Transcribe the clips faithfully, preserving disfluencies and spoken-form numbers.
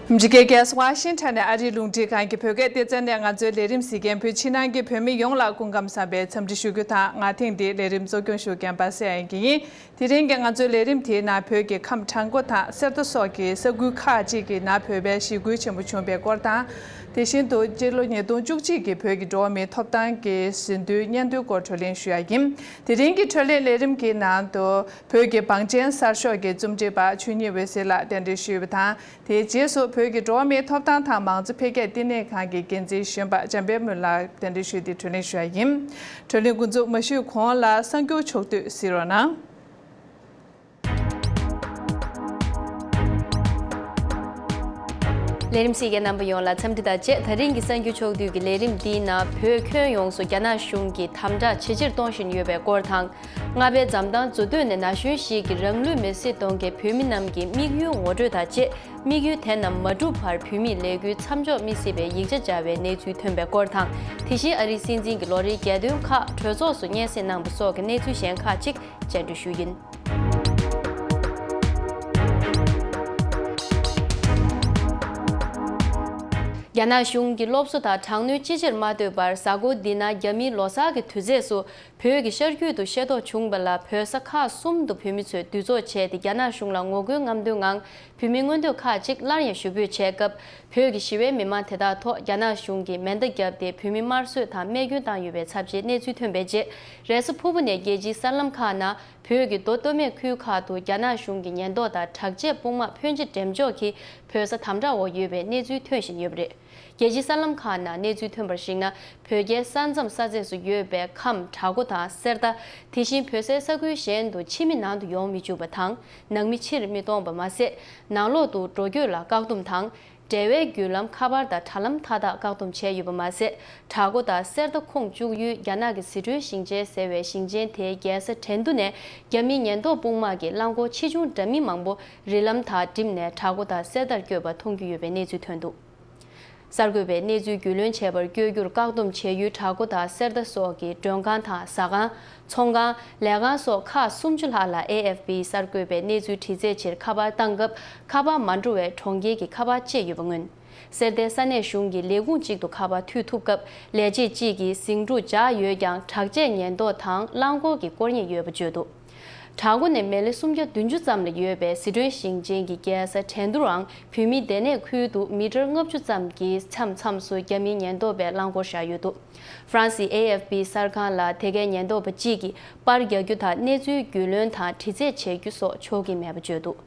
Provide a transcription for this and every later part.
ཨ་མི་རི་ཀའི་རྒྱལ་ས་ཝ་ཤིང་ཊོན་ནས་ཨ་རིའི་རླུང་འཕྲིན་ཁང་གི་བོད་སྐད་སྡེ་ཚན་ནས་ང་ཚོའི་ལས་རིམ་གཟིགས་མཁན་བོད་ཕྱི་ནང་གི་བོད་མི་ཡོངས་ལ་སྐུ་ཁམས་བཟང་བའི་འཚམས་འདྲི་ཞུ་རྒྱུ་དང་། ང་ཐེངས་འདིའི་ལས་རིམ་གཙོ་སྐྱོང་ཞུ་མཁན་པ་སངས་དབྱངས་སྐྱིད་ཡིན། དེ་རིང་གི་ང་ཚོའི་ལས་རིམ་དེའི་ནང་བོད་ཀྱི་ཁམས་བྲག་འགོ་དང་གསེར་རྟ་སོགས་ཀྱི་ས་ཁུལ་ཁག་ཅིག་གི་ནང་བོད་པའི་ཞི་རྒོལ་ཆེན་པོ་བྱུང་བའི་སྐོར་དང་། དེ་བཞིན་དུ་སྤྱི་ལོ་ཉིས་སྟོང་བཅུ་གཅིག་གི་བོད་ཀྱི་འགྲོ་བ་མིའི་ཐོབ་ཐང་གི་ཟིན་ཐོའི་སྙན་ཐོའི་སྐོར་བགྲོ་གླེང་ཞུ་ཡ་ཡིན། དེ་རིང་གི་བགྲོ་གླེང་ལས་རིམ་གྱི་ནང་དུ་བོད་ཀྱི་བང་ཆེན་གསར་ཤོག་གི་རྩོམ་སྒྲིག་པ་ཆོས་ཉིད་འོད་ཟེར་ལགས་གདན་འདྲེན་ཞུས་པ་དང་། དེའི་རྗེས་སུ་བོད་ཀྱི་འགྲོ་བ་མིའི་ཐོབ་ཐང་དང་མང་གཙོ་འཕེལ་རྒྱས་ལྟེ་གནས་ཁང་གི་འགན་འཛིན་གཞོན་པ་འཇམ་དཔལ་མོལ་ལགས་གདན་འདྲེན་ཞུས་ཏེ་བགྲོ་གླེང་ཞུ་ཡ་ཡིན། བགྲོ་གླེང་འགོ་འཛུགས་མ་ཞུས་གོང་ལ་གསར་འགྱུར་ཕྱོགས་བསྡུས་གཟིགས་རོགས་གནང་། ལས་རིམ་གཟིགས་མཁན་རྣམ་པ་ཡོངས་ལ་འཚམས་འདྲི་དང་བཅས། ད་རིང་གི་གསར་འགྱུར་ཕྱོགས་བསྡུས་ཀྱི་ལས་རིམ་འདིའི་ནང་བོད་ཁྱོན་ཡོངས་སུ་རྒྱ་ནག་གཞུང་གིས་དམ་དྲག་ཇེ་ཆེར་གཏོང་བཞིན་ཡོད་པའི་སྐོར་དང་། རྔ་པའི་འཛམ་ཐང་མཛུབ་སྟོན་ནས་ན་གཞོན་ཞིག་གིས་རང་ལུས་མེར་སྲེག་གཏོང་མཁན་བོད་མི་རྣམས་ཀྱི་དམིགས་ཡུལ་ངོ་སྤྲོད་དང་བཅས། དམིགས་ཡུལ་དེ་རྣམས་མ་འགྲུབ་བར་བོད་མིས་ལས་འགུལ་མཚམས་འཇོག་མི་སྲིད་པའི་ཡིག་ཆ་སྦྱར་བའི་གནས་ཚུལ་ཐོན་པའི་སྐོར་དང་། དེ་བཞིན་ཨ་རིའི་སྲིད་འཛིན་གྱི་ལོ་རེའི་རྒྱལ་དོན་ཁག་གྲོས་ཚོགས་སུ་སྙན་སེང་གནང་པ་སོགས་ཀྱི་གནས་ཚུལ་གཞན་ཁག་ཅིག་སྙན་སྒྲོན་ཞུ་ཡིན། རྒྱ་ནག་གཞུང་གིས་སློབ་གསོ་དང་དྲག་གནོན་ཅི་ཆེར་མ་བཏོད་པར། གཟའ་འཁོར་འདི་ན་རྒྱ་མིའི་ལོ་གསར་གྱི་དུས་ཚེས་སུ་བོད་ཀྱི་ཤར་རྒྱུད་དུ་ཤེས་རྟོགས་བྱུང་བ་ལ། བོད་ས་ཁག་གསུམ་དུ་བོད་མི་ཚོས་འདུ་ཚོགས་བྱས་ཏེ། རྒྱ་ནག་གཞུང་ལ་ངོ་རྒོལ་རྔམ་སྟོན་ངང་བོད་མིའི་མངོན་འདོད་ཁག་ཅིག་སླར་ཡང་ཞུ་འབོད་བྱས་སྐབས། བོད་ཀྱི་ཞི་བའི་མི་མང་དེ་དག་ཐོག་རྒྱ་ནག་གཞུང་གིས་མེ་མདའ་བརྒྱབ་སྟེ། བོད་མི་དམར་གསོད་དང་རྨས་སྐྱོན་བཏང་ཡོད་པའི་ཚབས་ཆེའི་གནས་ཚུལ་ཐོན་པའི་རྗེས། རེས་གཟའ་ཕུར་བུ་ནས་རྒྱལ་སྤྱིའི་གསར་ལམ་ཁག་ནང་བོད་ཀྱི་མདོ་སྟོད་སྨད་ཁུལ་ཁག་ཏུ་རྒྱ་ནག་གཞུང་གི་ཉེན་རྟོག་དང་དྲག་ཆས་དཔུང་དམག་ཕོན་ཆེ་འགྲེམས་འཇོག་གིས་བོད་ས་དམ་དྲག་འོག་ཡོད་པའི་གནས་ཚུལ་ཐོན་བཞིན་ཡོད་པ་རེད། རྒྱལ་སྤྱིའི་གསར་ལམ་ཁག་ནང་གནས་ཚུལ་ཐོན་པར་གཞིགས་ན། བོད་རྒྱའི་ས་མཚམས་ས་མཚམས་སུ་ཡོད་པའི་ཁམས་བྲག་འགོ་དང་གསེར་རྟ། དེ་བཞིན་བོད་སའི་ས་ཁུལ་གཞན་དུ་ཕྱི་མི་ནང་དུ་ཡོང་མི་བཅུག་པ་དང་། ནང་མི་ཕྱིར་མི་གཏོང་བ་མ་ཟད། ནང་ལོགས་དུ་འགྲོ་སྐྱོད་ལ་བཀག་སྡོམ་དང་། འབྲེལ་བའི་བརྒྱུད་ལམ་ཁ་པར་དང་དྲ་ལམ་མཐའ་དག་བཀག་སྡོམ་བྱས་ཡོད་པ་མ་ཟད། བྲག་འགོ་དང་གསེར་རྟ་ཁོངས་བཅུག་ཡུལ་རྒྱ་ནག་གི་སི་ཁྲོན་ཞིང་ཆེན་ཟེར་བའི་ཞིང་ཆེན་དེའི་རྒྱལ་ས་ཁྲེང་ཏུ་ནས་རྒྱ་མིའི་ཉེན་རྟོག་དཔུང་དམག་གི་རླངས་འཁོར་ཆེ་ཆུང་འདྲ་མིན་མང་པོ་རི་ལམ་དང་འགྲིམས་ནས་བྲག་འགོ་དང་གསེར་རྟར་བསྐྱོད་པ་མཐོང་རྒྱུ་ཡོད་པའི་གནས་ཚུལ་ཐོན་འདུག། གསར་འགོད་པས་གནས་ཚུལ་རྒྱུས་ལོན་བྱས་པར། བསྐྱོད་རྒྱུར་བཀག་སྡོམ་བྱས་ཡུལ་བྲག་འགོ་དང་གསེར་རྟ་སོགས་ཀྱི་མགྲོན་ཁང་དང་ཟ་ཁང་། ཚོང་ཁང་། ལས་ཁང་སོགས་ཁག་སུམ་ཅུ་ལྷག་ལ། ཨེ་ཨེཕ་པི་གསར་འགོད་པས་གནས་ཚུལ་དྲི་རྩད་ཆེད་ཁ་པར་བཏང་སྐབས། ཁ་པར་མ་འགྲོ་བས་གྲོང་ཁྱེར་གྱི་ཁ་པར་བཅད་ཡོད་པ་མངོན། གསེར་རྟའི་ས་གནས་གཞུང་གི་ལས་ཁུངས་གཅིག་ཏུ་ཁ་པར་མཐུད་ཐུབ་སྐབས། ལས་བྱེད་གཅིག་གིས་ཟིང་འཁྲུག་འཇགས་ཡོད་ཀྱང་། དྲག་ཆས་ཉེན་རྟོག་དང་རླངས་འཁོར་གྱིས་བསྐོར་ཉེན་ཡོད་པ་བརྗོད་འདུག། བྲག་འགོ་ནས་མལ་ལེ་སུམ་བརྒྱ་བདུན་ཅུ་ཙམ་ལ་ཡོད་པའི་སི་ཁྲོན་ཞིང་ཆེན་གྱི་རྒྱལ་ས་ཁྲེང་ཏུའུ་རང་བོད་མིའི་སྡོད་གནས་ཁུལ་དུ་མི་ཊར་ལྔ་བཅུ་ཙམ་གྱི་མཚམས་མཚམས་སུ་རྒྱ་མིའི་ཉེན་རྟོག་པས་རླངས་འཁོར་བཞག་ཡོད་འདུག། ཧྥ་རན་སིའི་ཨེ་ཨེཕ་པི་གསར་ཁང་ལ་དེ་གའི་ཉེན་རྟོག་པ་གཅིག་གིས་པར་རྒྱག་རྒྱུ་དང་། གནས་ཚུལ་རྒྱུས་ལོན་དང་དྲི་རྩད་བྱེད་རྒྱུ་སོགས་ཆོག་གི་མེད་པ་བརྗོད་འདུག།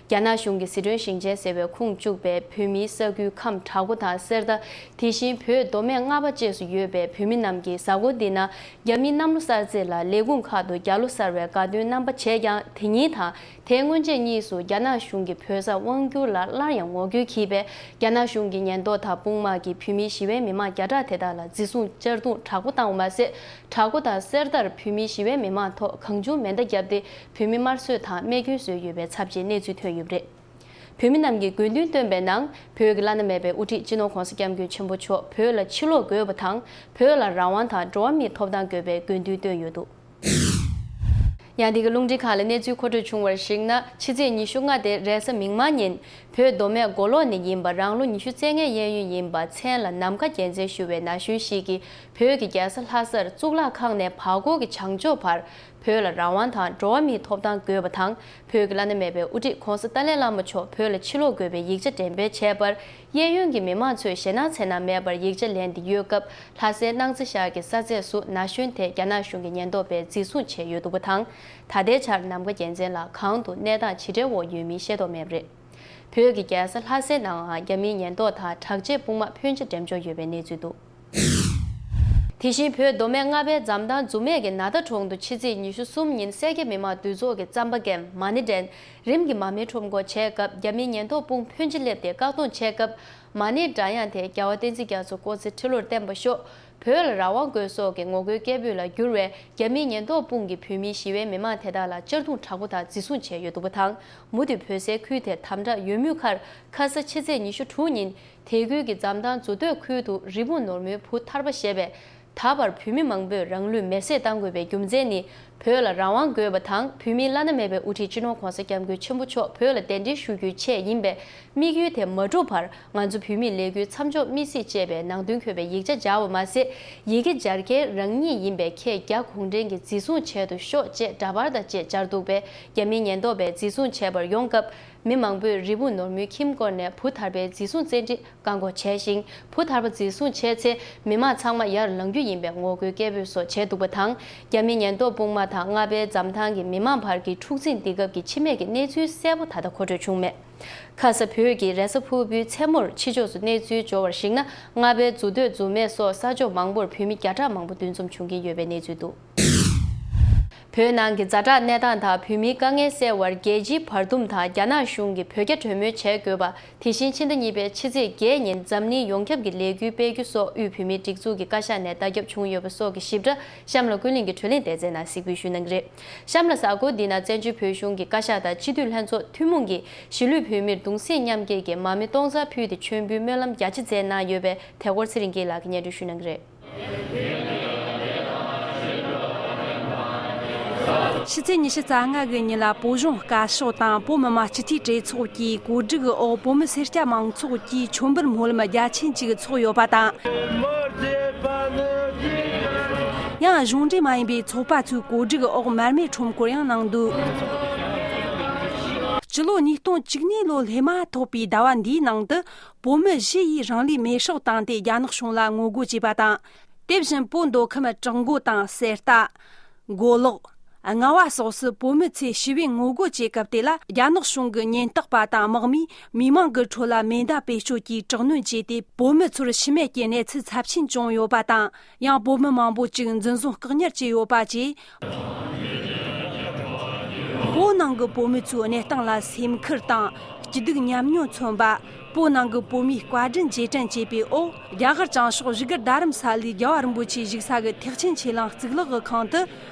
རྒྱ་ནག་གཞུང་གིས་སི་ཁྲོན་ཞིང་ཆེན་ཟེར་བའི་ཁུངས་གཅུག་པའི་བོད་མིའི་ས་ཁུལ་ཁམས་བྲག་འགོ་དང་གསེར་རྟ། དེ་བཞིན་བོད་མདོ་སྨད་རྔ་པ་བཅས་སུ་ཡོད་པའི་བོད་མི་རྣམས་ཀྱིས་གཟའ་འཁོར་འདི་ན་རྒྱ་མིའི་གནམ་ལོ་གསར་ཚེས་ལ་ལས་ཁུངས་ཁག་ཏུ་རྒྱ་ལོ་གསར་བའི་དགའ་སྟོན་གནང་པ་བྱས་ཀྱང་། དེ་ཉིན་དང་དེའི་སྔོན་ཆད་གཉིས་སུ་རྒྱ་ནག་གཞུང་གིས་བོད་སར་དབང་བསྒྱུར་ལ་སླར་ཡང་ངོ་རྒོལ་བགྱིས་པས། རྒྱ་ནག་གཞུང་གི་ཉེན་རྟོག་དང་དཔུང་དམག་གིས་བོད་མིའི་ཞི་བའི་མི་མང་བརྒྱ་ཕྲག་དེ་དག་ལ་འཛིན་བཟུང་གཅར་རྡུང་དྲག་པོ་བཏང་བ་མ་ཟད། བྲག་འགོ་དང་གསེར་རྟར་བོད་མིའི་ཞི་བའི་མི་མང་ཐོག་གང་བྱུང་མེ་མདའ་བརྒྱབ་སྟེ། བོད་མི་དམར་གསོད་དང་རྨས་སྐྱོན་བཟོས་ཡོད་པའི་ཚབས་ཆེའི་གནས་ཚུལ་ཐོན་ཡོད་པ་རེད། བོད་མི་རྣམས་ཀྱིས་དགོས་འདུན་བཏོན་པའི་ནང་། བོད་ཀྱི་བླ་ན་མེད་པའི་དབུ་ཁྲིད་སྤྱི་ནོར་༧གོང་ས་༧སྐྱབས་མགོན་ཆེན་པོ་མཆོག་བོད་ལ་ཕྱིར་ལོག་དགོས་པ་དང་། བོད་ལ་རང་དབང་དང་འགྲོ་བ་མིའི་ཐོབ་ཐང་དགོས་པའི་དགོས་འདུན་བཏོན་ཡོད་འདུག། ཡང་འདི་ག་རླུང་འཕྲིན་ཁང་ལ་གནས་ཚུལ་མཁོ་སྤྲོད་བྱུང་བར་གཞིགས་ན། ཕྱི་ཚེས་ཉི་ཤུ་ལྔ་སྟེ་རེས་གཟའ་མིག་དམར་ཉིན། བོད་མདོ་སྨད་མགོ་ལོག་ནས་ཡིན་པ། རང་ལོ་ཉི་ཤུ་རྩ་ལྔའི་གཡས་གཡོན་ཡིན་པ། མཚན་ལ་ནམ་མཁའ་རྒྱལ་མཚན་ཞུ་བའི་ན་གཞོན་ཞིག་གིས། བོད་ཀྱི་རྒྱལ་ས་ལྷ་སར་གཙུག་ལག་ཁང་ནས་བར་སྐོར་གྱི་བྱང་ཕྱོགས་བར། བོད་ལ་རང་དབང་དང་འགྲོ་བ་མིའི་ཐོབ་ཐང་དགོས་པ་དང་། བོད་ཀྱི་བླ་ན་མེད་པའི་དབུ་ཁྲིད་༧གོང་ས་ཏཱ་ལའི་བླ་མ་མཆོག་བོད་ལ་ཕྱིར་ལོག་དགོས་པའི་ཡིག་ཆ་འགྲེམས་སྤེལ་བྱས་པར། གཡས་གཡོན་གྱི་མི་མང་ཚོས་ཞེད་སྣང་ཚད་ན་མེད་པར་ཡིག་ཆ་ལེན་ཏེ་ཡོད་སྐབས། ལྷ་སའི་སྣང་རྩེ་ཤར་གྱི་ས་མཚམས་སུ་ན་གཞོན་དེ་རྒྱ་ནག་གཞུང་གི་ཉེན་རྟོག་པས་འཛིན་བཟུང་བྱས་ཡོད་འདུག་པ་དང་། ད་ལྟའི་ཆར་ནམ་མཁའ་རྒྱལ་མཚན་ལགས་གང་དུ་གནས་སྟངས་ཇི་འདྲའི་འོག་ཡོད་མིན་ཤེས་རྟོགས་མེད་པ་རེད། བོད་ཀྱི་རྒྱལ་ས་ལྷ་སའི་ནང་ལའང་རྒྱ་མིའི་ཉེན་རྟོག་དང་དྲག་ཆས་དཔུང་དམག་ཕོན་ཆེ་འགྲེམས་འཇོག་ཡོད་པའི་གནས་ཚུལ་འདུག། དེ་བཞིན་བོད་མདོ་སྨད་རྔ་པའི་འཛམ་ཐང་མཛུབ་མེད་ཀྱི་ན་ད་གྲོང་དུ་ཕྱི་ཚེས་ཉི་ཤུ་གསུམ་ཉིན་སེར་སྐྱ་མི་མང་འདུས་ཚོགས་ཀྱི་རྩམ་པ་ཀན་མ་ཎི་ཌན་རིམ་གྱིས་མར་མེ་ཁྲོམ་སྐོར་བྱས་སྐབས། རྒྱ་མིའི་ཉེན་རྟོག་དཔུང་ཕོན་ཆེ་སླེབས་ཏེ་བཀག་སྡོམ་བྱས་སྐབས། མ་ཎི་སྒྲ་དབྱངས་དེ་རྒྱལ་བ་བསྟན་འཛིན་རྒྱ་མཚོ་སྐུ་ཚེ་ཁྲི་ལོར་བརྟན་པར་ཤོག། བོད་ལ་རང་དབང་དགོས་སོགས་ཀྱི་ངོ་རྒོལ་སྐད་འབོད་ལ་བསྒྱུར་བས། རྒྱ་མིའི་ཉེན་རྟོག་དཔུང་གིས་བོད་མིའི་ཞི་བའི་མི་མང་དེ་དག་ལ་གཅར་རྡུང་དྲག་པོ་དང་འཛིན་བཟུང་བྱས་ཡོད་འདུག་པ་དང་། མུ་མཐུད་བོད་སའི་ཁུལ་དེར་དམ་དྲག་ཡོད་མུས་ཁར། ཁ་ས་ཕྱི་ཚེས་ཉི་ཤུ་དྲུག་ཉིན། དེ་ཁུལ་གྱི་འཛམ་ཐང་མཛུབ་སྟོད་ཁུལ་དུ་རི་བོང་ནོར་མོའི་བུ་ཐར་པ་ཞེས་པས། ད་བར་བོད་མི་མང་པོས་རང་ལུས་མེར་སྲེག་བཏང་དགོས་པའི་རྒྱུ་མཚན་ནི། བོད་ལ་རང་དབང་དགོས་པ་དང་། བོད་མིའི་བླ་ན་མེད་པའི་དབུ་ཁྲིད་སྤྱི་ནོར་༧གོང་ས་༧སྐྱབས་མགོན་ཆེན་པོ་མཆོག་བོད་ལ་གདན་འདྲེན་ཞུ་རྒྱུའི་ཆེད་ཡིན་པའི་དམིགས་ཡུལ་དེ་མ་འགྲུབ་བར། ང་ཚོ་བོད་མིའི་ལས་འགུལ་མཚམས་འཇོག་མི་སྲིད་ཅེས་པའི་ནང་དོན་འཁོད་པའི་ཡིག་ཆ་སྦྱར་བ་མ་ཟད། ཡི་གེ་སྦྱར་མཁན་རང་ཉིད་ཡིན་པའི་ཁྱེད་རྒྱ་གུང་ཁྲན་གྱིས་འཛིན་བཟུང་བྱེད་དུ་ཤོག་ཅེས་འདྲ་པར་དང་བཅས་སྦྱར་འདུག་པས། རྒྱ་མིའི་ཉེན་རྟོག་པས་འཛིན་བཟུང་བྱེད་པར་ཡོང་སྐབས། མི་མང་པོས་རི་བོང་ནོར་མོའི་ཁྱིམ་སྐོར་ནས་བུ་ཐར་པའི་འཛིན་བཟུང་བཙན་ཁྲིད་བཀག་འགོག་བྱས་ཤིང་། བུ་ཐར་པ་འཛིན་བཟུང་བྱས་ཚེ། མི་མང་ཚང་མ་ཡར་ལངས་རྒྱུ་ཡིན་པའི་ངོ་རྒོལ་སྐད་འབོད་སོགས་བྱས་འདུག་པ་དང་། རྒྱ་མིའི་ཉེན་རྟོག་དཔུང་དམག་དང་རྔ་པའི་འཛམ་ཐང་གི་མི་མང་བར་གྱི་འཁྲུག་འཛིང་འདི་སྐབས་ཀྱི་ཕྱི་མིག་གི་གནས་ཚུལ་གསལ་པོ་ད་ལྟ་མཁོ་སྤྲོད་བྱུང་མེད། ཁ་ས་བོད་ཀྱི་རེས་གཟའ་ཕུར་བུའི་མཚན་མོར་ཕྱི་ཕྱོགས་སུ་གནས་ཚུལ་འབྱོར་བར་གཞིགས་ན། རྔ་པའི་མཛུབ་སྟོད་མཛུབ་མེད་སོགས་ས་ཕྱོགས་མང་པོར་བོད་མི་བརྒྱ་ཕྲག་མང་པོ་འདུ་འཛོམས་བྱུང་གིན་ཡོད་པའི་གནས་ཚུལ་འདུག། བོད་ནང་གི་ཛ་དྲག་གནས་སྟངས་དང་བོད་མིའི་དཀའ་ངལ་སེལ་བར་རྒྱལ་སྤྱིའི་བར་འདུམ་དང་རྒྱ་ནག་གཞུང་གིས་བོད་རྒྱ་གྲོས་མོལ་བྱེད་དགོས་པ། དེ་བཞིན་ཕྱི་ཟླ་གཉིས་པའི་ཕྱི་ཚེས་བརྒྱད་ཉིན་འཛམ་གླིང་ཡོངས་ཁྱབ་ཀྱི་ལས་འགུལ་སྤེལ་རྒྱུ་སོགས་དབུས་བོད་མིའི་སྒྲིག་འཛུགས་ཀྱི་བཀའ་ཤག་ནས་བརྡ་ཁྱབ་བྱུང་ཡོད་པ་སོགས་ཀྱི་ཞིབ་ཕྲ་གཤམ་ལ་ཀུན་གླེང་གི་དྲི་བ་ལན་འདེད་མཛད་གནང་གཟིགས་འབུལ་ཞུ་གནང་གི་རེད། གཤམ་ལ་གཟའ་འཁོར་འདི་ན་བཙན་བྱོལ་བོད་གཞུང་གི་བཀའ་ཤག་དང་སྤྱི་འཐུས་ལྷན་ཚོགས་ཐུན་མོང་གིས་གཞིས་ལུས་བོད་མིར་གདུང་སེམས་མཉམ་སྐྱེད་ཀྱི་མར་མེ་སྟོང་རྩ་ཕུལ་ཏེ་མཆོད་འབུལ་སྨོན་ལམ་རྒྱ་ཆེ་མཛད་གནང་ཡོད་པས། དེ་སྐོར་ཚེ་རིང་སྐྱིད་ལགས་ཀྱིས་སྙན་སྒྲོན་ཞུ་གནང་གི་རེད། ཕྱི་ཚེས་ཉི་ཤུ་རྩ་ལྔ་གི་ཉིན་ལ་བོད་གཞུང་བཀའ་ཤག་དང་བོད་མི་མང་སྤྱི་འཐུས་གྲོས་ཚོགས་ཀྱིས་གོ་སྒྲིག་འོག་བོད་མི་སེར་སྐྱ་མང་ཚོགས་ཀྱིས་མཆོད་འབུལ་སྨོན་ལམ་རྒྱ་ཆེན་གཅིག་ཚོགས་ཡོད་པ་དང་། ཡང་གཞུང་འབྲེལ་མ་ཡིན་པའི་ཚོགས་པ་ཚོའི་གོ་སྒྲིག་འོག་མར་མེ་ཁྲོམ་སྐོར་ཡང་གནང་འདུག། སྤྱི་ལོ་ཉིས་སྟོང་བཅུ་གཉིས་ལོ་སླེབས་མ་ཐག་པའི་ཟླ་བ་འདིའི་ནང་དུ། བོད་མི་བཞི་ཡིས་རང་ལུས་མེར་སྲེག་བཏང་སྟེ་རྒྱ་ནག་གཞུང་ལ་ངོ་རྒོལ་བྱས་པ་དང་། དེ་བཞིན་བོད་མདོ་ཁམས་བྲག་འགོ་དང་གསེར་རྟ། མགོ་ལོག། རྔ་བ་སོགས་སུ་བོད་མི་ཚོས་ཞི་བའི་ངོ་རྒོལ་བྱེད་སྐབས་དེ་ལ། རྒྱ་ནག་གཞུང་གི་ཉེན་རྟོག་པ་དང་དམག་མིས་མི་མང་གི་ཁྲོད་ལ་མེ་མདའ་བེད་སྤྱོད་ཀྱིས་དྲག་གནོན་བྱས་ཏེ། བོད་མི་ཚོར་ཤི་རྨས་ཀྱི་གནས་ཚུལ་ཚབས་ཆེན་བྱུང་ཡོད་པ་དང་། ཡང་བོད་མི་མང་པོ་ཅིག་འཛིན་བཟུང་བཀག་ཉར་བྱས་ཡོད་པ་བཅས། བོད་ནང་གི་བོད་མི་ཚོའི་གནས་སྟངས་ལ་སེམས་ཁུར་དང་སྐྱིད་སྡུག་མཉམ་མྱོང་མཚོན་པ། བོད་ནང་གི་བོད་མིའི་བཀའ་དྲིན་རྗེས་དྲན་བྱེད་པའི་འོག་རྒྱ་གར་བྱང་ཕྱོགས་བཞུགས་སྒར་རྡ་རམ་ས་ལའི་རྒྱལ་བ་རིན་པོ་ཆེ་བཞུགས་ས་གི་ཐེག་ཆེན་ཆོས་གླིང་གཙུག་ལག་གི་ཁང་དུ།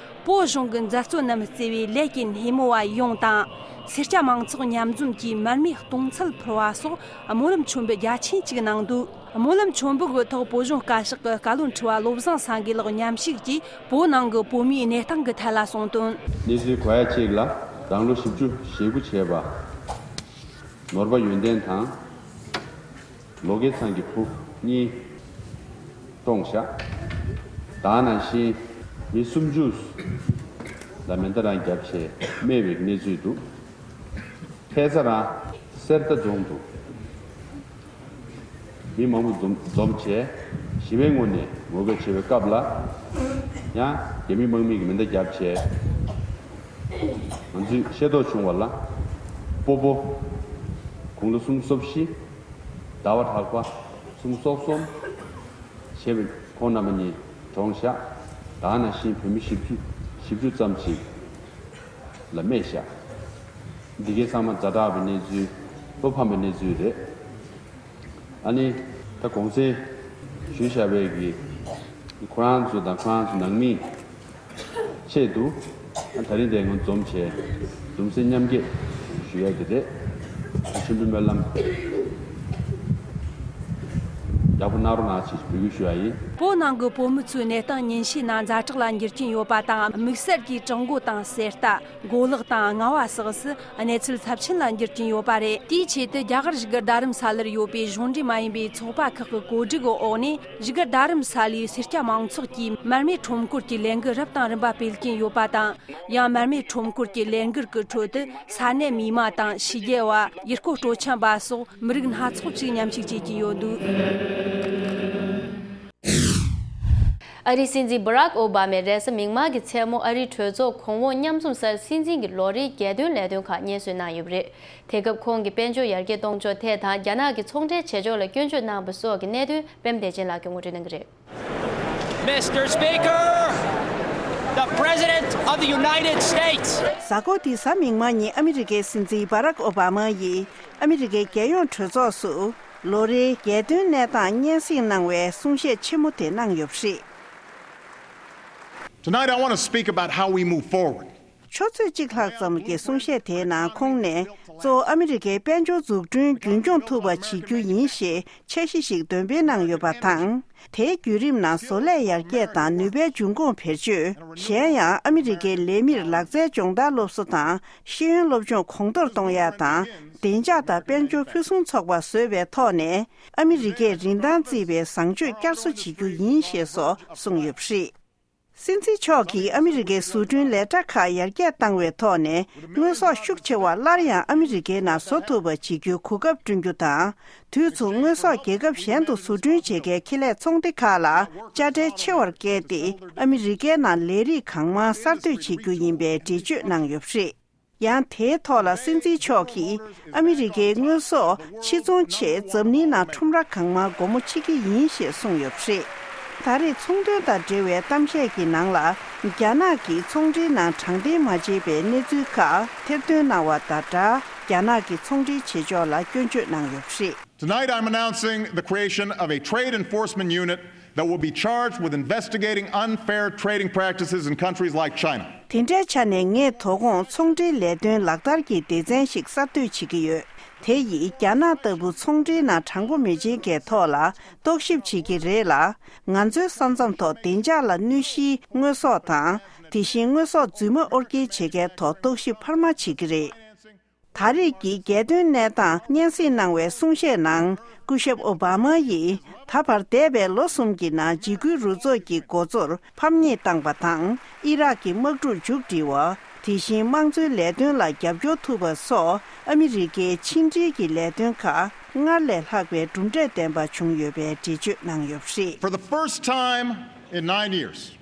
བོད་གཞུང་གི་མཛད་གཙོ་རྣམས་གཙོས་པའི་ལས་ཀྱི་སྣེ་མོ་བ་ཡོངས་དང་། སེར་སྐྱ་མང་ཚོགས་མཉམ་འཛོམས་ཀྱིས་མར་མེ་སྟོང་ཚད་ཕུལ་བ་སོགས་སྨོན་ལམ་མཆོད་འབུལ་རྒྱ་ཆེན་གཅིག་གནང་འདུག། སྨོན་ལམ་མཆོད་འབུལ་གྱི་ཐོག་བོད་གཞུང་བཀའ་ཤག་གི་བཀའ་བློན་ཁྲི་པ་བློ་བཟང་སེང་གེ་ལགས་མཉམ་ཞུགས་ཀྱིས་བོད་ནང་གི་བོད་མིའི་གནས་སྟངས་ཀྱི་ཐད་ལ་གསུངས་དོན། གནས་ཚུལ་གོ་ཡ་གཅིག་ལ་རང་ལོ་བཞི་བཅུ་ཞེ་དགུ་བྱས་པ། ནོར་བ་ཡོན་ཏན་དང་། ལོ་སྐལ་ཚང་གི་བུ་གཉིས་བཀྲོངས་བཞག། ད་ནང་བཞིན་མི་སུམ་ཅུ་ལ་མེ་མདའ་རང་བརྒྱབ་བྱས་རྨས་པའི་གནས་ཚུལ་འདུག། ཁ་སང་རང་གསེར་རྟ་རྫོང་དུ་མི་མང་པོ་འཛོམས་འཛོམས་བྱས་ཞི་བའི་ངོ་ནས་ངོ་རྒོལ་བྱེད་པའི་སྐབས་ལ། ཡང་རྒྱ་མི་དམག་མི་གིས་མེ་མདའ་བརྒྱབ་བྱས། ང་ཚོས་ཤེས་རྟོགས་བྱུང་བ་ལ། སྤོ་བོ་དགུང་ལོ་སུམ་ཅུ་སོ་བཞི། ཟླ་བ་གྲགས་པ་སུམ་ཅུ་སོ་གསུམ། ཞེས་པའི་ཁོང་རྣམ་པ་གཉིས་གྲོངས་བཞག། ད་ནང་བཞིན་བོད་མི་བཞི་བཅུ་བཞི་བཅུ་ཙམ་ཞིག་ལ་རྨས་བཞག། འདི་གའི་ཚང་མ་ཛ་དྲག་པའི་གནས་ཚུལ། བློ་ཕམ་པའི་གནས་ཚུལ་རེད། ཨ་ནི་ད་གོང་གསལ་ཞུས་བཞག་པའི་གི་ཁོ་རང་ཚོ་དང་ཁོ་རང་ཚོ་ནང་མིའི་ཆེད་དུ། ཨ་ད་རིང་དེ་ངོ་འཛོམས་བྱས་གདུང་སེམས་མཉམ་སྐྱེད་ཞུ་ཡ་དེ་རེད། མཆོད་འབུལ་སྨོན་ལམ་ཡག་པོ་གནང་རོགས་གནང་ཞེས་འབོད་སྐུལ་ཞུ་ཡ་ཡིན། བོད་ནང་གི་བོད་མི་ཚོའི་གནས་སྟངས་ཉིན་ཤས་ནང་ཛ་དྲག་ལ་འགྱུར་གྱིན་ཡོད་པ་དང་། དམིགས་བསལ་གྱིས་བྲག་འགོ་དང་གསེར་རྟ། མགོ་ལོག་དང་རྔ་བ་སོགས་སུ་གནས་ཚུལ་ཚབས་ཆེན་ལ་འགྱུར་གྱིན་ཡོད་པ་རེད། དེའི་ཆེད་དུ་རྒྱ་གར་བཞུགས་སྒར་རྡ་རམ་ས་ལར་ཡོད་པའི་གཞུང་འབྲེལ་མ་ཡིན་པའི་ཚོགས་པ་ཁག་གི་གོ་སྒྲིག་འོག་ནས། བཞུགས་སྒར་རྡ་རམ་ས་ལའི་སེར་སྐྱ་མང་ཚོགས་ཀྱིས་མར་མེ་ཁྲོམ་སྐོར་གྱི་ལས་འགུལ་རབ་དང་རིམ་པ་སྤེལ་གྱིན་ཡོད་པ་དང་། ཡང་མར་མེ་ཁྲོམ་སྐོར་གྱི་ལས་འགུལ་གྱི་ཁྲོད་དུ་ས་གནས་མི་མང་དང་ཕྱི་རྒྱལ་བ། ཡུལ་སྐོར་སྤྲོ་འཆམ་པ་སོགས་མི་རིགས་སྣ་ཚོགས་ཤིག་མཉམ་ཞུགས་བྱེད་ཀྱིན་ཡོད་འདུག། ཨ་རིའི་སྲིད་འཛིན་སྦ་རག་ཨོ་བྷ་མས་རེས་གཟའ་མིག་དམར་གྱི་མཚན་མོ་ཨ་རིའི་གྲོས་ཚོགས་གོང་འོག་མཉམ་འཛོམས་སར་སྲིད་འཛིན་གྱི་ལོ་རེའི་རྒྱལ་དོན་ལས་དོན་ཁག་སྙན་སེང་གནང་ཡོད་པ་རེད། དེ་སྐབས་ཁོང་གིས་དཔལ་འབྱོར་ཡར་རྒྱས་གཏོང་ཕྱོགས་ཐད་དང་རྒྱ་ནག་གི་ཚོང་འབྲེལ་བྱེད་ཕྱོགས་ལ་སྐྱོན་བརྗོད་གནང་བ་སོགས་ཀྱི་གནད་དོན་པད་མ་བདེ་ཆེན་ལགས་ཀྱིས་ངོ་སྤྲོད་གནང་གི་རེད། Mister Speaker, the President of the United States. གཟའ་འཁོར་འདིའི་གཟའ་མིག་དམར་ཉིན་ཨ་མི་རི་ཀའི་སྲིད་འཛིན་སྦ་རག་ཨོ་བྷ་མ་ཡིས་ཨ་མི་རི་ཀའི་རྒྱལ་ཡོངས་གྲོས་ཚོགས་སུ་ལོ་རེའི་རྒྱལ་དོན་གནས་སྟངས་སྙན་སེང་གནང་བའི་གསུང་བཤད་ཆེན་མོ་དེ་གནང་ཡོད་པ་རེད། Tonight, I want to speak about how we move forward. ཆུ་ཚོད་གཅིག་ལྷག་ཙམ་གྱི་གསུང་བཤད་དེའི་ནང་ཁོང་ནས། གཙོ་བོ་ཨ་མི་རི་ཀའི་དཔལ་འབྱོར་འཛུགས་སྐྲུན་རྒྱུན་འཁྱོངས་ཐུབ་པ་བྱེད་རྒྱུ་ཡིན་ཞེས་འཆར་གཞི་ཞིག་འདོན་སྤེལ་གནང་ཡོད་པ་དང་། དེའི་བརྒྱུད་རིམ་ནང་བཟོ་ལས་ཡར་རྒྱས་དང་ནུས་པའི་འབྱུང་ཁུངས་བེད་སྤྱོད། གཞན་ཡང་ཨ་མི་རི་ཀའི་ལས་མིར་ལག་རྩལ་སྦྱོང་བརྡར་སློབ་གསོ་དང་ཤེས་ཡོན་སློབ་སྦྱོང་གོང་མཐོར་གཏོང་ཡག་དང་། བདེ་འཇགས་དང་དཔལ་འབྱོར་ཕུན་སུམ་ཚོགས་པ་བཟོས་པའི་ཐོག་ནས། ཨ་མི་རི་ཀས་རིན་ཐང་བརྩིས་པའི་བཟང་སྤྱོད་བསྐྱར་གསོ་བྱེད་རྒྱུ་ཡིན་ཞེས་སོགས་གསུངས་ཡོད་པ་རེད། སྲིད་འཛིན་མཆོག་གིས་ཨ་མི་རི་ཀའི་བཟོ་སྐྲུན་ལས་གྲྭ་ཁག་ཡར་རྒྱས་བཏང་བའི་ཐོག་ནས། དངོས་ཟོག་ཤུགས་ཆེ་བ་སླར་ཡང་ཨ་མི་རི་ཀའི་ནང་བཟོ་ཐུབ་པ་བྱེད་རྒྱུའི་གོ་སྐབས་བསྐྲུན་རྒྱུ་དང་། དུས་མཚུངས་དངོས་ཟོག་རྒྱལ་ཁབ་གཞན་དུ་བཟོ་སྐྲུན་བྱེད་མཁན་ཁེ་ལས་ཚོང་སྡེ་ཁག་ལ་དཔྱ་ཁྲལ་ཆེ་བར་བཀལ་ཏེ། ཨ་མི་རི་ཀའི་ནང་ལས་རིགས་གང་མང་གསར་གཏོད་བྱེད་རྒྱུ་ཡིན་པའི་འགྲེལ་བརྗོད་གནང་ཡོད་པ་རེད། ཡང་དེའི་ཐོག་ལ་སྲིད་འཛིན་མཆོག་གིས། ཨ་མི་རི་ཀའི་དངོས་ཟོག་ཕྱིར་ཚོང་ཆེད་འཛམ་གླིང་ནང་ཁྲོམ་ར་གང་མང་སྒོ་མོ་ཕྱེ་གི་ཡིན་ཞེས་གསུངས་ཡོད་པ་རེད། ད་རེས་ཚོང་དོན་དང་འབྲེལ་བའི་གཏམ་བཤད་ཀྱི་ནང་ལ། རྒྱ་ནག་གིས་ཚོང་འབྲེལ་ནང་དྲང་བདེན་མ་བྱས་པའི་གནས་ཚུལ་ཁག་ཐེར་འདོན་གནང་བ་དང་སྦྲགས། རྒྱ་ནག་གི་ཚོང་འབྲེལ་བྱེད་ཕྱོགས་ལ་སྐྱོན་བརྗོད་གནང་ཡོད་པ་རེད། Tonight, I'm announcing the creation of a trade enforcement unit that will be charged with investigating unfair trading practices in countries like China. དེ་འདྲའི་ཆ་ནས། ངས་དོ་དགོང་ཚོང་འབྲེལ་ལས་དོན་ལག་བསྟར་གྱི་སྡེ་ཚན་ཞིག་གསར་གཏོད་བྱེད་ཀྱི་ཡོད། དེ་ཡིས་རྒྱ་ནག་ལྟ་བུ་ཚོང་འབྲེལ་ནང་དྲང་པོ་མི་བྱེད་མཁན་ཐོག་ལ་རྟོག་ཞིབ་བྱེད་ཀྱི་རེད་ལ། ང་ཚོའི་ས་མཚམས་ཐོག་བདེ་འཇགས་ལ་གནོད་གཞིའི་དངོས་ཟོག་དང་། དེ་བཞིན་དངོས་ཟོག་རྫུན་མ་དབོར་སྐྱེལ་བྱེད་མཁན་ཐོག་རྟོག་ཞིབ་འཕར་མ་བྱེད་ཀྱི་རེད། ད་རེས་ཀྱི་རྒྱལ་དོན་གནས་སྟངས་སྙན་སེང་གནང་བའི་གསུང་བཤད་ནང་། སྐུ་ཞབས་ཨོ་བྷ་མ་ཡིས། ད་བར་འདས་པའི་ལོ་གསུམ་གྱི་ནང་འཇིགས་སྐུལ་རུ་ཚོགས་ཀྱི་འགོ་གཙོར་ཕམ་ཉེས་བཏང་བ་དང་། ཨི་རག་གི་དམག་འཁྲུག་མཇུག་སྒྲིལ་བ། དེ་བཞིན་དམངས་གཙོའི་ལས་དོན་ལ་རྒྱབ་སྐྱོར་ཐུབ་པ་སོགས། ཨ་མི་རི་ཀའི་ཕྱི་འབྲེལ་གྱི་ལས་དོན་ཁག་སྔར་ལས་ལྷག་པའི་གྲུབ་འབྲས་ལྡན་པ་བྱུང་ཡོད་པའི་འགྲེལ་བརྗོད་གནང་ཡོད་པ་རེད། For the first time in nine years,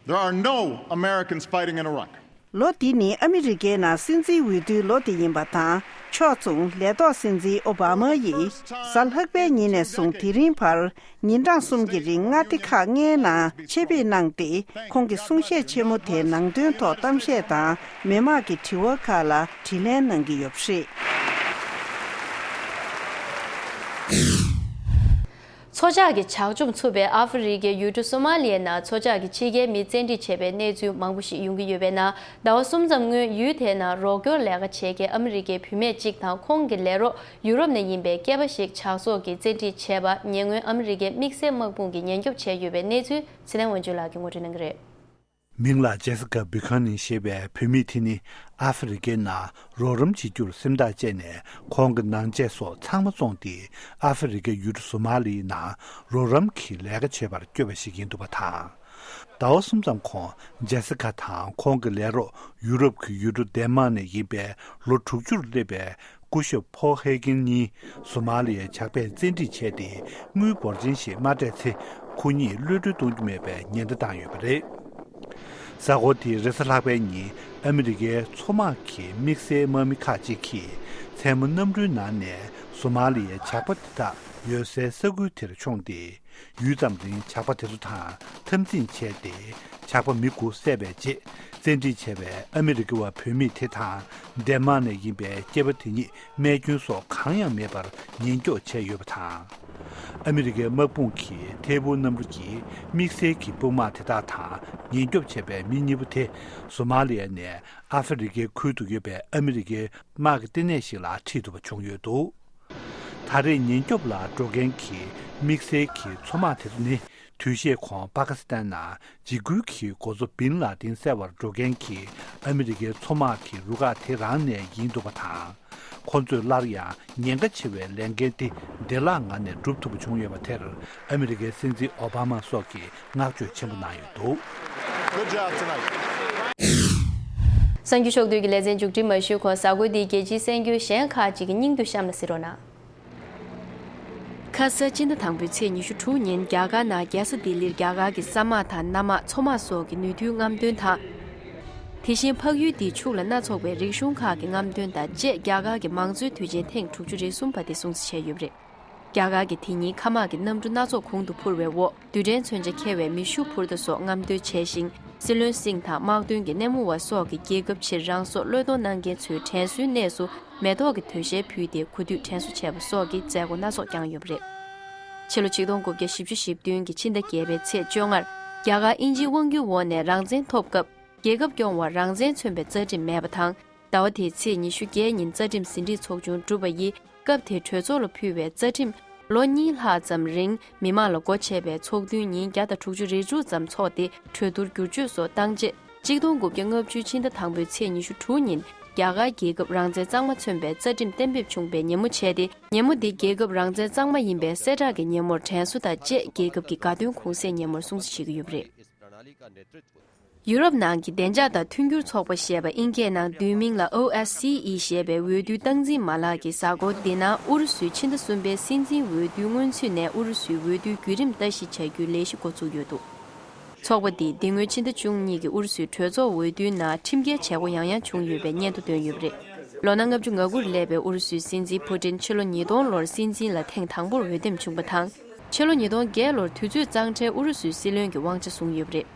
there are no Americans fighting in Iraq. ལོ་འདི་ནི་ཨ་མི་རི་ཀའི་ནང་སྲིད་འཛིན་འོས་བསྡུའི་ལོ་དེ་ཡིན་པ་དང་། ཕྱོགས་མཚུངས་ལས་ཐོག་སྲིད་འཛིན་ཨོ་བྷ་མ་ཡིས། གཟའ་ལྷག་པའི་ཉིན་ནས་བཟུང་དེ་རིང་བར། ཉིན་གྲངས་གསུམ་གྱི་རིང་མངའ་སྡེ་ཁག་ལྔའི་ནང་ཆེད་ཕེབས་གནང་སྟེ། ཁོང་གི་གསུང་བཤད་ཆེན་མོ་དེའི་ནང་དོན་ཐོག་གཏམ་བཤད་དང་། མི་མང་གི་དྲི་བ་ཁག་ལ་དྲིས་ལན་གནང་གི་ཡོད་པ་རེད། མཚོ་ཇག་གིས་ཇག་བཅོམ་ཚུགས་པའི་ཨ་ཧྥེ་རི་ཁའི་ཡུལ་གྲུ་སོ་མ་ལི་ཡའི་ནང་མཚོ་ཇག་གིས་ཕྱི་རྒྱལ་མི་བཙན་ཁྲིད་བྱས་པའི་གནས་ཚུལ་མང་པོ་ཞིག་ཡོང་གི་ཡོད་པའི་ནང་། ཟླ་བ་གསུམ་ཙམ་སྔོན་ཡུལ་དེའི་ནང་རོགས་སྐྱོར་ལས་ཀ་བྱེད་མཁན་ཨ་མི་རི་ཀའི་བུད་མེད་ཅིག་དང་ཁོང་གི་ལས་རོགས་ཡུ་རོབ་ནས་ཡིན་པའི་སྐྱེས་པ་ཞིག་ཇག་ཚོགས་ཀྱིས་བཙན་ཁྲིད་བྱས་པ་ཉེ་སྔོན་ཨ་མི་རི་ཀའི་དམིགས་བསལ་དམག་དཔུང་གིས་ཉེན་སྐྱོབ་བྱས་ཡོད་པའི་གནས་ཚུལ་ཚེ་བརྟན་དབང་ཕྱུག་ལགས་ཀྱིས་ངོ་སྤྲོད་གནང་གི་རེད། མིང་ལ་ཇེ་སི་ཀ་བྷི་ཁ་ནིན་ཞེས་པའི་བུད་མེད་དེ་ནི་ཨ་ཧྥེ་རི་ཁའི་ནང་རོགས་རམ་བྱེད་རྒྱུར་སེམས་ཐག་བཅད་ནས་ཁོང་གི་ནང་ཆས་སོགས་ཚང་མ་བཙོངས་ཏེ་ཨ་ཧྥེ་རི་ཁའི་ཡུལ་གྲུ་སོ་མ་ལིའི་ནང་རོགས་རམ་གྱི་ལས་ཀ་བྱེད་པར་བསྐྱོད་པ་ཞིག་ཡིན་འདུག་པ་དང་། ཟླ་བ་གསུམ་ཙམ་གོང་ཇེ་སི་ཀ་དང་ཁོང་གི་ལས་རོགས་ཡུ་རོབ་ཀྱི་ཡུལ་གྲུ་ཌེན་མཱག་ནས་ཡིན་པའི་ལོ་དྲུག་ཅུར་སླེབས་པའི་སྐུ་ཞབས་ཕོ་ཧེ་གིན་གཉིས་སོ་མ་ལི་ཡའི་ཇག་པས་བཙན་ཁྲིད་བྱས་ཏེ། དངུལ་འབོར་ཆེན་ཞིག་མ་སྤྲད་ཚེ་ཁོ་གཉིས་གློད་གྲོལ་གཏོང་རྒྱུ་མེད་པའི་ཉེན་བརྡ་བཏང་ཡོད་པ་རེད། གཟའ་འཁོར་འདིའི་རེས་གཟའ་ལྷག་པའི་ཉིན་ཨ་མི་རི་ཀའི་མཚོ་དམག་གི་དམིགས་བསལ་དམག་མི་ཁག་ཅིག་གིས་མཚན་མོ་གནམ་གྲུའི་ནང་ནས་སོ་མ་ལི་ཡའི་ཇག་པ་དེ་དག་ཡོད་སའི་ས་ཁུལ་དེར་མཆོངས་ཏེ། ཡུད་ཙམ་རིང་ཇག་པ་དེ་ཚོ་དང་འཐབ་འཛིང་བྱས་ཏེ། ཇག་པ་མི་དགུ་བསད་པའི་རྗེས། བཙན་ཁྲིད་བྱས་པའི་ཨ་མི་རི་ཀ་བ་བུད་མེད་དེ་དང་ཌེན་མཱག་ནས་ཡིན་པའི་སྐྱེས་པ་དེ་གཉིས་རྨས་སྐྱོན་སོགས་གང་ཡང་མེད་པར་ཉེན་སྐྱོབ་བྱས་ཡོད་པ་དང་། ཨ་མི་རི་ཀའི་དམག་དཔུང་གིས་ཐད་འཕུར་གནམ་གྲུ་གྱིས་དམིགས་བསལ་གྱི་དཔུང་དམག་དེ་དག་དང་ཉེན་སྐྱོབ་བྱས་པའི་མི་གཉིས་པོ་དེ་སོ་མ་ལི་ཡ་ནས་ཨ་ཧྥེ་རི་ཁའི་ཁུལ་དུ་ཡོད་པའི་ཨ་མི་རི་ཀའི་དམག་གི་ལྟེ་གནས་ཤིག་ལ་ཁྲིད་ཐུབ་པ་བྱུང་ཡོད་འདུག་ད་རེས་ཉེན་སྐྱོབ་ལ་འགྲོ་མཁན་གྱི་དམིགས་བསལ་གྱི་མཚོ་དམག་དེ་ཚོ་ནི། དུས་ཤས་གོང་པ་ཀི་སི་ཐན་ནང་འཇིགས་སྐུལ་གྱི་འགོ་གཙོ་བིན་ལ་དིན་བསད་པར་འགྲོ་མཁན་གྱི་ཨ་མི་རི་ཀའི་མཚོ་དམག་གི་རུ་ཁག་དེ་རང་ནས་ཡིན་འདུག་པ་དང་། ཁོ་ཚོས་སླར་ཡང་ཉེན་ཁ་ཆེ་བའི་ལས་འགན་དེ་བདེ་བླག་ངང་ནས་སྒྲུབ་ཐུབ་པ་བྱུང་ཡོད་པ་དེར་ཨ་མི་རི་ཀའི་སྲིད་འཛིན་ཨོ་བྷ་མ་སོགས་ཀྱིས་བསྔགས་བརྗོད་ཆེན་པོ་གནང་ཡོད་འདུག Good job tonight. གསར་འགྱུར་ཕྱོགས་བསྡུས་ཀྱི་ལེ་ཚན་མཇུག་སྒྲིལ་མ་ཞུས་གོང་། གཟའ་འཁོར་འདིའི་རྒྱལ་སྤྱིའི་གསར་འགྱུར་གཞན་ཁག་ཅིག་གི་སྙིང་བསྡུས་གཤམ་ལ་གཟིགས་རོགས་གནང་། ཁ་ས་སྤྱི་ཟླ་དང་པོའི་ཚེས་ཉི་ཤུ་དྲུག་ཉིན་རྒྱ་གར་ནང་རྒྱལ་ས་ལྡི་ལིར་རྒྱ་གར་གྱི་ས་དམག་དང་གནམ་དམག་མཚོ་དམག་སོགས་ཀྱི་ནུས་མཐུའི་རྔམ་སྟོན་དང་། དེ་བཞིན་འཕགས་ཡུལ་འདིའི་ཕྱོགས་ལ་སྣ་ཚོགས་པའི་རིག་གཞུང་ཁག་གི་རྔམ་སྟོན་དང་བཅས་རྒྱ་གར་གྱི་མང་གཙོའི་དུས་ཆེན་ཐེངས་དྲུག་ཅུ་རེ་གསུམ་པ་དེ་སྲུང་བརྩི་བྱས་ཡོད་པ་རེད། རྒྱ་གར་གྱི་དེ་ཉིན་མཁའ་དམག་གི་གནམ་གྲུ་སྣ་ཚོགས་གོང་དུ་འཕུར་བའི་འོག་རྡུལ་ཕྲན་མཚོན་ཆ་འཁྱེར་བའི་མེ་ཤུགས་འཕུར་མདའ་སོགས་རྔམ་སྟོན་བྱས་ཤིང་། སྲིད་བློན་སིང་དང་དམག་དོན་གྱི་སྣེ་མོ་བ་སོགས་ཀྱིས་རྒྱལ་ཁབ་ཕྱིར་རང་སྲོག་བློས་གཏོང་གནང་མཁན་ཚོའི་དྲན་གསོའི་གནས་སུ་མེ་ཏོག་གི་དོས་ཞལ་ཕུལ་ཏེ་གོ་ཐོས་དྲན་གསོ་བྱས་པ་སོགས་ཀྱི་མཛད་སྒོ་སྣ་ཚོགས་བསྐྱངས་ཡོད་པ་རེད། ཕྱི་ལོ་ཆིག་སྟོང་དགུ་བརྒྱ་བཞི་བཅུ་ཞེ་བདུན་གྱི་ཕྱི་ཟླ་བརྒྱད་པའི་ཚེས་བཅོ་ལྔར་རྒྱ་གར་དབྱིན་ཇིའི་དབང་སྒྱུར་འོག་ནས་རང་བཙན་ཐོབ་སྐབས། རྒྱལ་ཁབ་སྐྱོང་བར་རང་བཙན་མཚོན་པའི་རྩ་ཁྲིམས་མེད་པ་དང་། ཟླ་བ་དེའི་ཚེས་ཉི་ཤུ་བརྒྱད་ཉིན་རྩ་ཁྲིམས་ཟིན་བྲིས་ཚོགས་ཆུང་གྲུབ་པ་ཡིས། སྐབས་དེའི་གྲོས་ཚོགས་ལ་ཕུལ་བའི་རྩ་ཁྲིམས་ལོ་གཉིས་ལྷག་ཙམ་རིང་མི་མང་ལ་སྒོ་ཕྱེ་བའི་ཚོགས་ཐུན་ཉིན་བརྒྱ་དང་དྲུག་ཅུ་རེ་དྲུག་ཙམ་འཚོགས་ཏེ། གྲོས་བསྡུར་བསྒྱུར་བཅོས་སོགས་བཏང་རྗེས། གཅིག་སྟོང་དགུ་བརྒྱ་ལྔ་བཅུའི་ཕྱི་ཟླ་དང་པོའི་ཚེས་ཉི་ཤུ་དྲུག་ཉིན། རྒྱ་གར་རྒྱལ་ཁབ་རང་བཙན་གཙང་མ་མཚོན་པའི་རྩ་ཁྲིམས་གཏན་འབེབས་བྱུང་བའི་ཉིན་མོ་བྱས་ཏེ། ཉིན་མོ་འདི་རྒྱལ་ཁབ་རང་བཙན་གཙང་མ་ཡིན་པའི་གསལ་བསྒྲགས་ཀྱི་ཉིན་མོར་དྲན་གསོ་དང་བཅས། རྒྱལ་ཁབ་ཀྱི་དགའ་སྟོན་གུང་སེང་ཉིན་མོར་སྲུང་བརྩི་བྱེད་ཀྱི་ཡོད་པ་རེད། ཡུ་རོབ་ནང་གི་བདེ་འཇགས་དང་མཐུན་འགྱུར་ཚོགས་པ་ཞེས་པ་ཨིན་སྐད་ནང་བསྡུས་མིང་ལ་ཨོ་ཨེས་སི་ཨི་ཞེས་པའི་འོས་བསྡུའི་སྟངས་འཛིན་མ་ལག་གི་གཟའ་འཁོར་འདི་ནང་ཨུ་རུ་སུའི་ཕྱི་ཟླ་གསུམ་པའི་སྲིད་འཛིན་འོས་བསྡུའི་སྔོན་ཚུད་ནས་ཨུ་རུ་སུའི་འོས་བསྡུའི་བརྒྱུད་རིམ་ལྟ་ཞིབ་བྱ་རྒྱུའི་ལས་གཞི་འགོ་བཙུགས་ཡོད་འདུག། ཚོགས་པ་འདིས་འདི་སྔོན་ཕྱི་ཟླ་བཅུ་གཉིས་ཀྱི་ཨུ་རུ་སུའི་གྲོས་ཚོགས་འོས་བསྡུའི་ནང་ཁྲིམས་འགལ་བྱེད་སྒོ་ཡང་ཡང་བྱུང་ཡོད་པའི་སྙན་ཐོ་བཏོན་ཡོད་པ་རེད། ལོ་ན་ལྔ་བཅུ་ང་དགུར་སླེབས་པའི་ཨུ་རུ་སུའི་སྲིད་འཛིན་ཕུ་ཏིན་ཕྱི་ལོ་ཉིས་སྟོང་ལོར་སྲིད་འཛིན་ལ་ཐེངས་དང་པོར་འོས་འདེམས་བྱུང་བ་དང་། ཕྱི་ལོ་ཉིས་སྟོང་བརྒྱད་ལོར་དུས་ཚོད་གཙང་ཁྲལ་ཨུ་རུ་སུའི་སྲིད་བློན་གྱི་དབང་ཆ་བཟུང་ཡོད་པ་རེད།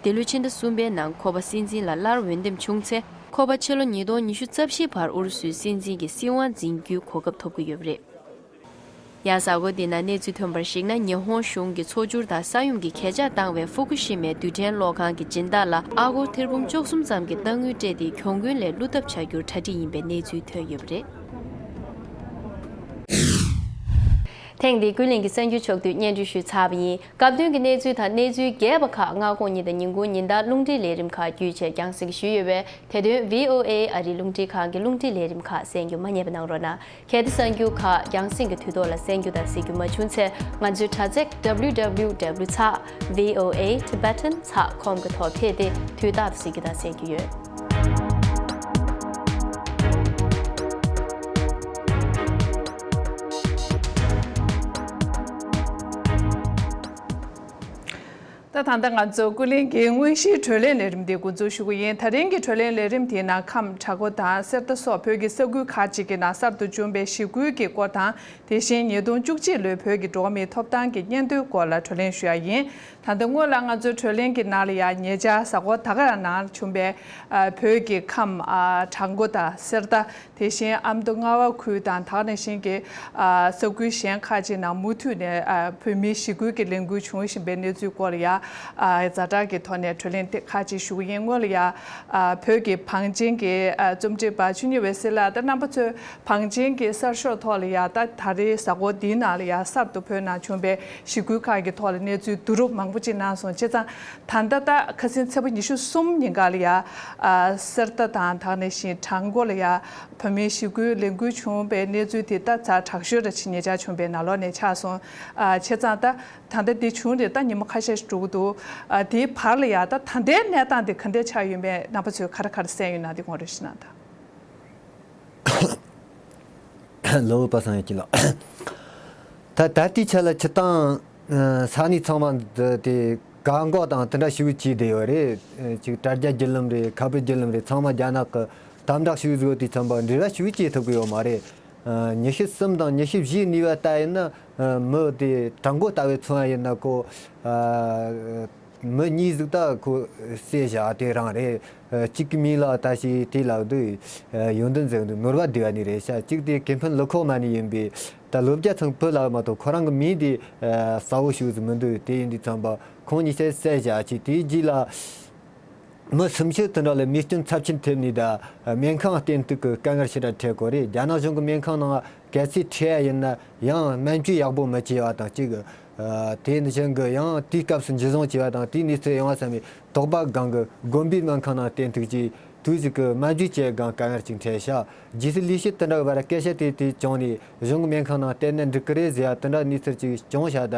འདི་ལོའི་ཕྱི་ཟླ་གསུམ་པའི་ནང་ཁོ་པ་སྲིད་འཛིན་ལ་སླར་འོས་འདེམས་བྱུང་ཚེ། ཁོ་པ་ཕྱི་ལོ་ཉིས་སྟོང་ཉི་ཤུ་རྩ་བཞིའི་བར་ཨུ་རུ་སུའི་སྲིད་འཛིན་གྱི་སྲིད་དབང་འཛིན་རྒྱུའི་གོ་སྐབས་ཐོབ་ཀྱི་ཡོད་པ་རེད། ཡང་གཟའ་འཁོར་འདི་ན་གནས་ཚུལ་ཐོན་པར་གཞིགས་ན། ཉི་ཧོང་གཞུང་གིས་ཚོ་བསྒྱུར་དང་ས་ཡོམ་གྱི་གས་ཆག་བཏང་བའི་ཧྥུ་ཀུ་ཤི་མའི་རྡུལ་ཕྲན་གློག་ཁང་གི་སྦྱིན་བདག་ལ་ཨ་སྒོར་ཐེར་འབུམ་བཅུ་གསུམ་ཙམ་གྱི་གཏའ་དངུལ་སྤྲད་དེ། གྱོང་གུན་ལས་བསླུ་ཐབས་བྱ་རྒྱུར་གྲ་སྒྲིག་ཡིན་པའི་གནས་ཚུལ་ཐོན་ཡོད་པ་རེད། ཐེངས་འདིའི་ཀུན་གླེང་གི་གསར་འགྱུར་ཕྱོགས་བསྡུས་སྙན་སྒྲོན་ཞུས་ཚར་བ་ཡིན། སྐབས་དོན་གྱི་གནས་ཚུལ་དང་གནས་ཚུལ་རྒྱས་པ་ཁག་སྔ་དགོང་ཉིན་དང་ཉིན་གུང་ཉིན་ལྟར་རླུང་འཕྲིན་ལས་རིམ་ཁག་བརྒྱུད་བྱས་རྒྱང་སྲིང་ཞུས་ཡོད་པས། དེ་དོན་V O A ཨ་རིའི་རླུང་འཕྲིན་ཁང་གི་རླུང་འཕྲིན་ལས་རིམ་ཁག་གསན་རྒྱུ་མ་བསྙེལ་བ་གནང་རོགས་གནང་། གལ་ཏེ་གསར་འགྱུར་ཁག་རྒྱང་སྲིང་གི་དུས་ཐོག་ལ་གསན་རྒྱུ་དང་གཟིགས་རྒྱུ་མ་བྱུང་ཚེ། ང་ཚོའི་དྲ་ཚིགས་W W W ཚགས V O A Tibetan ཚགས་com གི་ཐོག་ཕེབས་ཏེ་དུས་རྟག་ཏུ་གཟིགས་རྒྱུ་དང་གསན་རྒྱུ་ཡོད། ད་ད་ལྟ་ང་ཚོ་ཀུན་གླེང་གི་དངོས་གཞིའི་བགྲོ་གླེང་ལས་རིམ་འདི་འགོ་འཛུགས་ཞུ་གི་ཡིན། ད་རིང་གི་བགྲོ་གླེང་ལས་རིམ་དེའི་ནང་ཁམས། བྲག་འགོ་དང་གསེར་རྟ་སོགས་བོད་ཀྱི་ས་ཁུལ་ཁག་ཅིག་གི་ནང་གསར་དུ་བྱུང་བའི་གཞིས་ཁུལ་གྱི་སྐོར་དང་། དེ་བཞིན་ཉིས་སྟོང་བཅུ་གཅིག་ལོའི་བོད་ཀྱི་འགྲོ་བ་མིའི་ཐོབ་ཐང་གི་སྙན་ཐོའི་སྐོར་ལ་བགྲོ་གླེང་ཞུ་ཡ་ཡིན། ད་ལྟ་སྔོན་ལ་ང་ཚོའི་བགྲོ་གླེང་གི་ནང་ལ་ཡང་ཉེ་ཆར་གཟའ་འཁོར་ད་ག་རང་ནང་བྱུང་བའི་ཨ་བོད་ཀྱི་ཁམས་ཨ་བྲག་འགོ་དང་གསེར་རྟ། དེ་བཞིན་ཨ་མདོ་རྔ་བ་ཁུལ་དང་། ད་ག་ནང་བཞིན་གྱི་ཨ་ས་ཁུལ་གཞན་ཁག་ཅིག་ནང་མུ་མཐུད་ནས་ཨ་བོད་མིའི་གཞིས་ཁུལ་གྱི་ལས་འགུལ་བྱུང་བཞིན་པའི་གནས་ཚུལ་སྐོར་ལ་ཡང་ཨ་ཛ་དྲག་གི་ཐོག་ནས་བགྲོ་གླེང་དེ་ཁག་ཅིག་ཞུ་གི་ཡིན། སྔོན་ལ་ཡང་ཨ་བོད་ཀྱི་བང་ཆེན་གྱི་ཨ་རྩོམ་སྒྲིག་པ་ཆོས་ཉིད་འོད་ཟེར་ལགས་དང་རྣམ་པ་ཚོས་བང་ཆེན་གྱི་གསར་ཤོག་ཐོག་ལ་ཡང་ད་ད་རེས་གཟའ་འཁོར་འདིའི་ནང་ལ་ཡང་གསར་དུ་བོད་ནང་བྱུང་བའི་གཞིས་ཁུལ་ཁག་གི་ཐོག་ལ་གནས་ཚུལ་བསྡུ་རུབ་མང་པོ་ཅིག་གནང་སོང་། བྱས་ཙང་ད་ལྟ་ད་ཁ་སང་ཚེས་པ་ཉི་ཤུ་གསུམ་ཉིན་ཀ་ལ་ཡང་ཨ་གསེར་རྟ་དང་། ད་ག་ནང་བཞིན་བྲག་འགོ་ལ་ཡང་བོད་མིའི་གཞིས་ཁུལ་ལས་འགུལ་བྱུང་བའི་གནས་ཚུལ་དེ་ད་ཛ་དྲག་ཤོས་ར་ཅིག་ཉེ་ཆར་བྱུང་བའི་ནང་ལོགས་ནས་ཆགས་སོང་། ཨ་བྱས་ཙང་ད་ད་ལྟ་འདི་བྱུང་རེད། ད་ཉི་མ་ཁ་ཤས་ཤིག་འགྲོ་གི་འདུག། ཨ་དེའི་བར་ལ་ཡང་ད་ད་ལྟའི་གནས་སྟངས་དེ་ག་འདྲས་ཆགས་ཡོད་མེད་རྣམ་པ་ཚོས་ག་རེ་ག་རེ་གསན་ཡོད་ན་དེ་དགོངས་རེ་ཞུ་གནང་དང་། ལོ་པ་སངས་ཡ་སྐྱིད་ལགས། ད་ད་ལྟའི་ཆ་ལ་སྤྱིར་བཏང་ས་གནས་ཚང་མ་འདི་དེ་བཀག་འགོག་དང་དེ་འདྲ་ཞིག་བྱས་བསྡད་ཡོད་རེད། ཅིག་དྲ་རྒྱ་བརྒྱུད་ལམ་རེད། ཁ་པར་བརྒྱུད་ལམ་རེད། ཚང་མ་རྒྱ་ནག་གི་དམ་དྲག་ཞིག་བཟོས་དུས་ཙམ་པ་འབྲེལ་བ་ཞིག་བྱེད་ཐུབ་ཀྱི་ཡོད་མ་རེད། ཉི་ཤུ་གསུམ་དང་ཉི་ཤུ་བཞིའི་ནུས་པ་ལྟ་ཡིན་ན། མི་དེ་བྲག་འགོ་ལྟ་བུའི་མཚོན་པ་ཡིན་ན་ཁོ། མི་གཉིས་ཟིག་ད་ཁོ་བསད་བཞག་དེ་རང་རེད། གཅིག་གི་མིང་ལ་ད་ཞིག་དེ་ལབ་འདུག། ཡོན་ཏན་ཟེར་འདུག། ནོར་བ་སྡེ་བ་ནས་རེད་ཤག། གཅིག་དེ་ཀེ་ཕན་ལི་ཁོག་མ་ནས་ཡིན་པས། ད་ལོ་བརྒྱ་ཚང་བུ་ལ་མ་གཏོགས་ཁོ་རང་གི་མིང་དེ་གསལ་བོ་ཞིག་ཟིག་མི་འདུག། དེ་ཡིན་དུས་ཙམ་པ་ཁོང་གཉིས་ཆ་བསད་བཞག་ཅིག། དེའི་རྗེས་ལ་མི་སུམ་ཅུ་དེ་འདྲ་ལ་རྨས་སྐྱོན་ཚབས་ཆེན་ཐེབས་ནས། ད་སྨན་ཁང་བསྟེན་གཏུག་གི་དཀའ་ངལ་ཞེ་དྲག་འཕྲད་གོ་རེད། རྒྱ་ནག་གཞུང་གི་སྨན་ཁང་ནང་གལ་སྲིད་ཁྲིད་ཡ་ཡིན་ན་ཡང་སྨན་བཅོས་ཡག་པོ་མི་བྱས་པ་དང་གཅིག། དེ་ནི་གཞུང་གི་ཡང་དུས་སྐབས་སུ་འཇུ་བཟུང་བྱས་པ་དང་། དེའི་གནས་ཚུལ་ཡོང་བ་ཙམ་པས་དོགས་པ་སྒང་གི་དགོན་པའི་སྨན་ཁང་ནང་བསྟེན་གཏུག་ཅིག། དུས་ཟིག་གི་སྨན་བཅོས་བྱེད་སྒང་དཀའ་ངལ་ཅིག་འཕྲད་ཤག། རྗེས་སུ་ལས་བྱེད་དེ་འདྲ་གི་བར་སྐད་ཆ་དེ་དེ་བྱུང་ནས་གཞུང་གི་སྨན་ཁང་ནང་བསྟེན་ན་འགྲིག་གི་རེད་ཟེར་ཡ་དེ་འདྲ་གནས་ཚུལ་ཅིག་བྱུང་ཤག། ད་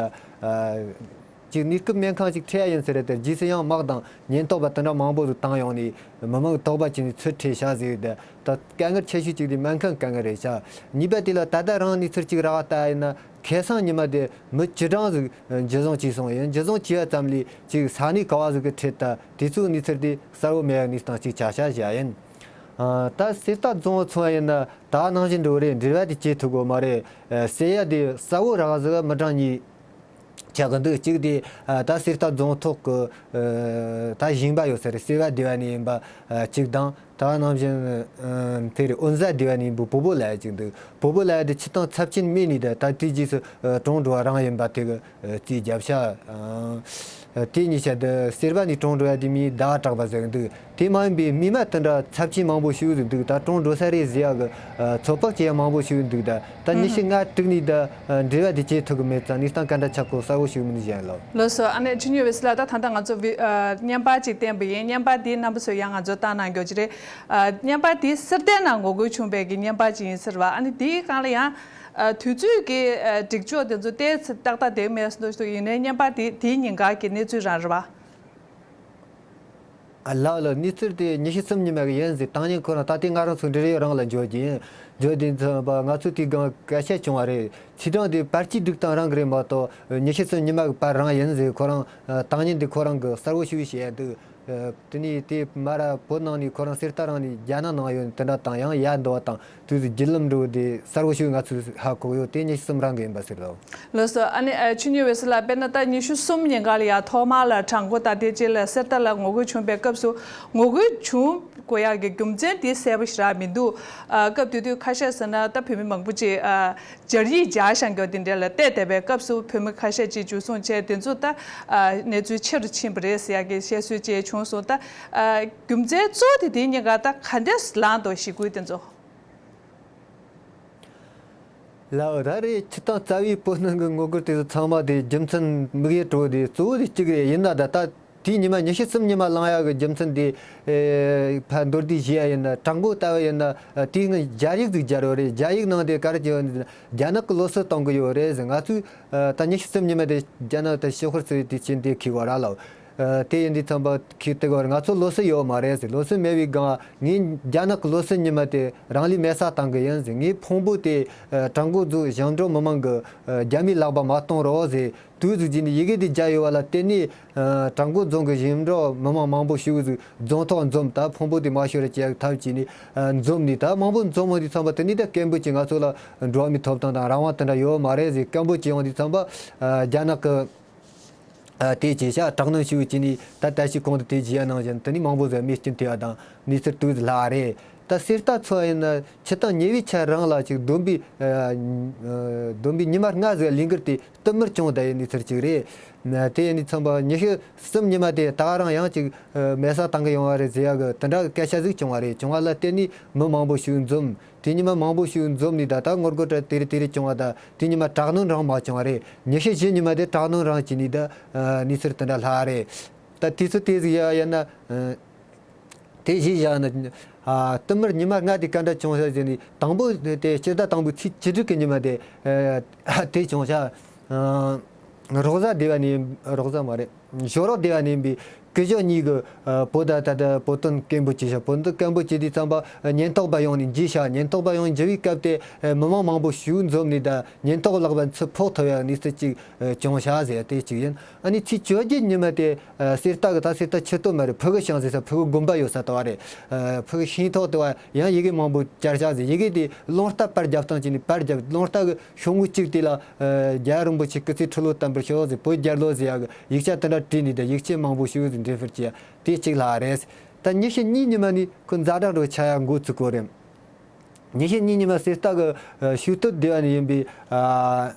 ཅིག་གནས་སྐབས་སྨན་ཁང་ཅིག་ཁྲིད་ཡ་ཡིན་ཟེར་རེད། དེ་རྗེས་སུ་ཡང་དམག་དང་ཉེན་རྟོག་པ་དེ་འདྲ་མང་པོ་ཟིག་བཏང་ཡོང་ནས་མི་མང་གི་དོགས་པ་བྱས་ནས་ཚུར་ཁྲིད་ཤག་ཟེར། དེ་ད་དཀའ་ངལ་ཆེ་ཤོས་ཅིག་དེ་སྨན་ཁང་དཀའ་ངལ་རེད་ཤག། གཉིས་པ་དེ་ལ་ད་ལྟ་རང་གནས་ཚུལ་ཅིག་རག་ལྟ་ཡིན་ན། ཁ་སང་ཉི་མ་དེ་མི་བཅུ་གྲངས་ཟིག་འཇུ་བཟུང་བྱས་སོང་ཡིན། འཇུ་བཟུང་བྱས་པ་ཙམ་ལས་ཅིག་ས་གནས་ག་བ་ཟིག་གི་ཁྲིད་ད་དེ་ཚོའི་གནས་ཚུལ་དེ་གསལ་བོ་མེད་པའི་གནས་སྟངས་ཅིག་ཆགས་ཤག་བཤད་ཡིན། ད་གསེར་རྟ་རྫོང་བ་མཚོན་པ་ཡིན་ན་ད་ནང་བཞིན་འགྲོ་རེད། འབྲེལ་བ་དེ་བྱེད་ཐུབ་གོ་མ་རེད། ཟེར་ཡ་དེ་གསལ་བོ་རག་ཟིག་མི་གྲངས་གཉིས་ཆགས་གི་འདུག། གཅིག་དེ་ད་གསེར་རྟ་རྫོང་ཐོག་གི་ད་ཞིང་པ་ཡོད་ས་རེད། སེ་བ་སྡེ་བ་ནས་ཡིན་པ་གཅིག་དང་། ད་ནང་བཞིན་དེ་རེད། འོན་ཟ་སྡེ་བ་ནས་ཡིན་པའི་བུ་བོ་ལ་ཡ་གཅིག་འདུག། བུ་བོ་ལ་ཡ་དེ་ཆུ་དྭངས་ཚབས་ཆེན་སྨྲས་ནས། ད་ད་དེའི་རྗེས་སུ་གྲོངས་འགྲོ་བ་རང་ཡིན་པ་དེ་གི་རྩིས་བརྒྱབ་ཤག། དེ་གཉིས་ཆ་དུ་སེར་བ་ནས་གྲོངས་འགྲོ་ཡ་དེ་མིའི་ཟླ་བ་གྲགས་པ་ཟེར་གི་འདུག་དེ་མ་ཡིན་པའི་རྨས་མ་དེ་འདྲ་ཚབས་ཆེན་མང་པོ་ཞིག་ཟིག་འདུག་ད་གྲོངས་འགྲོ་ས་རེད་ཟེར་ཡ་གི་ཚོད་དཔག་བྱེད་ཡ་མང་པོ་ཞིག་འདུག་ད་ད་ཉི་ཤུ་ལྔ་དྲུག་ནས་ད་འབྲེལ་བ་དེ་བྱེད་ཐུབ་གི་མེད་ཙང་གནས་སྟངས་ག་འདྲ་ཆགས་གོ་གསལ་བོ་ཞིག་མི་འདུག་ཞེས་ལབ། ལགས་སོ། ཨ་ནེ་ཆུ་ཉུལ་བའི་སི་ལ་ད་ད་ལྟ་ང་ཚོ་བི་ཨ་བརྙན་པར་ཅིག་བསྟན་པ་ཡིན། བརྙན་པར་འདིའི་རྣམ་པ་ཚོས་ཡང་ང་ཚོ་ལྟ་གནང་རྒྱུ་ཅིག་རེད། ཨ་བརྙན་པར་འདི་གསེར་རྟའི་ནང་ངོ་རྒོལ་བྱུང་བའི་གི་བརྙན་པར་ཅིག་ཡིན་ཟེར་བ། ཨ་ནི་འདིའི་སྒང་ལ་ཡང་ཨ་དུས་ཚོད་ཀྱི་ཨ་སྒྲིག་ཕྱོགས་དེ་ཚོ་ཏོག་ཙམ་ཏག་ཏག་བསྡད་མེད་ཟེར་འདུག་ཡིན་ནའི་བརྙན་པར་འདི་དེའི་ཉིན་ག་གི་གནས་ཚུལ་རང་རེད་བ། ཨ་ལགས་ལགས། གནས་ཚུལ་དེ་ཉི་ཤུ་གསུམ་ཉི་མ་གི་ཡིན་ཟེར། བཏང་ཉིན་ཁོ་རང་ད་ལྟའི་ང་རང་ཚོ་འབྲེལ་ཡོད་རང་ལ་འབྱོར་གྱིན་འབྱོར་དུས་ཙམ་པ་ང་ཚོ་དེའི་སྒང་སྐད་ཆ་བྱུང་བ་རེད། ཚེས་གྲངས་དེ་བར་ཆད་སྒྲིག་སྟངས་རང་གི་རེད་མ་གཏོགས་ཉི་ཤུ་གསུམ་ཉི་མ་གི་བར་རང་ཡིན་ཟེར། ཁོ་རང་བཏང་ཉིན་དེ་ཁོ་རང་གི་གསལ་བོ་ཞིག་བཤད་འདུག་དེ་ནས་དེ་མ་ར་བོད་ནང་ནས་ཁོ་རང་གསེར་རྟ་རང་ནས་རྒྱ་ནག་ནང་ཡོད་དེ་འདྲ་དང་ཡང་ཡར་འདུག་བ་དང་དུས་སུ་བརྒྱུད་ལམ་འགྲོ་དེ་གསལ་བོ་ཞིག་ང་ཚོས་ཧ་གོ་ཡོད། དེ་ཉི་ཤུ་གསུམ་རང་གི་ཡིན་པ་ཟེར་ལོ། ལགས་སོ། ཨ་ནི་ཨ་ཆུ་ཉུལ་བའི་སི་ལ་དཔེར་ན་ད་ཉི་ཤུ་གསུམ་ཉིན་ག་ལ་ཡང་ཐོག་མར་ལ་བྲག་འགོ་དང་དེ་རྗེས་ལ་གསེར་རྟ་ལ་ངོ་རྒོལ་བྱུང་བའི་སྐབས་སུ་ངོ་རྒོལ་བྱུང་དགོས་ཡག་གི་རྒྱུ་མཚན་དེ་གསལ་པོ་ཞེ་དྲག་མི་འདུག་ཨ་སྐབས་དེ་དུས་ཁ་ཤས་ཟེར་ན་ད་བོད་མི་མང་པོ་ཅིག་ཨ་སྦྱར་ཡིག་སྦྱར་བཞག་རྒྱུ་དེ་འདྲ་ལ་བལྟས་བསྡད་པའི་སྐབས་སུ་བོད་མི་ཁ་ཤས་ཅིག་འཇུ་བཟུང་བྱས། དེ་ཚོ་ད་ཨ་གནས་ཚུལ་ཆེ་རུ་ཕྱིན་པ་རེད་ཟེར་ཡག་གི་བཤད་སྲོལ་ཅིག་བྱུང་སོང་། ད་ཨ་རྒྱུ་མཚན་གཙོ་བོ་དེ་དེ་གཉིས་ཀ་ད་ག་འདྲས་ལངས་འདུག་ཞི་རྒོལ་དེ་ཚོ། ལགས་ད་རེད། སྤྱིར་བཏང་རྩ་བའི་བོད་ནང་གི་ངོ་རྒོལ་དེ་ཚོ་ཚང་མ་དེ་རྒྱུ་མཚན་དམིགས་ཡུལ་དྲོ་དེ་གཙོ་བོ་དེ་གཅིག་རེད། ཡིན་ན་ད་ལྟ་དེའི་ཉི་མ་ཉི་ཤུ་གསུམ་ཉི་མ་ལངས་ཡག་གི་རྒྱུ་མཚན་དེ་ཨེ་ཕར་མདོར་བསྡུས་བྱས་ཡ་ཡིན་ན། བྲག་འགོ་ལྟ་བུ་ཡིན་ན་དེའི་སྔོན་སྦྱར་ཡིག་ཅིག་སྦྱར་ཡོད་རེད། སྦྱར་ཡིག་ནང་དེ་ག་རེ་བྱས་ཡོད་ན། རྒྱ་ནག་གི་ལོ་སར་གཏོང་གི་ཡོད་རེད་ཟེར། ང་ཚོས་ད་ཉི་ཤུ་གསུམ་ཉི་མ་དེ་རྒྱ་ནག་ད་ཕྱི་དཔལ་ཟེར་དེ་ཆེན་དེ་ཁི་བ་ར་ལ། ཨ་དེ་ཡིན་དུས་ཙམ་པ་ཁི་དེ་ག་ང་ཚོ་ལོ་སར་ཡོད་མ་རེད་ཟེར། ལོ་སར་མེད་པའི་སྒང་ངས་རྒྱ་ནག་གི་ལོ་སར་ཉི་མ་དེ་རང་ལུས་མེ་སྲེག་བཏང་གི་ཡིན་ཟེར། ངའི་ཕུང་པོ་དེ་ཨ་བྲག་འགོ་རྫོང་ཞིང་འབྲོག་མི་མང་གི་ཨ་རྒྱ་མིའི་ལག་པ་མ་གཏོང་རོགས་ཟེར། དུས་ཚོད་ཀྱི་ནི་ཡི་གེ་དེ་བརྒྱབ་ཡོད་པ་ལ་བརྟེན་ནས་ཨ་བྲག་འགོ་རྫོང་གི་ཞིང་འབྲོག་མི་མང་མང་པོ་ཞིག་ཟིག་རྫོང་ཐོག་འཛོམས། ད་ཕུང་པོ་དེ་མ་ཤོར་བ་བྱེད་ཡག་ཐབས་བྱས་ནས་ཨ་འཛོམས་ནས། ད་མང་པོ་འཛོམས་པ་དུས་ཙམ་པ་དེ་ནས་ད་སྐད་འབོད་ཀྱིས་ང་ཚོ་ལ་འགྲོ་བ་མིའི་ཐོབ་ཐང་དང་རང་དབང་དེ་འདྲ་ཡོད་མ་རེད་ཟེར་སྐད་འབོད་ཀྱིས་ཡོང་དུས་ཙམ་པ་ཨ་རྒྱ་ནག་གི་ཨ་དེ་བྱས་ཤག་དྲག་གནོན་ཞུ་བྱས་ནས། ད་ད་ཅི་གོང་དུ་དེ་བྱས་ཡ་ནང་བཞིན་དེ་ནས་མང་པོ་ཟིག་རྨས་སྐྱོན་ཐེབས་པ་དང་གནས་ཚུལ་དུས་ལྷག་རེད། ད་གསེར་རྟ་ཚོ་ཡིན་ན་སྤྱིར་བཏང་ཉེ་བའི་ཆར་རང་ལ་ཅིག་བསྡོམས་པས་ཨ་བསྡོམས་པས་ཉི་མ་ལྔ་ཟིག་ལས་འགུལ་དེ་བསྟུད་མར་བྱུང་བསྡད་ཡོད་གནས་ཚུལ་ཅིག་རེད། དེ་ཡིན་དུས་ཙམ་པ་ཉི་ཤུ་གསུམ་ཉི་མ་དེ་ད་ག་རང་ཡང་ཅིག་མེ་སྲེག་བཏང་གི་ཡོང་བ་རེད་ཟེར་ཡ་གི་དེ་འདྲ་གི་སྐད་ཆ་ཟིག་བྱུང་བ་རེད། བྱུང་བ་ལ་བརྟེན་ནས་མི་མང་པོ་ཞིག་འཛོམས། དེ་ཉི་མ་མང་པོ་ཞིག་འཛོམས་ནས་ད་ལྟ་ངོ་རྒོལ་དེ་རེ་དེ་རེ་བྱུང་བ། ད་དེ་ཉི་མ་དྲག་གནོན་རང་མ་བྱུང་བ་རེད། ཉི་ཤུ་བཞི་ཉི་མ་དེ་དྲག་གནོན་རང་བྱས་ནས་ད་གནས་ཚུལ་དེ་འདྲ་ལྷག་རེད། ད་དུས་ཚོད་དེ་ཟིག་ཡ་ཡིན་ན་དེ་བཞི་བཞག་ན་བསྟུད་མར་ཉི་མ་ལྔ་དེ་ག་འདྲ་བྱུང་ཤག་ཟེར་ནས། དང་པོ་དེ་སྤྱི་ཟླ་དང་པོའི་ཚེས་བཅུ་དྲུག་གི་ཉི་མ་དེ་དེ་བྱུང་ཤག་རོགས་ཟླ་སྡེ་བ་ནས། རོགས་ཟླ་མ་རེད། ཞོ་རོགས་སྡེ་བ་ནས་ཡིན་པའི་སྐུ་ཞབས་གཉིས་ཀྱིས་ཨ་བོད་ད་ད་ད་བོད་དོན་སྐད་འབོད་བྱས་ཤག་བོད་དོན་སྐད་འབོད་བྱས་དུས་ཙམ་པ་ཉེན་རྟོག་པ་ཡོང་ནས་འཇུས་ཤག་ཉེན་རྟོག་པ་ཡོང་འཇུ་བའི་སྐབས་དེ་ཨ་མི་མང་མང་པོ་ཞིག་འཛོམས་ནས་ད་ཉེན་རྟོག་ལག་པ་ཚུར་ཕོག་ཐུབ་ཡག་གནས་ཚུལ་ཅིག་ཨ་བྱུང་ཤག་ཟེར་དེ་གཅིག་ཡིན། ཨ་ནི་ཚེས་བཅོ་བརྒྱད་ཉི་མ་དེ་ཨ་གསེར་རྟ་གི། ད་གསེར་རྟ་ཆུ་སྟོད་མ་རེད། ཕུ་གུ་ཤང་ཟེར་ས་ཕུ་གུ་དགོན་པ་ཡོད་ས་དེ་བ་རེད། ཨ་ཕུ་གུ་ཤིང་ཐོག་དེ་བ་ཡང་ཡི་གེ་མང་པོ་བསྐྱར་ཤག་ཟེར། ཡི་གེ་དེ་རླུང་རྟ་པར་རྒྱབ་སྟངས་ཅིག་ནས་པར་རྒྱབ། རླུང་རྟ་གི་ཤོག་ངོས་གཅིག་དེ་ལ་ཨ་རྒྱལ་བ་རིན་པོ་ཆེ་སྐུ་ཚེ་ཁྲི་ལོ་བརྟན་པར་ཤོག་ཟེར། བོད་རྒྱལ་ལོ་ཟེར་ཡག་གི་ཡིག་ཆ་དེ་འདྲ་བྲིས་ནས། ད་ཡིག་ཆ་མང་པོ་ཞིག་འབྲས་བུར་བྱས་དེ་གཅིག་ལྷག་རེད། ད་ཉི་ཤུ་གཉིས་ཉི་མ་ནས་ཁོ་ཛ་དྲག་འགྲོ་ཆགས་ཡག་འགོ་བཙུགས་གོ་རེད། ཉི་ཤུ་གཉིས་ཉི་མ་གསེར་རྟ་གི་ཨ་ཞོ་སྟོད་སྡེ་བ་ནས་ཡིན་པའི་ཨ་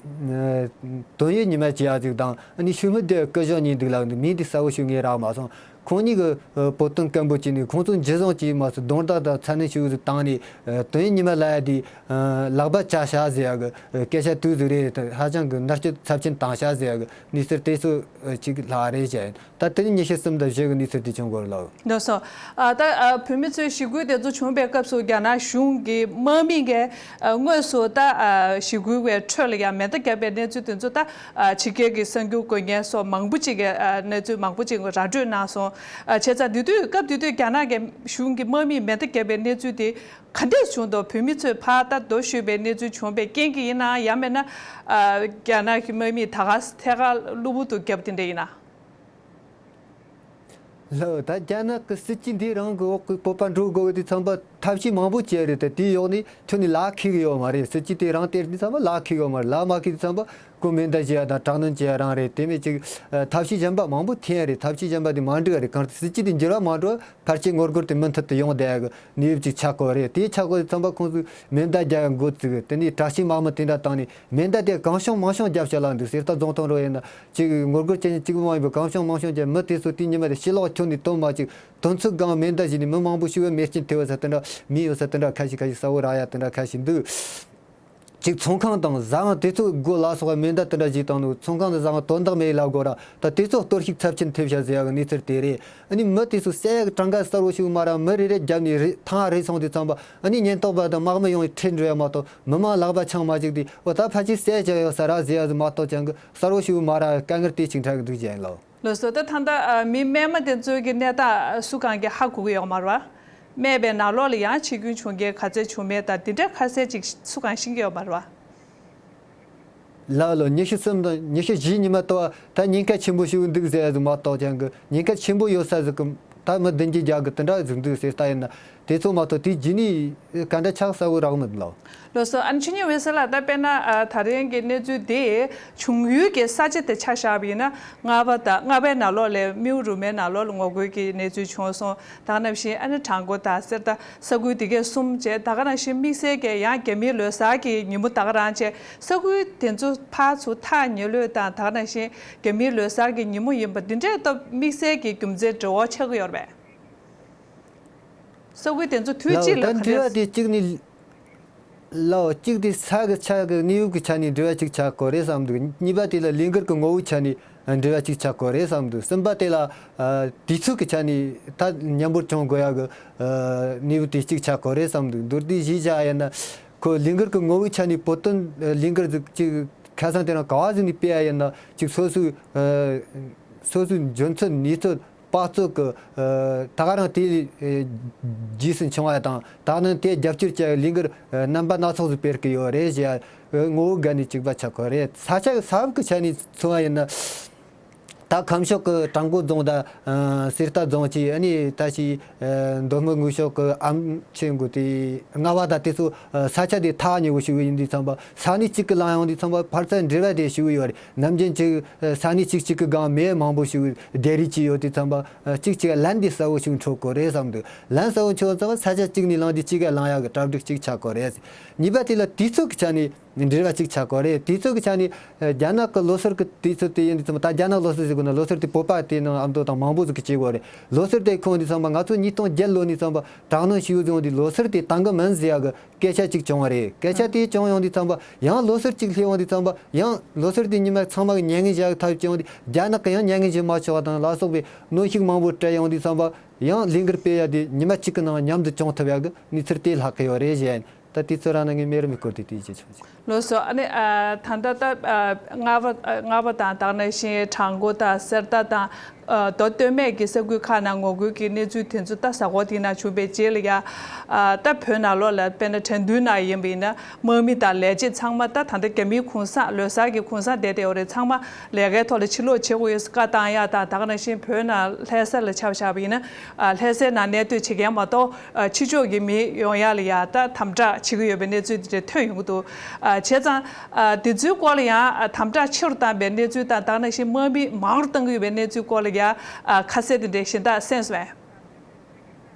དོན་ཡོད་ཉི་མ་བྱས་ཡག་ཅིག་དང་། ཨ་ནི་ཤུལ་མུ་དེ་སྐུ་ཞབས་གཉིས་འདུག་ལབ་འདུག་མིང་དེ་གསལ་བོ་ཞིག་ངས་རག་མ་སོང་། ཁོང་གཉིས་ཀྱིས་ཨ་བོད་དོན་སྐད་འབོད་བྱས་ནས་ཁོང་ཚོ་འཇུ་བཟུང་བྱས་མ་ཚད་རྡུང་རྡེག་དང་ཚ་ནན་ཞིག་བཏང་ནས་ཨ་དོན་ཡོད་ཉི་མ་ལབ་ཡ་དེ་ཨ་ལག་པ་བཅག་ཤག་ཟེར་ཡག་གི་ཨ་སྐད་ཆ་དེ་ཟིག་རེད། ད་ཧ་ཅང་གི་མནར་གཅོད་ཚབས་ཆེན་བཏང་ཤག་ཟེར་ཡག་གི་གནས་ཚུལ་དེ་ཚོ་ཨ་ཅིག་ལྷག་རེད་བྱས། ད་དེ་ནི་ཉི་ཤུ་གསུམ་དང་བཞི་གི་གནས་ཚུལ་དེ་བྱུང་གོ་རེད་ལགས། ལགས་སོ། ཨ་ད་ཨ་བོད་མི་ཚོའི་ཞི་རྒོལ་དེ་ཚོ་བྱུང་བའི་སྐབས་སུ་རྒྱ་ནག་གཞུང་གི་དམག་མི་གིས་ཨ་དངོས་སུ་ད་ཨ་ཞི་རྒོལ་བའི་ཁྲོད་ལ་ཡང་མེ་མདའ་བརྒྱབ་པའི་གནས་ཚུལ་དེ་ཚོ་ད་ཨ་ཕྱི་རྒྱལ་གྱི་གསར་འགྱུར་འགོད་མཁན་སོགས་མང་པོ་ཅིག་གིས་ཨ་གནས་ཚུལ་མང་པོ་ཅིག་ར་སྤྲོད་གནང་སོང་། ཨ་བྱས་ཙང་དེ་དུས་སྐབས་དེ་དུས་རྒྱ་ནག་གི་གཞུང་གི་དམག་མིས་མེ་མདའ་བརྒྱབ་པའི་གནས་ཚུལ་དེ་ག་འདྲས་བྱུང་འདུག་བོད་མི་ཚོས་ཕར་ད་རྡོ་གཞུས་པའི་གནས་ཚུལ་བྱུང་བའི་རྐྱེན་གྱིས་ཡིན་ནམ། ཡང་མིན་ན་ཨ་རྒྱ་ནག་གི་དམག་མིས་ད་ག་ཐད་ཀར་གློ་བུར་དུ་བརྒྱབ་དེ་འདྲ་ཡིན་ན། ལགས། ད་རྒྱ་ནག་གི་སྲིད་ཇུས་འདི་རང་གི་འོག་གི་བོད་པ་འགྲོ་དགོས་ཀྱི་དུས་ཙམ་པ། ཐབས་ཤེས་མང་པོ་བྱས་རེད། དེ་དེའི་འོག་ནས་ཁྱོན་ནས་ལ་ཁེལ་གི་ཡོད་མ་རེད། སྲིད་ཇུས་དེ་རང་སྟེར་དུས་ཙམ་པ་ལ་ཁེལ་གི་ཡོད་མ་རེད། ལ་མ་ཁེལ་དུས་ཙམ་པ་ཁོ་མེ་མདའ་བཞེས་ཡ་དང་དྲག་གནོན་བྱེད་ཡ་རང་རེད། དེ་མིན་ཅིག་ཐབས་ཤེས་གཞན་པ་མང་པོ་འཐེན་ཡ་རེད། ཐབས་ཤེས་གཞན་པ་དེ་མ་འགྲིག་ཡ་རེད། གང་ལྟར་སྲིད་ཇུས་དེ་འགྱུར་བ་མ་འགྲོ་བ། ཕལ་ཆེར་ངོ་རྒོལ་དེ་མུ་མཐུད་དུ་ཡོང་བསྡད་ཡ་གི་གནས་བབ་ཅིག་ཆགས་ཀྱི་ཡོད་རེད། དེ་ཆགས་ཀྱི་ཡོད་དུས་ཙམ་པ་ཁོང་ཚོས་མེ་མདའ་རྒྱག་ཡ་འགོ་བཙུགས། དེ་ནས་དྲག་ཤུགས་དམག་མི་དེ་འདྲ་བཏང་ནས་མེ་མདའ་དེ་གང་བྱུང་མང་བྱུང་རྒྱབ་བྱ་ལ་འདུག་གསེར་རྟ་རྫོང་ཐོག་འགྲོ་ཡིན་ན་ཅིག་ངོ་རྒོལ་བྱེད་མཁན་གཅིག་པུ་མ་ཡིན་པར་གང་བྱུང་མང་བྱུང་བྱས། མི་དེ་ཚོ་དེའི་ཉི་མ་དེ་ཕྱི་ལོགས་ཁྱོན་ནས་ཐོན་མ་བཅུག་དུས་ཚོད་སྒང་མེ་མདའ་བཞིན་ནས་མི་མང་པོ་ཞིག་གི་མེ་སྐྱོན་ཐེབས་ས་དེ་འདྲ་མི་ཡོད་ས་དེ་འདྲ་ཁ་ཤས། ཁ་ཤས་གསལ་བོ་རག་ཡ་དེ་འདྲ་ཁ་ཤས་འདུག་ཅིག་ཚོང་ཁང་དང་ཟ་ཁང་དེ་ཚོ་སྒོ་ལ་སོགས་པ་མེ་མདའ་དེ་འདྲ་ཞིག་བཏང་འདུག་ཚོང་ཁང་དང་ཟ་ཁང་དོན་དག་མེད་ལབ་དགོས་ར། ད་དེ་ཚོ་གཏོར་བཤིག་ཚབས་ཆེན་ཐེབས་བཞག་ཟེར་ཡག་གི་གནས་ཚུལ་དེ་རེད། ཨ་ནི་མི་དེ་ཚོ་བསད་ཡག་གི་གྲངས་ཀ་གསལ་བོ་ཞིག་མ་རག་མི་རེ་རེ་རྒྱབ་ནས་རེ་ཐང་རེ་སོང་དུས་ཙམ་པ་ཨ་ནི་ཉེན་རྟོག་པ་དང་དམག་མི་ཡོང་བའི་ཁྲིད་འགྲོ་ཡ་མ་གཏོགས་མི་མང་ལག་པ་འཆང་མ་བཅུག་དུས། འོ་ད་ཕལ་ཆེར་བསད་བཞག་ཡོད་ས་རེད་ཟེར་ཡ་ཟིག་མ་གཏོགས་ཅང་གི་གསལ་བོ་ཞིག་མ་རག་དཀའ་ངལ་དེ་ཅིག་འཕྲད་གི་འདུག་ཅེས་ཡིན་ལགས། ལགས་སོ། ད་ད་ལྟ་ཨ་མི་རྨས་མ་དེ་ཚོའི་གི་གནས་སྟངས་སུ་གང་གི་ཧ་གོ་གི་ཡོད་མ་རེད་བ། རྨས་པའི་ནང་ལོགས་ལ་ཡང་འཆི་སྐྱོན་བྱུང་མཁན་ག་ཚད་བྱུང་མེད་དང་དེ་འདྲ་ཁ་གསལ་ཅིག་སུ་གང་ཤེས་ཀྱི་ཡོད་མ་རེད་བ། ལགས་ལགས། ཉི་ཤུ་གསུམ་དང་ཉི་ཤུ་བཞིའི་ཉི་མ་ལྟ་བ་ད་ཉེན་ཁ་ཆེན་པོ་ཞིག་འདུག་ཟེར་ཡ་ཟིག་མ་གཏོགས་ཅང་གི་ཉེན་ཁ་ཆེན་པོ་ཡོད་ས་ཟིག་གི་ད་མི་བདུན་བརྒྱད་བརྒྱ་གི་དེ་འདྲ་ཟིག་འདུག་ཟེར་ལྟ་ཡིན་ན། དེ་ཚོ་མ་གཏོགས་དེའི་རྗེས་ནས་ག་འདྲ་ཆགས་གསལ་བོ་རག་མི་འདུག་ལགས། ལགས་སོ། ཨ་ནི་ཆོས་ཉིད་འོད་ཟེར་ལགས། ད་དཔེར་ན་ཨ་ད་རིང་གི་གནས་ཚུལ་དེ་བྱུང་ཡུལ་གྱི་ས་ཆ་དེ་ཆ་བཞག་པ་ཡིན་ན། རྔ་བ་དང་རྔ་བའི་ནང་ལོགས་ལ་སྨེའུ་རུ་མའི་ནང་ལོགས་ལ་ངོ་རྒོལ་གྱི་གནས་ཚུལ་བྱུང་སོང་། ད་ག་ནང་བཞིན་ཨ་ནི་བྲག་འགོ་དང་གསེར་རྟ་ས་ཁུལ་དེ་གའི་གསུམ་བྱས། ད་ག་ནང་བཞིན་དམིགས་བསལ་གྱི་ཡང་རྒྱ་མིའི་ལོ་གསར་གྱི་ཉིན་མོ་ད་ག་རང་བྱས། ས་ཁུལ་དེ་ཚོ་ཕར་ཚུར་ཐག་ཉེ་ལོས་དང་། ད་ག་ནང་བཞིན་རྒྱ་མིའི་ལོ་གསར་གྱི་ཉིན་མོ་ཡིན་པ་འདི་འདྲའི་སྟབས་དམིགས་བསལ་གྱི་རྒྱུ་མཚན་འབྲེལ་བ་ཆགས་ཀྱི་ཡོད་རེད་པས། ས་ཁུལ་དེ་ཚོ་དུས་ལའོ། གཅིག་ལ་ད་ག་འདྲ་འབྲེལ་བ་དེ་གཅིག་ནི། ལའོ། གཅིག་དེ་ས་གི་ཆ་གི་གནས་བབ་ཀྱི་ཆ་ནས་འབྲེལ་བ་གཅིག་ཆགས་དགོས་རེད་བསམ་འདུག་གཉིས་པ་དེ་ལ་ལས་འགུལ་གྱི་ངོ་བོའི་ཆ་ནས་འབྲེལ་བ་གཅིག་ཆགས་དགོས་རེད་བསམ་འདུག་གསུམ་པ་དེ་ལ་ཨ་དུས་ཚོད་ཀྱི་ཆ་ནས་ད་མཉམ་པོར་བྱུང་དགོས་ཡ་གི་ཨ་གནས་བབ་དེ་གཅིག་ཆགས་དགོས་རེད་བསམ་འདུག་མདོར་བསྡུས་ཞིག་བྱ་ཡ་ཡིན་ན། ཁོ་ལས་འགུལ་གྱི་ངོ་བོའི་ཆ་ནས་བོད་དོན་ལས་འགུལ་ཟིག་གཅིག་ཁ་སང་དེ་རིང་ག་བ་ཟིག་ནས་སྤེལ་ཡ་ཡིན་ན། གཅིག་སོ་སོའི་ཨ་སོ་སོའི་འཇོན་ཚོད་ནུས་ཚོད། དཔའ་རྩལ་གྱི་ཨ་ད་ག་རང་དེའི་ཨ་རྗེས་སུ་འབྱུང་བ་དང་། ད་ནི་དེ་རྒྱབ་སྐྱོར་བྱ་བའི་ལས་འགུལ་ཨ་རྣམ་པ་སྣ་ཚོགས་སུ་སྤེལ་གྱི་ཡོད་རེད་ཞེས་ཨ་ངོ་བོ་སྒང་ནས་གཅིག་པ་ཆགས་ཀྱི་ཡོད་རེད། ས་ཆ་ས་བབ་ཀྱི་ཆ་ནས་མཚོན་པ་ཡིན་ན། ད་ཁམས་ཕྱོགས་ཀྱི་བྲག་འགོ་རྫོང་དང་ཨ་གསེར་རྟ་རྫོང་བཅས། ཨ་ནི་ད་ཅི་ཨ་མདོ་སྨད་ངོས་ཕྱོགས་ཀྱི་ཨམ་ཆོས་འགོ་དེ་རྔ་བ་དང་དེ་ཚོ་ཨ་ས་ཆ་དེ་ཐག་ཉེ་བོ་ཞིག་ཡིན་དུས་ཙམ་པ། ས་གནས་གཅིག་གི་ལངས་ཡོང་དུས་ཙམ་པ་ཕར་ཚུར་འབྲེལ་བ་དེ་ཞིག་ཡོད་རེད། ནམ་རྒྱུན་གཅིག་ས་གནས་གཅིག་གཅིག་གི་སྒང་མི་མང་པོ་ཞིག་བསྡད་རེས་ཀྱི་ཡོད་དུས་ཙམ་པ། ཨ་གཅིག་གཅིག་ལན་དེ་གསལ་བོ་ཞིག་འཕྲོད་དགོས་རེད་བསམ་འདུག་ལན་གསལ་བོ་འཕྲོད་ཙམ་པ་ས་ཆ་གཅིག་ནས་ལངས་དུས་གཅིག་ག་ལངས་ཡག་གི་གྲ་སྒྲིག་གཅིག་ཆགས་དགོས་རེད། གཉིས་པ་དེ་ལ་དུས་ཚོད་ཀྱི་ཆ་ནས་འབྲེལ་བ་གཅིག་ཆགས་དགོས་རེད། དུས་ཚོད་ཀྱི་ཆ་ནས་ཨ་རྒྱ་ནག་གི་ལོ་སར་གྱི་དུས་ཚོད་དེ་ཡིན་དུས་ཙམ་པ། ད་རྒྱ་ནག་ལོ་སར་ཟེར་དགོས་ན་ལོ་སར་དེ་བོད་པ་དེ་ནང་ཨ་མདོ་དང་མང་པོ་ཟིག་གིས་བྱེད་དགོས་རེད། ལོ་སར་དེ་ཁོང་དུས་ཙམ་པ་ང་ཚོ་ཉིས་སྟོང་བརྒྱད་ལོ་ནས་ཙམ་པ་དྲག་གནོན་ཞུ་ཡོང་དུས་ལོ་སར་དེ་བཏང་གི་མིན་ཟེར་ཡག་གི་སྐད་ཆ་གཅིག་བྱུང་བ་རེད། སྐད་ཆ་དེ་བྱུང་ཡོང་དུས་ཙམ་པ་ཡང་ལོ་སར་གཅིག་སླེབས་ཡོང་དུས་ཙམ་པ་ཡང་ལོ་སར་དེ་ཉི་མ་ཚང་མ་གི་མྱ་ངན་བཞག་ཐབས་བྱུང་དུས། རྒྱ་ནག་གི་ཡང་མྱ་ངན་བཞེས་མ་ཆོག་པ་དང་ལ་སོགས་པའི་གནོན་ཤུགས་མང་པོ་སྤྲད་ཡོང་དུས་ཙམ་པ་ཡང་ལས་འགུལ་སྤེལ་ཡ་དེ་ཉི་མ་གཅིག་གི་ནང་མཉམ་དུ་བྱུང་ཐུབ་ཡ་གི་གནས་ཚུལ་དེ་ལྷག་གི་ཡོད་རེད་ཞེས། ད་དེ་ཚོ་རང་ན་ངའི་སྨན་རི་མི་སྐོར་དེ་དེ་ཅི་ཆོག་ཅིག་ལགས་སོ། ཨ་ནི་ཨ་ད་ལྟ་ད་ཨ་རྔ་བ་ཨ་རྔ་བ་དང་ད་ག་ནང་བཞིན་བྲག་འགོ་དང་གསེར་རྟ་དང་། ཨ་མདོ་སྟོད་སྨད་ཀྱི་ས་ཁུལ་ཁག་ནང་ངོ་རྒོལ་གྱི་གནས་ཚུལ་དེ་ཚོ་ད་གཟའ་འཁོར་དེའི་ནང་བྱུང་བའི་རྗེས་ལ་ཡ། ཨ་ད་བོད་ནང་ལོགས་ལ་དཔེར་ན་དྲན་རྟེན་ནང་ཡིན་པ་ཡིན་ན་དམག་མི་དང་ལས་བྱེད་ཚང་མ་ད་ད་ལྟ་རྒྱ་མིའི་གུང་སེང་ལོ་གསར་གྱི་གུང་སེང་བསྡད་བསྡད་ཡོད་རེད། ཚང་མ་ལས་ཀའི་ཐོག་ལ་ཕྱིར་ལོག་བྱེད་དགོས་ཡོད་བཀའ་བཏང་ཡ་དང་། ད་ག་ནང་བཞིན་བོད་ནང་ལྷ་ས་ལ་ཆ་བཞག་པ་ཡིན་ན་ཨ་ལྷ་སའི་ནང་གནས་སྡོད་བྱེད་མཁན་མ་གཏོགས་ཨ་ཕྱི་ཕྱོགས་ཀྱི་མི་ཡོང་ཡ་ལ་ཡ་ད་དམ་དྲག་བྱེད་ཀྱི་ཡོད་པའི་གནས་ཚུལ་དེ་འདྲ་ཐོན་ཡོང་གི་འདུག་ཨ་བྱས་ཙང་། ཨ་དེ་ཚོའི་སྐོར་ལ་ཡང་ཨ་དམ་དྲག་ཆེ་རུ་བཏང་བའི་གནས་ཚུལ་དང་། ད་ག་ནང་བཞིན་དམག་མི་མང་རུ་གཏང་གི་ཡོད་པའི་གནས་ཚུལ་སྐོར་ལ་ཡང་ཨ་ཁ་གསལ་དེ་འདྲའི་གཞན་དག་གསན་སོང་ངས།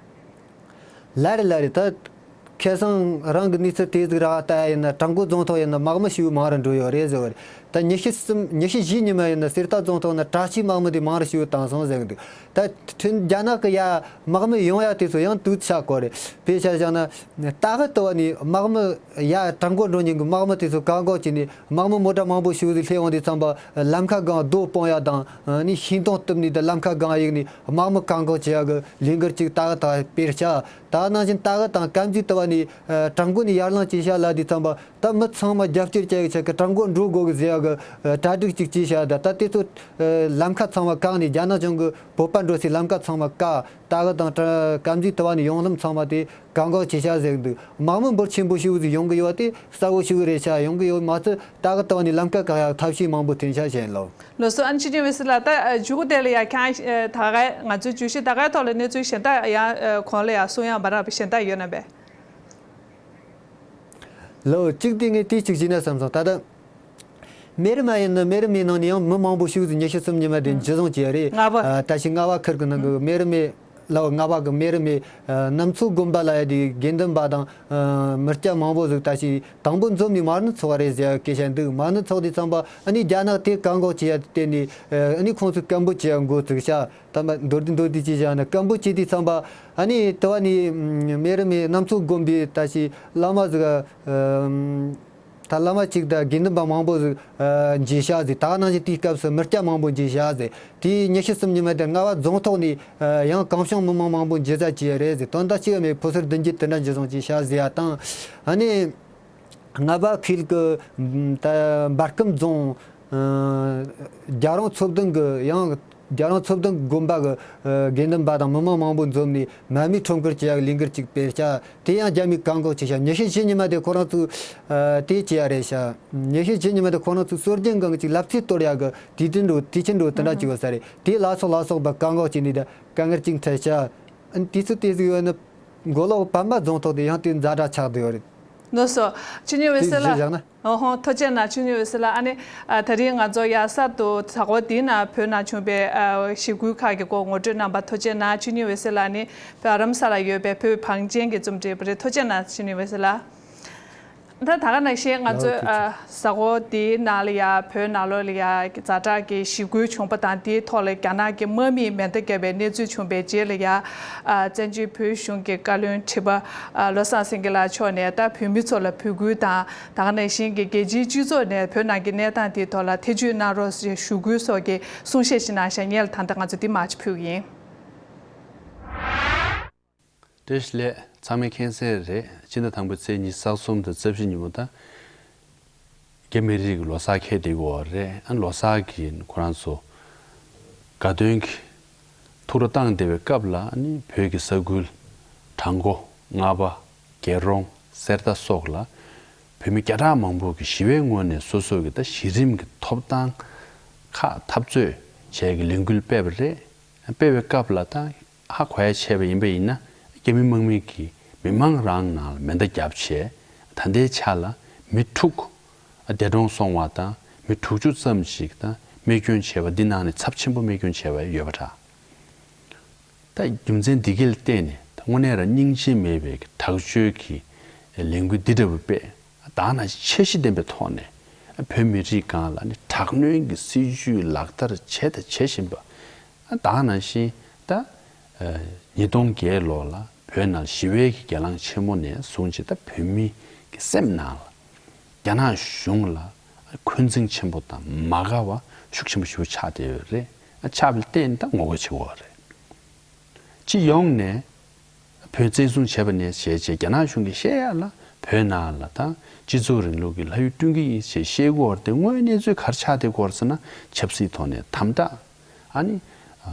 ལགས་རེད། ལགས་རེད། ད་ཁ་སང་རང་གི་གནས་ཚུལ་དེ་ཟིག་རག་ལྟ་ཡ་ཡིན་ན། བྲག་འགོ་རྫོང་ཐོག་ཡིན་ན་དམག་མི་ཞེ་པོ་མང་རུ་འགྲོ་ཡོད་རེད་ཟེར་བ་རེད། ད་ཉི་ཤུ་གསུམ་ཉི་ཤུ་བཞིའི་ཉི་མ་ཡིན་ན་གསེར་རྟ་རྫོང་ཐོག་ན་དྲག་ཆས་དམག་མི་དེ་མང་རུ་ཞེ་པོ་བཏང་སོང་ཟེར་གི་འདུག་ད་ཁྲིན་རྒྱ་ནག་གི་ཡ་དམག་མི་ཡོང་ཡ་དེ་ཚོ་ཡང་དུས་ཆགས་དགོས་རེད། དཔེ་ཆ་བཞག་ན་ལྟ་གི་ལྟ་བ་ནས་དམག་མི་ཡ་བྲག་འགོ་འགྲོ་མཁན་གྱི་དམག་མི་དེ་ཚོ་བཀག་འགོག་བྱས་ནས་དམག་མི་མོ་ཊ་མང་པོ་ཞེ་པོ་ཟིག་སླེབས་ཡོང་དུས་ཙམ་པ་ལམ་ཁ་སྒང་རྡོ་སྤུངས་ཡ་དང་། ཨ་ནི་ཤིང་སྡོང་གཏུབ་ནས་དེ་ལམ་ཁ་སྒང་གཡུགས་ནས་དམག་མི་བཀག་འགོག་བྱེད་ཡ་གི་ལས་འགུལ་ཅིག་ད་གི་ད་གི་སྤེལ་བྱ། ད་གི་ནང་བཞིན་ད་གི་དང་སྐམ་རྫས་ལྟ་བ་ནས་ཨ་བྲག་འགོ་ནས་ཡར་ལངས་བྱས་ཤག་ལབ་དུས་ཙམ་པ། ད་མི་ཚང་མ་རྒྱབ་སྐྱོར་བྱ་ཡི་ཆ་གི་བྲག་འགོ་འགྲོ་དགོས་གི་ཟེར་ཡ་གི་ཨ་གྲ་སྒྲིག་ཅིག་བྱས་ཤག་ད་ད་དེ་ཚོ་ཨ་ལམ་ཁ་ཚང་མ་བཀག་ནས་རྒྱ་ནག་གཞུང་གི་བོད་པ་འགྲོ་སའི་ལམ་ཁ་ཚང་མ་བཀག་ད་གི་དང་སྐམ་རྫས་ལྟ་བ་ནས་ཡོང་ལམ་ཚང་མ་དེ་བཀག་འགོག་བྱས་ཤག་ཟེར་གི་འདུག་དམག་མི་འབོར་ཆེན་པོ་ཞེ་པོ་ཟིག་ཡོང་གི་ཡོད་དེ་གསལ་བོ་ཞེ་པོ་རེད་ཤག་ཡོང་གི་ཡོད་མ་ཚད་ད་གི་ལྟ་བ་ནས་ལམ་ཁ་བཀག་ཡག་ཐབས་ཤེས་མང་པོ་འཐེན་ཤག་བྱས་ལོ། ལགས་སོ། ཨ་ནི་ཆོས་སྐྱོང་འོད་ཟེར་ལགས། ད་མཇུག་དེ་ལ་ཡ་ཁྱེད་ད་ག་ང་ཚོའི་བརྗོད་གཞི་ད་གའི་ཐོག་ལ་གནས་ཚུལ་གཞན་དག་ཡང་གོང་ལ་ཡ་གསུང་ཡ་མ་རག་པ་གཞན་དག་ཡོད་ན་པས། ལོ་གཅིག་དེ་ངས་དེ་གཅིག་བྱས་ན་བསམ་སོང་། ད་ལྟ་སྨན་རི་མ་ཡིན་ན་སྨན་རི་མའི་ནང་ནས་ཡང་མི་མང་པོ་ཞིག་ཟིག་ཉི་ཤུ་སུམ་ཉི་མ་དེ་འཇུ་བཟུང་བྱས་རེད། ལྔ་པ། ཨ། ད་ཕྱི་ལྔ་པ་ཁུལ་གྱི་ནང་གི་སྨན་རི་མའི་ལོ་ལྔ་པ་གི་སྨན་རི་མའི་ཨ་གནམ་མཚོ་དགོན་པ་ལ་ཡ་དེ་དགེ་འདུན་པ་དང་ཨ་མི་སྐྱ་མང་པོ་ཟིག་ད་ཕྱི་དང་པོ་འཛོམས་ནས་མ་ཎི་ཚོགས་རེད་ཟེར་ཡ་སྐད་ཆ་འདུག་མ་ཎི་ཚོགས་དུས་ཙམ་པ་ཨ་ནི་རྒྱ་ནག་དེ་བཀག་འགོག་བྱེད་ཡ་དེ་བརྟེན་ནས་ཨ་ནི་ཁོང་ཚོས་སྐད་འབོད་བྱེད་ཡ་འགོ་བཙུགས་ཤག་ད་མ་མདོར་བསྡུས་མདོར་བསྡུས་ཅིག་བྱས་ན་སྐད་འབོད་བྱེད་དུས་ཙམ་པ་ཨ་ནི་དེ་བ་ནི་སྨན་རི་མའི་གནམ་མཚོ་དགོན་པའི་ད་ཕྱི་བླ་མ་ཟིག་ཨ་ད་བླ་མ་གཅིག་དང་དགེ་འདུན་པ་མང་པོ་ཟིག་ཨ་འཇུས་ཤག་ཟེར། ད་ག་ནང་བཞིན་དེའི་སྐབས་སུ་མི་སྐྱ་མང་པོ་འཇུས་ཤག་ཟེར། དེའི་ཉི་ཤུ་སུམ་ཉི་མ་དེར་ལྔ་པ་རྫོང་ཐོག་ནས་ཨ་ཡང་གང་བྱུང་མི་མང་མང་པོ་འཇུ་བྱས་བྱས་རེད་ཟེར། དོན་དག་གཅིག་མེད། ཕོ་གསར་བདུན་བརྒྱད་དེ་འདྲ་འཇུ་བཟུང་བྱས་ཤག་ཟེར་ཡ་དང་། ཨ་ནི་ལྔ་པ་ཁུལ་གྱི་ད་འབར་ཁམས་རྫོང་ཨ་རྒྱལ་རོང་མཚོ་གདན་གྱི་ཡང་རྒྱལ་རོང་མཚོ་གདན་དགོན་པ་གི་ཨ་དགེ་འདུན་པ་དང་མི་མང་མང་པོ་འཛོམས་ནས་མར་མེ་ཁྲོམ་སྐོར་བྱེད་ཡག་ལས་འགུལ་ཅིག་སྤེལ་ཤག་དེ་ཡང་རྒྱ་མིས་བཀག་འགོག་བྱས་ཤག་ཉི་ཤུ་བཞི་ཉི་མ་དེ་ཁོ་རང་ཚོས་ཨ་དེ་བྱས་ཡ་རེད་ཤག་ཉི་ཤུ་བཞི་ཉི་མ་དེ་ཁོ་རང་ཚོས་སྲོལ་རྒྱུན་སྒང་གི་ཅིག་ལབ་ཙེ་གཏོར་ཡག་གི་དུས་དྲན་འགྲོ་དུས་ཆེན་འགྲོ་དེ་འདྲ་ཅིག་ཡོད་ས་རེད། དེ་ལ་སོགས་ལ་སོགས་པ་བཀག་འགོག་བྱས་ནས་ད་དཀའ་ངལ་ཅིག་འཕྲད་ཤག་དུས་ཚོད་དེ་ཟིག་ཡོད་ན། མགོ་ལོག་བམ་པ་རྫོང་ཐོག་དེ་ཡང་དེ་ཛ་དྲག་ཆགས་བསྡད་ཡོད་རེད། ལགས་སོ། ཆོས་ཉིད་འོད་ཟེར་ལགས། དེ་གཞི་བཞག་ན། ཨོ་ཧོ། ཐུགས་རྗེ་གནང་། ཆོས་ཉིད་འོད་ཟེར་ལགས། ཨ་ནི་ཨ་ད་རིང་ང་ཚོ་ཡ་གསར་དུ་གཟའ་འཁོར་འདིའི་ནང་བོད་ནང་བྱུང་པའི་ཨ་ཞི་རྒོལ་ཁག་གི་སྐོར་ངོ་སྤྲོད་གནང་པ་ཐུགས་རྗེ་གནང་། ཆོས་ཉིད་འོད་ཟེར་ལགས་ནི་བོད་ཨ་རམ་ས་ལ་ཡོད་པའི་བོད་བང་ཆེན་གྱི་རྩོམ་སྒྲིག་པ་རེད། ཐུགས་རྗེ་གནང་། ཆོས་ཉིད་འོད་ཟེར་ལགས། ད་ད་ག་ནང་བཞིན་ང་ཚོས་ལགས་ཐུགས་རྗེ། ཨ་གཟའ་འཁོར་འདིའི་ནང་ལ་ཡ་བོད་ནང་ལོགས་ལ་ཡ་ཛ་དྲག་གི་ཞི་རྒོལ་བྱུང་པ་དང་། དེའི་ཐོག་ལ་རྒྱ་ནག་གི་དམག་མིས་མེ་མདའ་བརྒྱབ་པའི་གནས་ཚུལ་བྱུང་བའི་རྗེས་ལ་ཡ་ཨ་བཙན་བྱོལ་བོད་གཞུང་གི་བཀའ་བློན་ཁྲི་པ་ཨ་བློ་བཟང་སེང་གེ་ལགས་མཆོག་ནས་ད་བོད་མི་ཚོ་ལ་འབོད་སྐུལ་དང་། ད་ག་ནང་བཞིན་གྱི་རྒྱལ་སྤྱིའི་སྤྱི་ཚོགས་ནས་བོད་ནང་གི་གནས་སྟངས་དེའི་ཐོག་ལ་ཐེ་བྱུས་གནང་རོགས་ཞེས་ཞུ་སྐུལ་སོགས་ཀྱི་གསུང་བཤད་ཞིག་གནང་བཞག་ཉེ་ལ་ད་ལྟ་ང་ཚོ་འདི་མར་ཅིག་ཕུལ་གྱི་ཡིན། བཀྲ་ཤིས་བདེ་ལེགས། ཚང་མས་མཁྱེན་གསལ་རེད། ཕྱི་ཟླ་དང་པོའི་ཚེས་ཉི་ཤུ་རྩ་གསུམ་དང་རྩ་བཞི་ཉིན་མོ་ད་རྒྱ་མི་རིགས་ཀྱི་ལོ་གསར་འཁེལ་བསྡད་ཡོད་རེད། ཨ་ལོ་གསར་གྱི་ཁོ་རང་ཚོ་དགའ་སྟོན་གྱི་ཐུགས་ར་བཏང་བསྡད་པའི་སྐབས་ལ་ཨ་ནི་བོད་ཀྱི་ས་ཁུལ་བྲག་འགོ། རྔ་པ། རྒྱལ་རོང་། གསེར་རྟ་སོགས་ལ་བོད་མི་བརྒྱ་ཕྲག་མང་པོ་གིས་ཞི་བའི་ངོས་ནས་སོ་སོ་གི་ད་གཞི་རིམ་གྱི་ཐོབ་ཐང་ཁག་འཐབ་རྩོད་བྱས་ཀྱི་ལས་འགུལ་སྤེལ་བ་རེད། སྤེལ་བའི་སྐབས་ལ་ད་ཧ་གོ་ཡ་བྱས་པ་ཡིན་པ་ཡིན་ན། རྒྱ་མི་དམག་མི་གིས་མི་མང་རང་ནང་ལ་མེ་མདའ་བརྒྱབ་བྱས། ད་ལྟའི་ཆ་ལ་མི་དྲུག་འདས་གྲོངས་སོང་བ་དང་། མི་དྲུག་ཅུ་ཙམ་ཞིག་ད་རྨས་སྐྱོན་བྱས་པ། འདི་ནང་ནས་ཚབས་ཆེན་པོ་རྨས་སྐྱོན་བྱས་པ་ཡོད་པ་འདྲ། ད་རྒྱུ་མཚན་འདི་གས་ལ་བརྟེན་ནས་ད་དངོས་གནས་རང་སྙིང་རྗེ་མེད་པའི་དྲག་སྤྱོད་ཀྱི་ལས་འགུལ་འདི་འདྲ་བོ་སྤེལ། ད་ནང་བཞིན་འཆར་གཞི་ལྡན་པའི་ཐོག་ནས་བོད་མི་རིགས་སྒང་ལ་ནི་དྲག་གནོན་གྱི་སྲིད་ཇུས་ལག་བསྟར་བྱས་དང་བྱེད་བཞིན་པ། ད་ནང་བཞིན་ད་ཉིས་སྟོང་བརྒྱད་ལོ་ལ་བོད་ནང་ཞི་བའི་གི་གྱེན་ལངས་ཆེན་མོ་ནས་བཟུང་བྱས། ད་བོད་མི་གི་སེམས་ནང་ལ་རྒྱ་ནག་གཞུང་ལ་འཁོན་འཛིན་ཆེན་པོ་དང་མ་དགའ་བ་ཤུགས་ཆེན་པོ་ཞིག་ཆགས་བསྡད་ཡོད་རེད། ཆགས་པ་ལ་བརྟེན་ད་ངོ་རྒོལ་བྱེད་དགོས་པ་རེད། སྤྱི་ཡོངས་ནས་བོད་བཙན་བཟུང་བྱས་པ་ནས་བྱས་བྱས་རྒྱ་ནག་གཞུང་གིས་བཤད་ཡ་ལ་བོད་ནང་ལ་ད་སྤྱི་ཚོགས་རིང་ལུགས་ཀྱི་ལྷ་ཡུལ་བསྐྲུན་གྱི་ཡིན་ཞེས་བཤད་ཀྱི་ཡོད་རེད་དེ། དངོས་ཡོད་གནས་ཚུལ་ག་རེ་ཆགས་བསྡད་ཀྱི་ཡོད་རེད་ཟེར་ན། ཆབ་སྲིད་ཐོག་ནས་དམ་དྲག་ཨ་ནི་ཨ་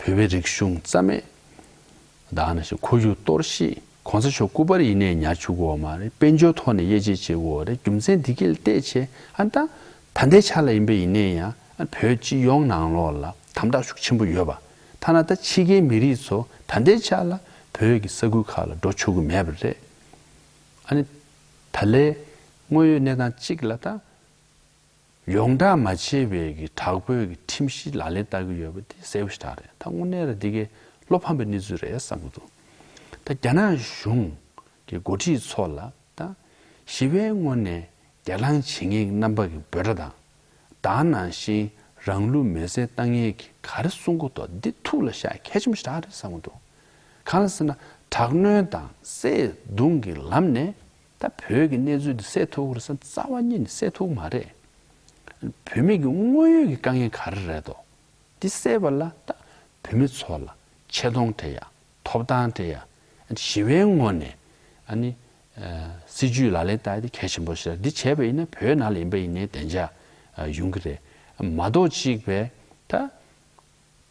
བོད་པའི་རིག་གཞུང་རྩ་མེད། ད་ནང་བཞིན་ཁོར་ཡུག་གཏོར་བཤིག་གོང་ས་མཆོག་སྐུ་པར་ཡིན་ནའི་ཉར་བཅུག་གི་ཡོད་མ་རེད། དཔལ་འབྱོར་ཐོག་ནས་དབྱེ་འབྱེད་བྱེད་ཀྱི་ཡོད་རེད། རྒྱུ་མཚན་འདི་གས་ལ་བལྟས་བྱས་ཨ་ད་ད་ལྟའི་ཆ་ལ་ཡིན་པ་ཡིན་ནའི་ཡང་ཨ་བོད་སྤྱི་ཡོངས་ནང་ལོགས་ལ་དམ་དྲག་ཤུགས་ཆེན་པོ་ཡོད་པ། ཐ་ན་ད་ཕྱི་རྒྱལ་མི་རིགས་ཚོ་ད་ལྟའི་ཆ་ལ་བོད་ཀྱི་ས་ཁུལ་ཁག་ལ་འགྲོ་ཆོག་གི་མེད་པ་རེད། ཨ་ནི་ད་ལན་དངོས་ཡོད་གནས་སྟངས་གཅིག་ལ་ད་ཡོངས་གྲགས་མ་བྱས་པའི་གི་དྲག་པོའི་གི་ཁྲིམས་གཞི་ལག་ལེན་བསྟར་གྱི་ཡོད་པ་དེ་གསལ་པོ་ཞེ་དྲག་རེད། ད་དངོས་གནས་ར་འདི་གའི་བློ་ཕམ་པའི་གནས་ཚུལ་རེད་བསམ་གྱི་འདུག་ད་རྒྱ་ནག་གཞུང་གི་འགོ་ཁྲིད་ཚོ་ལ་ད་ཞི་བའི་ངོས་ནས་གྱེན་ལངས་བྱེད་མཁན་གྱི་རྣམ་པ་གི་འབོད་སྒྲ་དང་། ད་ནང་བཞིན་རང་ལུས་མེར་སྲེག་བཏང་མཁན་གྱིས་ག་རེ་གསུང་གི་འདུག་འདི་ཐུགས་ལ་བཞག་གལ་ཆེན་པོ་ཞེ་དྲག་རེད་བསམ་གྱི་འདུག་གང་ལ་ཟེར་ན་དྲག་གནོན་དང་བསད་རྡུང་གི་ལམ་ནས་ད་བོད་ཀྱི་གནས་ཚུལ་འདི་སེལ་ཐུབ་ཀྱི་རེད་ཟེར་ན་རྩ་བ་ཉིད་ནས་སེལ་ཐུབ་ཀྱི་མ་རེད། བོད་མི་གི་དངོས་ཡོད་ཀྱི་དཀའ་ངལ་ག་རེ་རེད་དོ། འདི་སེལ་བ་ལ་ད་བོད་མི་ཚོ་ལ་ཆེ་མཐོང་སྤྲད་ཡ། ཐོབ་ཐང་སྤྲད་ཡ། ཞི་བའི་ངོས་ནས་ཨ་ནི་ཨ་སྲིད་ཇུས་ལག་ལེན་བསྟར་ཡ་དེ་གལ་ཆེན་པོ་ཞིག་རེད། འདི་བྱས་པ་ཡིན་ན་བོད་ནང་ལ་ཡིན་པ་ཡིན་ནའི་བདེ་འཇགས་ཨ་ཡོང་གི་རེད། མ་གཏོགས་གཅིག་པའི་ད་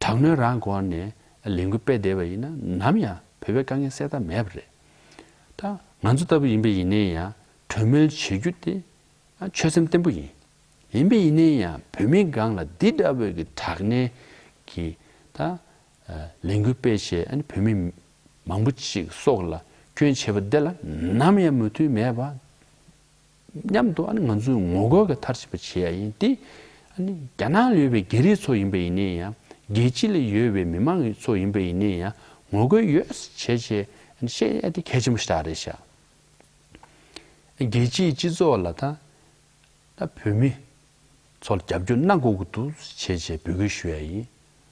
དྲག་གནོན་རང་སྒོ་ནས་ལས་འགུལ་སྤེལ་བསྡད་པ་ཡིན་ན་ནམ་ཡང་བོད་པའི་དཀའ་ངལ་སེལ་ཐབས་མེད་པ་རེད། ད་ང་ཚོ་ལྟ་བུ་ཡིན་པ་ཡིན་ནའི་ཡང་གྲོས་མོལ་བྱེད་རྒྱུ་དེ་ཨ་ཆོད་སེམས་བརྟན་པོ་ཡིན། ཡིན་པ་ཡིན་ནའི་ཡང་བོད་མི་སྒང་ལ་འདི་འདྲ་བོའི་གི་དྲག་གནོན་གྱི་ད་ཨ་ལས་འགུལ་སྤེལ་བྱས། ཨ་ནི་བོད་མི་མང་པོ་ཅིག་སྲོག་ལ་སྐྱོན་བྱས་པ་འདི་ལ་ནམ་ཡང་མོས་མཐུན་མེད་པ། མཉམ་དུ་ཨ་ནི་ང་ཚོས་ངོ་རྒོལ་གྱི་མཐར་ཕྱིན་པ་བྱེད་ཡ་ཡིན་ཏེ། ཨ་ནི་རྒྱ་ནག་ལ་ཡོད་པའི་རྒྱ་རིགས་ཚོ་ཡིན་པ་ཡིན་ནའི་ཡང་རྒྱལ་སྤྱི་ལ་ཡོད་པའི་མི་མང་ཚོ་ཡིན་པ་ཡིན་ནའི་ཡང་ངོ་རྒོལ་ཡོད་བྱས་བྱས་ཨ་ནི་བཤད་ཡ་དེ་གལ་ཆེན་པོ་ཞིག་རེད་ཤག་རྒྱལ་སྤྱིའི་སྤྱི་ཚོགས་ལ་ད་ད་བོད་མི་ཚོར་རྒྱབ་སྐྱོར་གནང་དགོས་ཀྱི་འདུག་བྱས་བྱས་འབོད་སྐུལ་ཞུ་ཡ་ཡིན།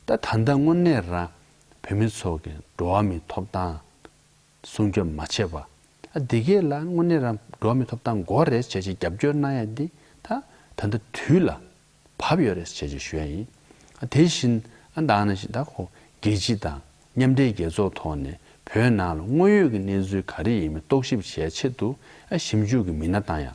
ད་ད་ལྟ་དངོས་གནས་རང་བོད་མི་ཚོ་གི་འགྲོ་བ་མིའི་ཐོབ་ཐང་སྲུང་སྐྱོབ་མ་བྱས་པ། ཨ་འདི་གས་ལ་དངོས་གནས་རང་འགྲོ་བ་མིའི་ཐོབ་ཐང་དགོས་རེད་བྱས་བྱས་རྒྱབ་སྐྱོར་གནང་ཡ་འདི་ད་ད་ལྟ་དུས་ལ་བབ་ཡོད་རེད་བྱས་བྱས་ཞུ་ཡ་ཡིན། ཨ་དེ་བཞིན་ཨ་ད་ནང་བཞིན་ད་ཁོ་རྒྱལ་སྤྱི་དང་མཉམ་འབྲེལ་རྒྱལ་ཚོགས་ཐོག་ནས་བོད་ནང་ལ་དངོས་ཡོད་ཀྱི་གནས་ཚུལ་ག་རེ་ཡིན་མིན་རྟོག་ཞིབ་བྱེད་ཆེད་དུ་ཨ་ཞིབ་འཇུག་གི་མི་སྣ་བཏང་ཡ།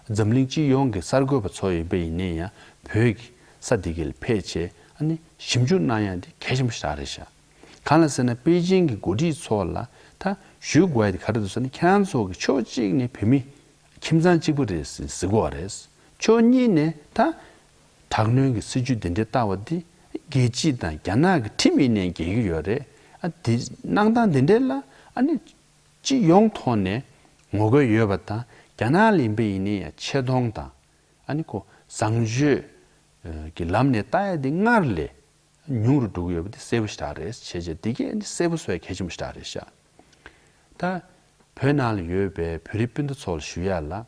འཛམ་གླིང་སྤྱི་ཡོངས་ཀྱི་གསར་འགོད་པ་ཚོ་ཡིན་པ་ཡིན་ནའི་ཡང་བོད་ཀྱི་ས་འདི་གའི་ལ་ཕེབས་བྱས་ཨ་ནི་ཞིབ་འཇུག་གནང་ཡ་འདི་གལ་ཆེན་པོ་ཞིག་རེད་ཤག་གང་ལ་ཟེར་ན་པེ་ཅིང་གི་འགོ་ཁྲིད་ཚོ་ལ་ད་ཞུ་དགོས་ཡ་དེ་ག་རེ་འདུག་ཟེར་ན་ཁྱེད་རང་ཚོ་གི་ཕྱོགས་གཅིག་ནས་བོད་མི་ཁྱིམ་ཚང་གཅིག་པུ་རེད་ཟེར་གོ་བ་རེད། ཕྱོགས་གཉིས་ནས་ད་དྲག་གནོན་གྱི་སྲིད་བྱུས་འདི་འདྲའི་བཏང་བ་འདི་རྒྱལ་སྤྱི་དང་རྒྱ་ནག་གི་ཁྲིམས་ཡིན་ནའི་འགལ་གྱི་ཡོད་རེད། ཨ་འདི་གནང་སྟངས་འདི་འདྲའི་ལ་ཨ་ནི། སྤྱི་ཡོངས་ཐོག་ནས་ངོ་རྒོལ་ཡོད་པ་དང་རྒྱ་ནག་ལ་ཡིན་པ་ཡིན་ནའི་ཡང་ཆེ་མཐོང་དང་ཨ་ནི་ཁོ་བཟང་སྤྱོད་ཀྱི་ལམ་ནས་ལྟ་ཡ་དེ་སྔར་ལས་ཉུང་རུ་འགྲོ་གི་ཡོད་པ་དེ་གསལ་པོ་ཞིག་རེད་བྱས་བྱས་དེ་གས་ནི་གསལ་པོ་བཟོ་ཡ་གལ་ཆེན་པོ་ཞིག་རེད་ཤག་ད་བོད་ནང་ལ་ཡོད་པའི་བོད་རིགས་སྤུན་ཟླ་ཚོ་ལ་ཞུ་ཡ་ལ་ཨ་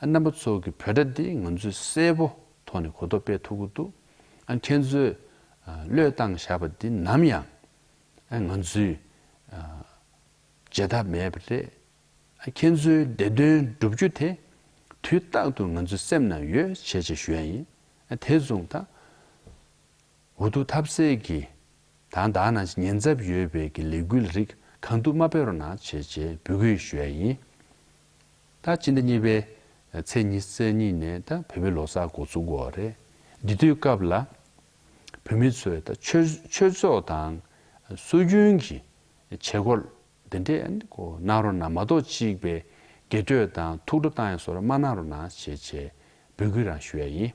རྣམ་པ་ཚོ་གི་བོད་སྒྲ་འདི་ང་ཚོས་གསལ་པོ་ཐོག་ནས་གོ་རྟོགས་སྤེལ་ཐུབ་ཀྱི་འདུག་ཨ་ཁྱེད་ཚོས་བློས་བཏང་བཞག་པ་འདི་ནམ་ཡང་ང་ཚོས། བྱེད་ཐབས་མེད་པ་རེད། ཁྱེད་ཚོའི་བདེ་དོན་བསྒྲུབ་རྒྱུ་དེ་དུས་རྟག་ཏུ་ང་ཚོའི་སེམས་ན་ཡོད་བྱས་བྱས་ཞུ་ཡ་ཡིན། དེ་བཟུང་ད་འུ་ཐུག་ཐབས་ཟད་ཀྱི་དང་ད་ནང་བཞིན་ཉེན་ཚབས་ཡོད་པའི་གི་ལས་འགུལ་རིགས་གང་ཐུབ་མ་སྤེལ་རོགས་གནང་བྱས་བྱས་འབོད་སྐུལ་ཞུ་ཡ་ཡིན། ད་སྤྱི་ཟླ་གཉིས་པའི་ཚེས་ཉི་ཤུ་རྩ་གཉིས་ནས་ད་བོད་པའི་ལོ་གསར་འགོ་ཚུགས་དགོས་པ་རེད། འདི་དུས་སྐབས་ལ་བོད་མི་ཚོས་ད་ཆོས་ཆོས་ཚོགས་དང་སྲོལ་རྒྱུན་གྱི་བྱེད་སྒོ་འདི་འདྲས་ཀོ་གནང་རོགས་གནང་མ་གཏོགས་གཅིག་པའི་རྒྱས་སྤྲོས་དང་ཐུགས་སྤྲོ་བཏང་ཡ་སོགས་མ་གནང་རོགས་གནང་ཞེས་བྱས་འབོད་སྐུལ་རང་ཞུ་ཡ་ཡིན།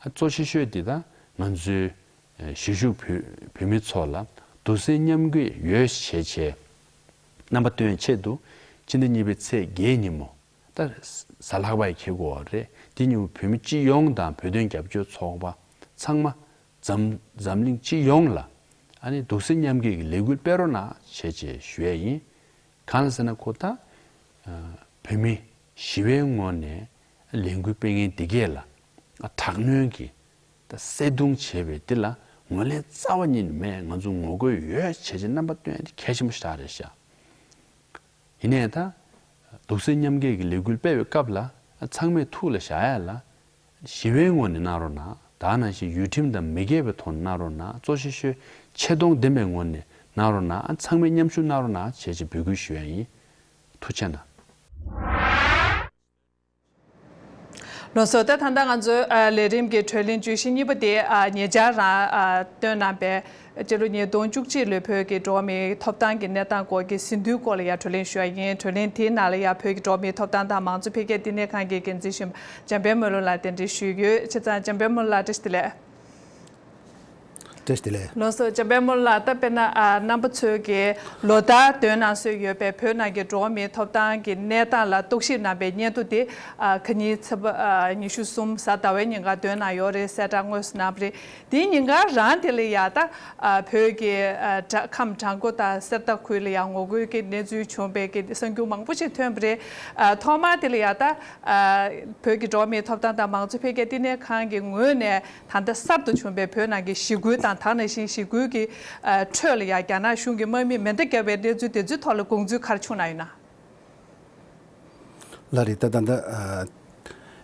ཨ་གཙོ་ཆེ་ཤོས་འདི་དང་ང་ཚོའི་གཞིས་བཞུགས་བོད་བོད་མི་ཚོ་ལ་གདུང་སེམས་མཉམ་སྐྱེད་ཡོད་ཞེས་བྱས་རྣམ་པ་སྟོན་ཆེད་དུ་ཕྱི་ཟླ་གཉིས་པའི་ཚེས་བརྒྱད་ཉིན་མོ། ད་གཟའ་ལྷག་པ་ཡི་འཁེལ་དགོས་པ་རེད། དེ་ཉིན་མོ་བོད་མི་སྤྱི་ཡོངས་དང་བོད་དོན་རྒྱབ་སྐྱོར་ཚོགས་པ་ཚང་མ་འཛམ་འཛམ་གླིང་སྤྱི་ཡོངས་ལ་ཨ་ནི་གདུང་སེམས་མཉམ་སྐྱེད་ཀྱི་ལས་འགུལ་སྤེལ་རོགས་གནང་ཞེས་བཅས་ཞུ་ཡས་ཡིན། གང་ཟེར་ན་ཁོ་ད་བོད་མི་ཞི་བའི་ངོ་ནས་ལས་འགུལ་སྤེལ་མཁན་འདི་གས་ལ་དྲག་གནོན་གྱི་ད་བསད་རྡུང་བྱས་པའི་འདི་ལ་ངོས་ལེན་རྩ་བ་ཉིད་ནས་མེད། ང་ཚོ་ངོ་རྒོལ་ཡོད་བྱས་རྗེས་རྣམ་པ་སྟོན་ཡ་འདི་གལ་ཆེན་པོ་ཞིག་རེད་ཤག་ཡིན་ནའི་ད་གདུང་སེམས་མཉམ་སྐྱེད་ཀྱི་ལས་འགུལ་སྤེལ་བའི་སྐབས་ལ་ཚང་མས་ཐུགས་ལ་བཞག་ཡ་ལ་ཞི་བའི་ངོས་ནས་གནང་རོགས་གནང་། ད་ནང་བཞིན་ཡུལ་ཁྲིམས་དང་མི་འགལ་བའི་ཐོག་ནས་གནང་རོགས་གནང་། གཙོ་ཆེ་ཤོས་ཆེ་མཐོང་ལྡན་པའི་ངོས་ནས་གནང་རོགས་གནང་། ཚང་མས་མཉམ་ཞུགས་གནང་རོགས་གནང་བྱས་རྗེས་འབོད་སྐུལ་ཞུ་ཡ་ཡིན། ཐུགས་རྗེ་གནང་། ལགས་སོ། ད་ད་ལྟ་ང་ཚོའི་ཨ་ལས་རིམ་གྱི་གྲོས་གླེང་བརྗོད་གཞི་གཉིས་པ་དེ་ཨ་ཉེ་ཆར་རང་ཨ་བཏོན་གནང་པའི་སྤྱི་ལོ་ཉིས་སྟོང་བཅུ་གཅིག་ལོའི་བོད་ཀྱི་འགྲོ་བ་མིའི་ཐོབ་ཐང་གི་གནས་སྟངས་སྐོར་གྱི་ཟིན་ཐོའི་སྐོར་ལ་ཡང་གྲོས་གླེང་ཞུ་ཡ་ཡིན། གྲོས་གླེང་དེའི་ནང་ལ་ཡང་བོད་ཀྱི་འགྲོ་བ་མིའི་ཐོབ་ཐང་དང་མང་གཙོ་འཕེལ་རྒྱས་བསྟི་གནས་ཁང་གི་འགན་འཛིན་གཞོན་པ་འཇམ་དཔལ་མོ་ལུ་ལགས་གདན་འདྲེན་ཞུས་ཡོད། བྱས་ཙང་འཇམ་དཔལ་མོ་ལུ་ལགས་བཀྲ་ཤིས་བདེ་ལེགས། བཀྲ་ཤིས་བདེ་ལེགས། ལགས་སོ། འཇམ་དཔལ་མོ་ལགས། ད་དཔེར་ན་ཨ་རྣམ་པ་ཚོས་ཀྱི་ལོ་ལྟར་འདོན་གནང་སྲོལ་ཡོད་པའི་བོད་ནང་གི་འགྲོ་བ་མིའི་ཐོབ་ཐང་གི་གནས་སྟངས་ལ་རྟོག་ཞིབ་གནང་པའི་སྙན་ཐོ་དེ་ཨ་ཁ་ཉིན་ཚེས་པ་ཨ་ཉི་ཤུ་གསུམ་གཟའ་ཟླ་བའི་ཉིན་ཀ་འདོན་གནང་ཡོད་རེད་གསལ་བསྒྲགས་དངོས་སུ་གནང་བ་རེད། དེའི་ཉིན་ཀ་རང་དེ་ལ་ཡ་ད་ཨ་བོད་ཀྱི་ཨ་བྲག་ཁམས་བྲག་འགོ་དང་གསེར་རྟ་ཁུལ་ལ་ཡ་ངོ་རྒོལ་གྱི་གནས་ཚུལ་བྱུང་བའི་གི་གསར་འགྱུར་མང་པོ་ཞིག་ཐོན་པ་རེད། ཨ་ཐོག་མར་དེ་ལ་ཡ་ད་ཨ་བོད་ཀྱི་འགྲོ་བ་མིའི་ཐོབ་ཐང་དང་མང་གཙོ་འཕེལ་རྒྱས་བསྟི་གནས་ཁང་གི་ངོས་ནས། ད་ལྟ་གསར་དུ་བྱུང་བའི་བོད་ནང་གི་ཞི་རྒོལ་དང་ད་ནང་བཞིན་ཞི་རྒོལ་གྱི་ཨ་ཁྲོད་ལ་ཡང་རྒྱ་ནག་གཞུང་གི་དམག་མིས་མེ་མདའ་བརྒྱབ་པའི་གནས་ཚུལ་དེ་ཚོའི་ཐོག་ལ་དགོངས་ཚུལ་ག་རེ་བྱུང་གནང་ཡོད་ན། ལགས་རེད། ད་ད་ལྟ་ཨ་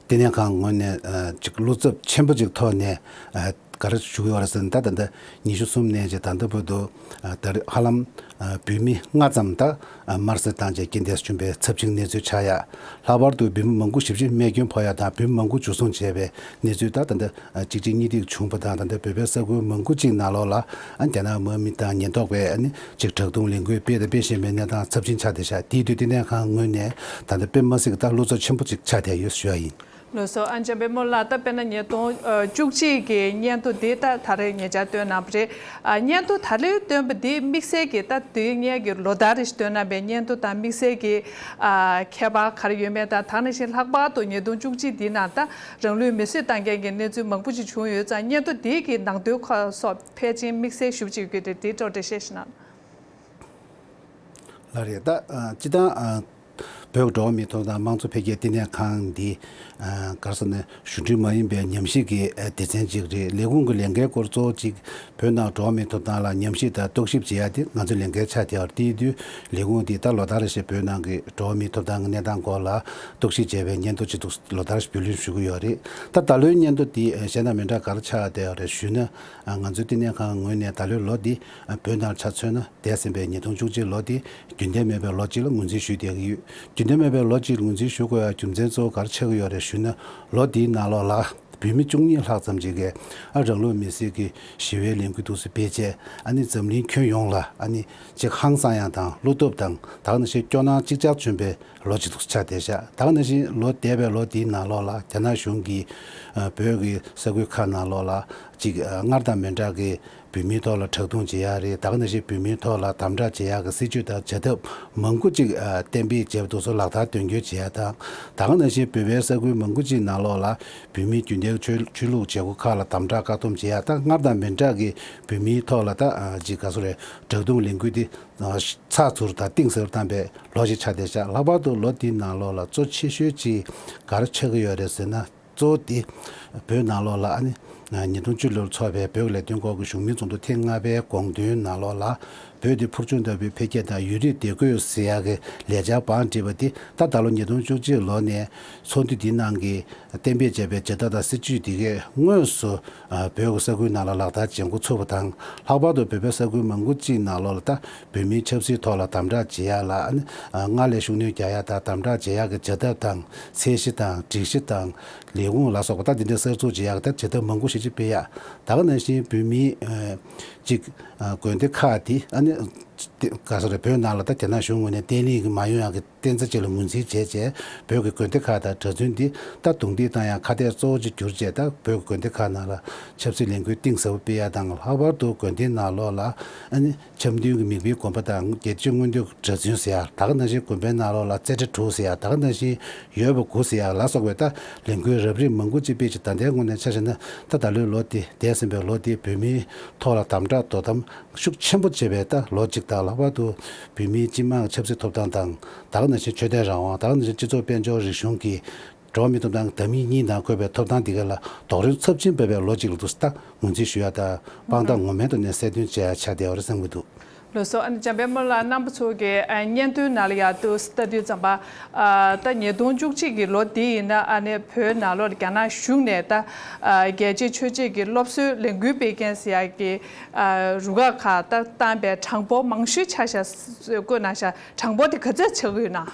བསྟི་གནས་ཁང་ངོས་ནས་ཨ་ཅིག་བློ་འཚབ་ཆེན་པོ་ཅིག་ཐོག་ནས་ཨ་ག་རེ་ཞུ་གི་ཡོད་རེད་ཟེར་ན། ད་ད་ལྟ་ཉི་ཤུ་གསུམ་ནས་ཅིག་ད་ལྟ་བར་དུ་ཨ་ད་རེས་ཧ་ལམ་ཨ་བོད་མི་ལྔ་ཙམ་ད་ཨ་དམར་གསོད་བཏང་བྱས་རྐྱེན་འདས་སུ་བྱུང་བའི་ཚབས་ཆེན་གནས་ཚུལ་ཆགས་ཡ། ལྷག་པར་དུ་བོད་མི་མང་པོ་ཞེ་པོ་ཅིག་རྨས་སྐྱོན་ཕོག་ཡ་དང་བོད་མི་མང་པོ་འཇུ་བཟུང་བྱས་པའི་གནས་ཚུལ་ད་ད་ལྟ་གཅིག་རྗེས་གཉིས་མཐུད་བྱུང་བ་དང་། ད་ལྟ་བོད་པའི་ས་ཁུལ་མང་པོ་ཅིག་ནང་ལོགས་ལ་ཨ་རྒྱ་ནག་དམག་མི་དང་ཉེན་རྟོག་པས་ཨ་ནི་ཅིག་དྲག་རྡུང་ལས་འགུལ་སྤེལ་དང་སྤེལ་བཞིན་པའི་གནས་སྟངས་ཚབས་ཆེན་ཆགས་བསྡད་ཤག་དེའི་དུས་བསྟི་གནས་ཁང་ངོས་ནས་ད་ལྟ་དཔེ་མ་སྲིད་ཀྱི་ད་བློ་འཚབ་ཆེན་པོ་ཅིག་ཆགས་བསྡད་ཡོད་ཞུ་ཡ་ཡིན། ལགས་སོ། ཨ་འཇམ་དཔལ་མོ་ལགས། ད་དཔེར་ན་ཉིས་སྟོང་བཅུ་གཅིག་གི་སྙན་ཐོ་འདི་ད་ད་རེས་ཉེ་ཆར་བཏོན་གནང་བ་རེད། ཨ་སྙན་ཐོ་ད་ལོའི་བཏོན་པ་འདི་དམིགས་བསལ་གྱི་ད་དེ་སྔའི་གི་ལོ་ལྟར་རེ་ཞིག་བཏོན་གནང་བའི་སྙན་ཐོ་དང་དམིགས་བསལ་གྱི་ཨ་ཁྱད་པར་ག་རེ་ཡོད་མེད་དང་། ད་ག་ནང་བཞིན་ལྷག་པར་དུ་ཉིས་སྟོང་བཅུ་གཅིག་འདི་ནང་ད་རང་ལུས་མེར་སྲེག་བཏང་མཁན་གྱི་གནས་ཚུལ་མང་པོ་ཞིག་བྱུང་ཡོད་ཙང་། སྙན་ཐོ་འདི་གི་ནང་དོན་ཁག་སོགས་ཕལ་ཆེར་དམིགས་བསལ་ཞེ་པོ་ཅིག་ཡོད་ཀྱི་རེད། དེ་ཐོག་འགྲེལ་བཤད་ཞིག་གནང་། ལགས་རེད། ད་ཨ་སྤྱིར་བཏང་ཨ་བོད་ཀྱི་འགྲོ་བ་མིའི་ཐོབ་ཐང་དམངས་གཙོ་འཕེལ་རྒྱས་བསྟི་གནས་ཁང་འདི་ཨ་ག་རེ་ཟེར་ན། གཞུང་འབྲེལ་མ་ཡིན་པའི་ཉམས་ཞིབ་ཀྱི་ཨ་སྡེ་ཚན་ཅིག་རེད། ལས་ཁུངས་ཀྱི་ལས་འགན་སྐོར་གཙོ་བོ་གཅིག་བོད་ནང་འགྲོ་བ་མིའི་ཐོབ་ཐང་ལ་ཉམས་ཞིབ་དང་རྟོག་ཞིབ་བྱེད་ཡ་དེ་ང་ཚོའི་ལས་འགན་ཆགས་བསྡད་ཡོད་རེད། དེ་ཡིན་དུས་ལས་ཁུངས་འདིས་ད་ལོ་ལྟར་རེ་བཞིན་བོད་ནང་གི་འགྲོ་བ་མིའི་ཐོབ་ཐང་གི་གནས་སྟངས་སྐོར་ལ་རྟོག་ཞིབ་བྱས་པའི་སྙན་ཐོ་ཅིག་འདུག་ལོ་ལྟར་བཞིན་བསྡུ་ལེན་ཞུ་གི་ཡོད་རེད། ད་ད་ལོའི་སྙན་ཐོ་འདི་ཨ་གཞན་དང་མི་འདྲ་ག་རེ་ཆགས་བསྡད་ཡོད་རེད་ཞུས་ན། ཨ་ང་ཚོའི་བསྟི་གནས་ཁང་ངོས་ནས་ད་ལོའི་ལོ་འདི་ཨ་བོད་ནང་ཆ་མཚོན་ན། འདས་ཟིན་པའི་ཉིས་སྟོང་བཅུ་གཅིག་ལོ་དེ་རྒྱུན་ལྡན་མེད་པའི་ལོ་གཅིག་ལ་ངོས་འཛིན་ཞུས་བསྡད་ཀྱི་ཡོད། རྒྱུན་ལྡན་མེད་པའི་ལོ་གཅིག་ལ་ངོས་འཛིན་ཞུ་དགོས་ཡ་རྒྱུ་མཚན་གཙོ་བོ་ག་རེ་ཆགས་ཀྱི་ཡོད་རེད་ཞུས་ན། ལོ་དེའི་ནང་ལོགས་ལ་བོད་མི་བཅུ་གཉིས་ལྷག་ཙམ་ཅིག་གིས་ཨ་རང་ལུས་མེར་སྲེག་གི་ཞི་བའི་ལས་འགུལ་འདུག་སེ་སྤེལ་བྱས། ཨ་ནི་འཛམ་གླིང་ཁྱོན་ཡོངས་ལ་ཨ་ནི་ཅིག་ཧང་སང་ཡ་དང་བློ་སྟོབས་དང་། ད་ག་ནང་བཞིན་སྐྱོ་སྣང་ཅིག་ཅར་བྱུང་བའི་ལོ་གཅིག་འདུག་ཆགས་བསྡད་ཤག་ད་ག་ནང་བཞིན་ལོ་འདས་པའི་ལོ་དེའི་ནང་ལོགས་ལ་རྒྱ་ནག་གཞུང་གིས་ཨ་བོད་ཀྱི་ས་ཁུལ་ཁག་ནང་ལོགས་ལ་ཅིག་ཨ་སྔར་དང་མི་འདྲ་གི་བོད་མིའི་ཐོག་ལ་དྲག་རྡུང་བྱེད་ཡག་རེད། ད་ག་ནང་བཞིན་བོད་མིའི་ཐོག་ལ་དམ་དྲག་བྱེད་ཡག་གི་སྲིད་བྱུས་དང་བྱ་ཐབས་མང་པོ་ཅིག་ཨ་གཏན་འབེབས་བྱས་པ་དེ་ཚོ་ལག་བསྟར་དོན་འཁྱོལ་བྱེད་ཡག་དང་། ད་ག་ནང་བཞིན་བོད་པའི་ས་ཁུལ་མང་པོ་ཅིག་ནང་ལོགས་ལ་བོད་མིའི་རྒྱུན་ལྡན་ཆོས་ཆོས་ལུགས་བྱེད་སྒོ་ཁག་ལ་དམ་དྲག་བཀག་སྡོམ་བྱེད་ཡག་དང་། སྔར་དང་མི་འདྲ་གི་བོད་མིའི་ཐོག་ལ་ད་ཨ་ཅིག་ག་ཚོད་རེད། དྲག་རྡུང་ལས་འགུལ་དེ་ཨ་ཚགས་ཚུད་དང་གཏིང་ཟབ་བཏང་པའི་ལོ་ཞིག་ཆགས་བསྡད་ཤག་ལྷག་པར་དུ་ལོ་འདིའི་ནང་ལོགས་ལ་གཙོ་ཆེ་ཤོས་ཅིག་ག་རེ་ཆགས་ཀྱི་ཡོད་རེད་ཟེར་ན། གཙོ་བོ་དེ་བོད་ནང་ལོགས་ལ་ཨ་ནི་ཉིས་སྟོང་བཅུ་ལོར་ཚོགས་པའི་བོད་ཀྱི་ལས་དོན་སྐོར་གྱི་གཞུང་མིན་ཚོགས་འདུ་ཐེངས་ལྔ་པའི་དགོངས་དོན་ནང་ལོགས་ལ། བོད་དེ་ཕུལ་བྱུང་ལྟ་བུའི་འཕེལ་རྒྱས་དང་ཡུན་རིང་བདེ་འཁོད་ཟེར་ཡག་གི་ལས་འཆར་བང་བསྒྲིགས་པ་དེ། ད་ད་ལོ་ཉིས་སྟོང་བཅུ་གཅིག་ལོ་ནས་ཚོགས་འདུ་འདིའི་ནང་གི་གཏན་འབེབས་བྱས་པའི་བྱ་ཐབས་དང་སྲིད་བྱུས་དེ་གས་དངོས་སུ་ཨ་བོད་ཀྱི་ས་ཁུལ་ནང་ལ་ལག་བསྟར་བྱེད་འགོ་ཚུགས་པ་དང་། ལྷག་པར་དུ་བོད་པའི་ས་ཁུལ་མང་པོ་ཅིག་ནང་ལོགས་ལ་ད་བོད་མིའི་ཆབ་སྲིད་ཐོག་ལ་དམ་དྲག་བྱེད་ཡག་ལ་ཨ་ནི་ཨ་སྔར་ལས་ཤུགས་སྣོན་རྒྱག་ཡག་དང་། དམ་དྲག་བྱེད་ཡག་གི་བྱ་ཐབས་དང་། ཚད་གཞི་དང་། སྒྲིག་གཞི་དང་། ལས་ཁུངས་ལ་སོགས་པ་ད་འདི་འདྲ་གསར་འཛུགས་བྱེད་ཡག་གི་ད་བྱ་ཐབས་མང་པོ་ཞེ་ཅིག་སྤེལ་ཡག་ད་ག་ནང་བཞིན་བོད་མིའི་ཨ་ཅིག་ཨ་དགོན་སྡེ་ཁག་དེ་ཨ་ནི་ག་ས་རེད། བོད་ནང་ལ་ད་རྒྱ་ནག་གཞུང་ངོས་ནས་བརྟན་ལྷིང་གི་མ་ཡོང་ཡག་གི་རྟེན་རྫས་ཅིག་ལ་ངོས་འཛིན་བྱས་བྱས། བོད་ཀྱི་དགོན་སྡེ་ཁག་དང་གྲྭ་བཙུན་འདི་ད་རྡུང་རྡེག་བཏང་ཡག་ཁ་གཏད་གཙོ་བོ་ཅིག་གྱུར་བྱས། ད་བོད་ཀྱི་དགོན་སྡེ་ཁག་ནང་ལ་ཆབ་སྲིད་ལས་འགུལ་གཏིང་ཟབ་པོ་སྤེལ་ཡག་དང་། ལྷག་པར་དུ་དགོན་སྡེ་ནང་ལོགས་ལ་ཨ་ནི་འཆམ་མཐུན་གྱི་མིག་དཔེའི་དགོན་པ་དང་། རྒྱལ་གཅེས་མངོན་འདོད་ཀྱི་གྲྭ་བཙུན་ཟེར་ཡག་ད་ག་ནང་བཞིན་དགོན་པའི་ནང་ལོགས་ལ་རྩེ་གྲས་དྲུག་ཟེར་ཡག་ད་ག་ནང་བཞིན་ཡོད་པ་དགུ་ཟེར་ཡག་ལ་སོགས་པའི་ད་ལས་འགུལ་རབ་རིམ་མང་པོ་ཅིག་སྤེལ་བྱས། ད་ལྟའི་ངོས་ནས་ཆ་བཞག་ན། ད་ད་ལོའི་ལོ་འདི་འདས་ཟིན་པའི་ལོ་འདི་བོད་མིའི་ཐོག་ལ་དམ་དྲག་དོ་དམ་ཤུགས་ཆེན་པོ་བྱས་པའི་ད་ལོ་གཅིག་དང་། ལྷག་པར་དུ་བོད་མིའི་སྤྱི་དམངས་ཆབ་སྲིད་ཐོབ་ཐང་དང་། ད་ག་ནང་བཞིན་ཆོས་དད་རང་དབང་། ད་ག་ནང་བཞིན་སྤྱི་ཚོགས་དཔལ་འབྱོར་རིག་གཞུང་གི་འགྲོ་བ་མིའི་ཐོབ་ཐང་དམ་ཡིག་གཉིས་ནང་འཁོད་པའི་ཐོབ་ཐང་འདི་ག་ལ་རྡོག་རོལ་ཚབས་ཆེན་འབབ་པའི་ལོ་གཅིག་ལ་འདུག་སེ་ད་ངོས་འཛིན་ཞུ་ཡ་དང་། དཔང་རྟགས་ངོ་མའི་ཐོག་ནས་གསལ་སྟོན་བྱེད་ཡ་ཆགས་བསྡད་ཡོད་རེད་བསམ་གྱི་འདུག་ལགས་སོ། ཨ་ནི་འཇམ་དཔལ་མོ་ལགས་རྣམ་པ་ཚོ་གི་ཨ་སྙན་ཐོའི་ནང་ལ་ཡར་ལྟ་དུས་ཙམ་པ། ཨ་ད་ཉིས་སྟོང་བཅུ་གཅིག་གི་ལོ་འདི་ཡིན་ན། ཨ་ནི་བོད་ནང་ལོགས་ལ་རྒྱ་ནག་གཞུང་ནས་ད་ཨ་རྒྱལ་གཅེས་ཆོས་གཅེས་ཀྱི་སློབ་གསོའི་ལས་འགུལ་སྤེལ་མཁན་ཟེར་ཡག་གི་ཨ་རུ་ཁག་ཁག་ད་བཏང་པའི་གྲངས་འབོར་མང་ཤོས་ཆ་བཞག་བཀོད་གནང་ཤག་གྲངས་འབོར་དེ་ག་ཚོད་ཆགས་ཀྱི་ཡོད་ན།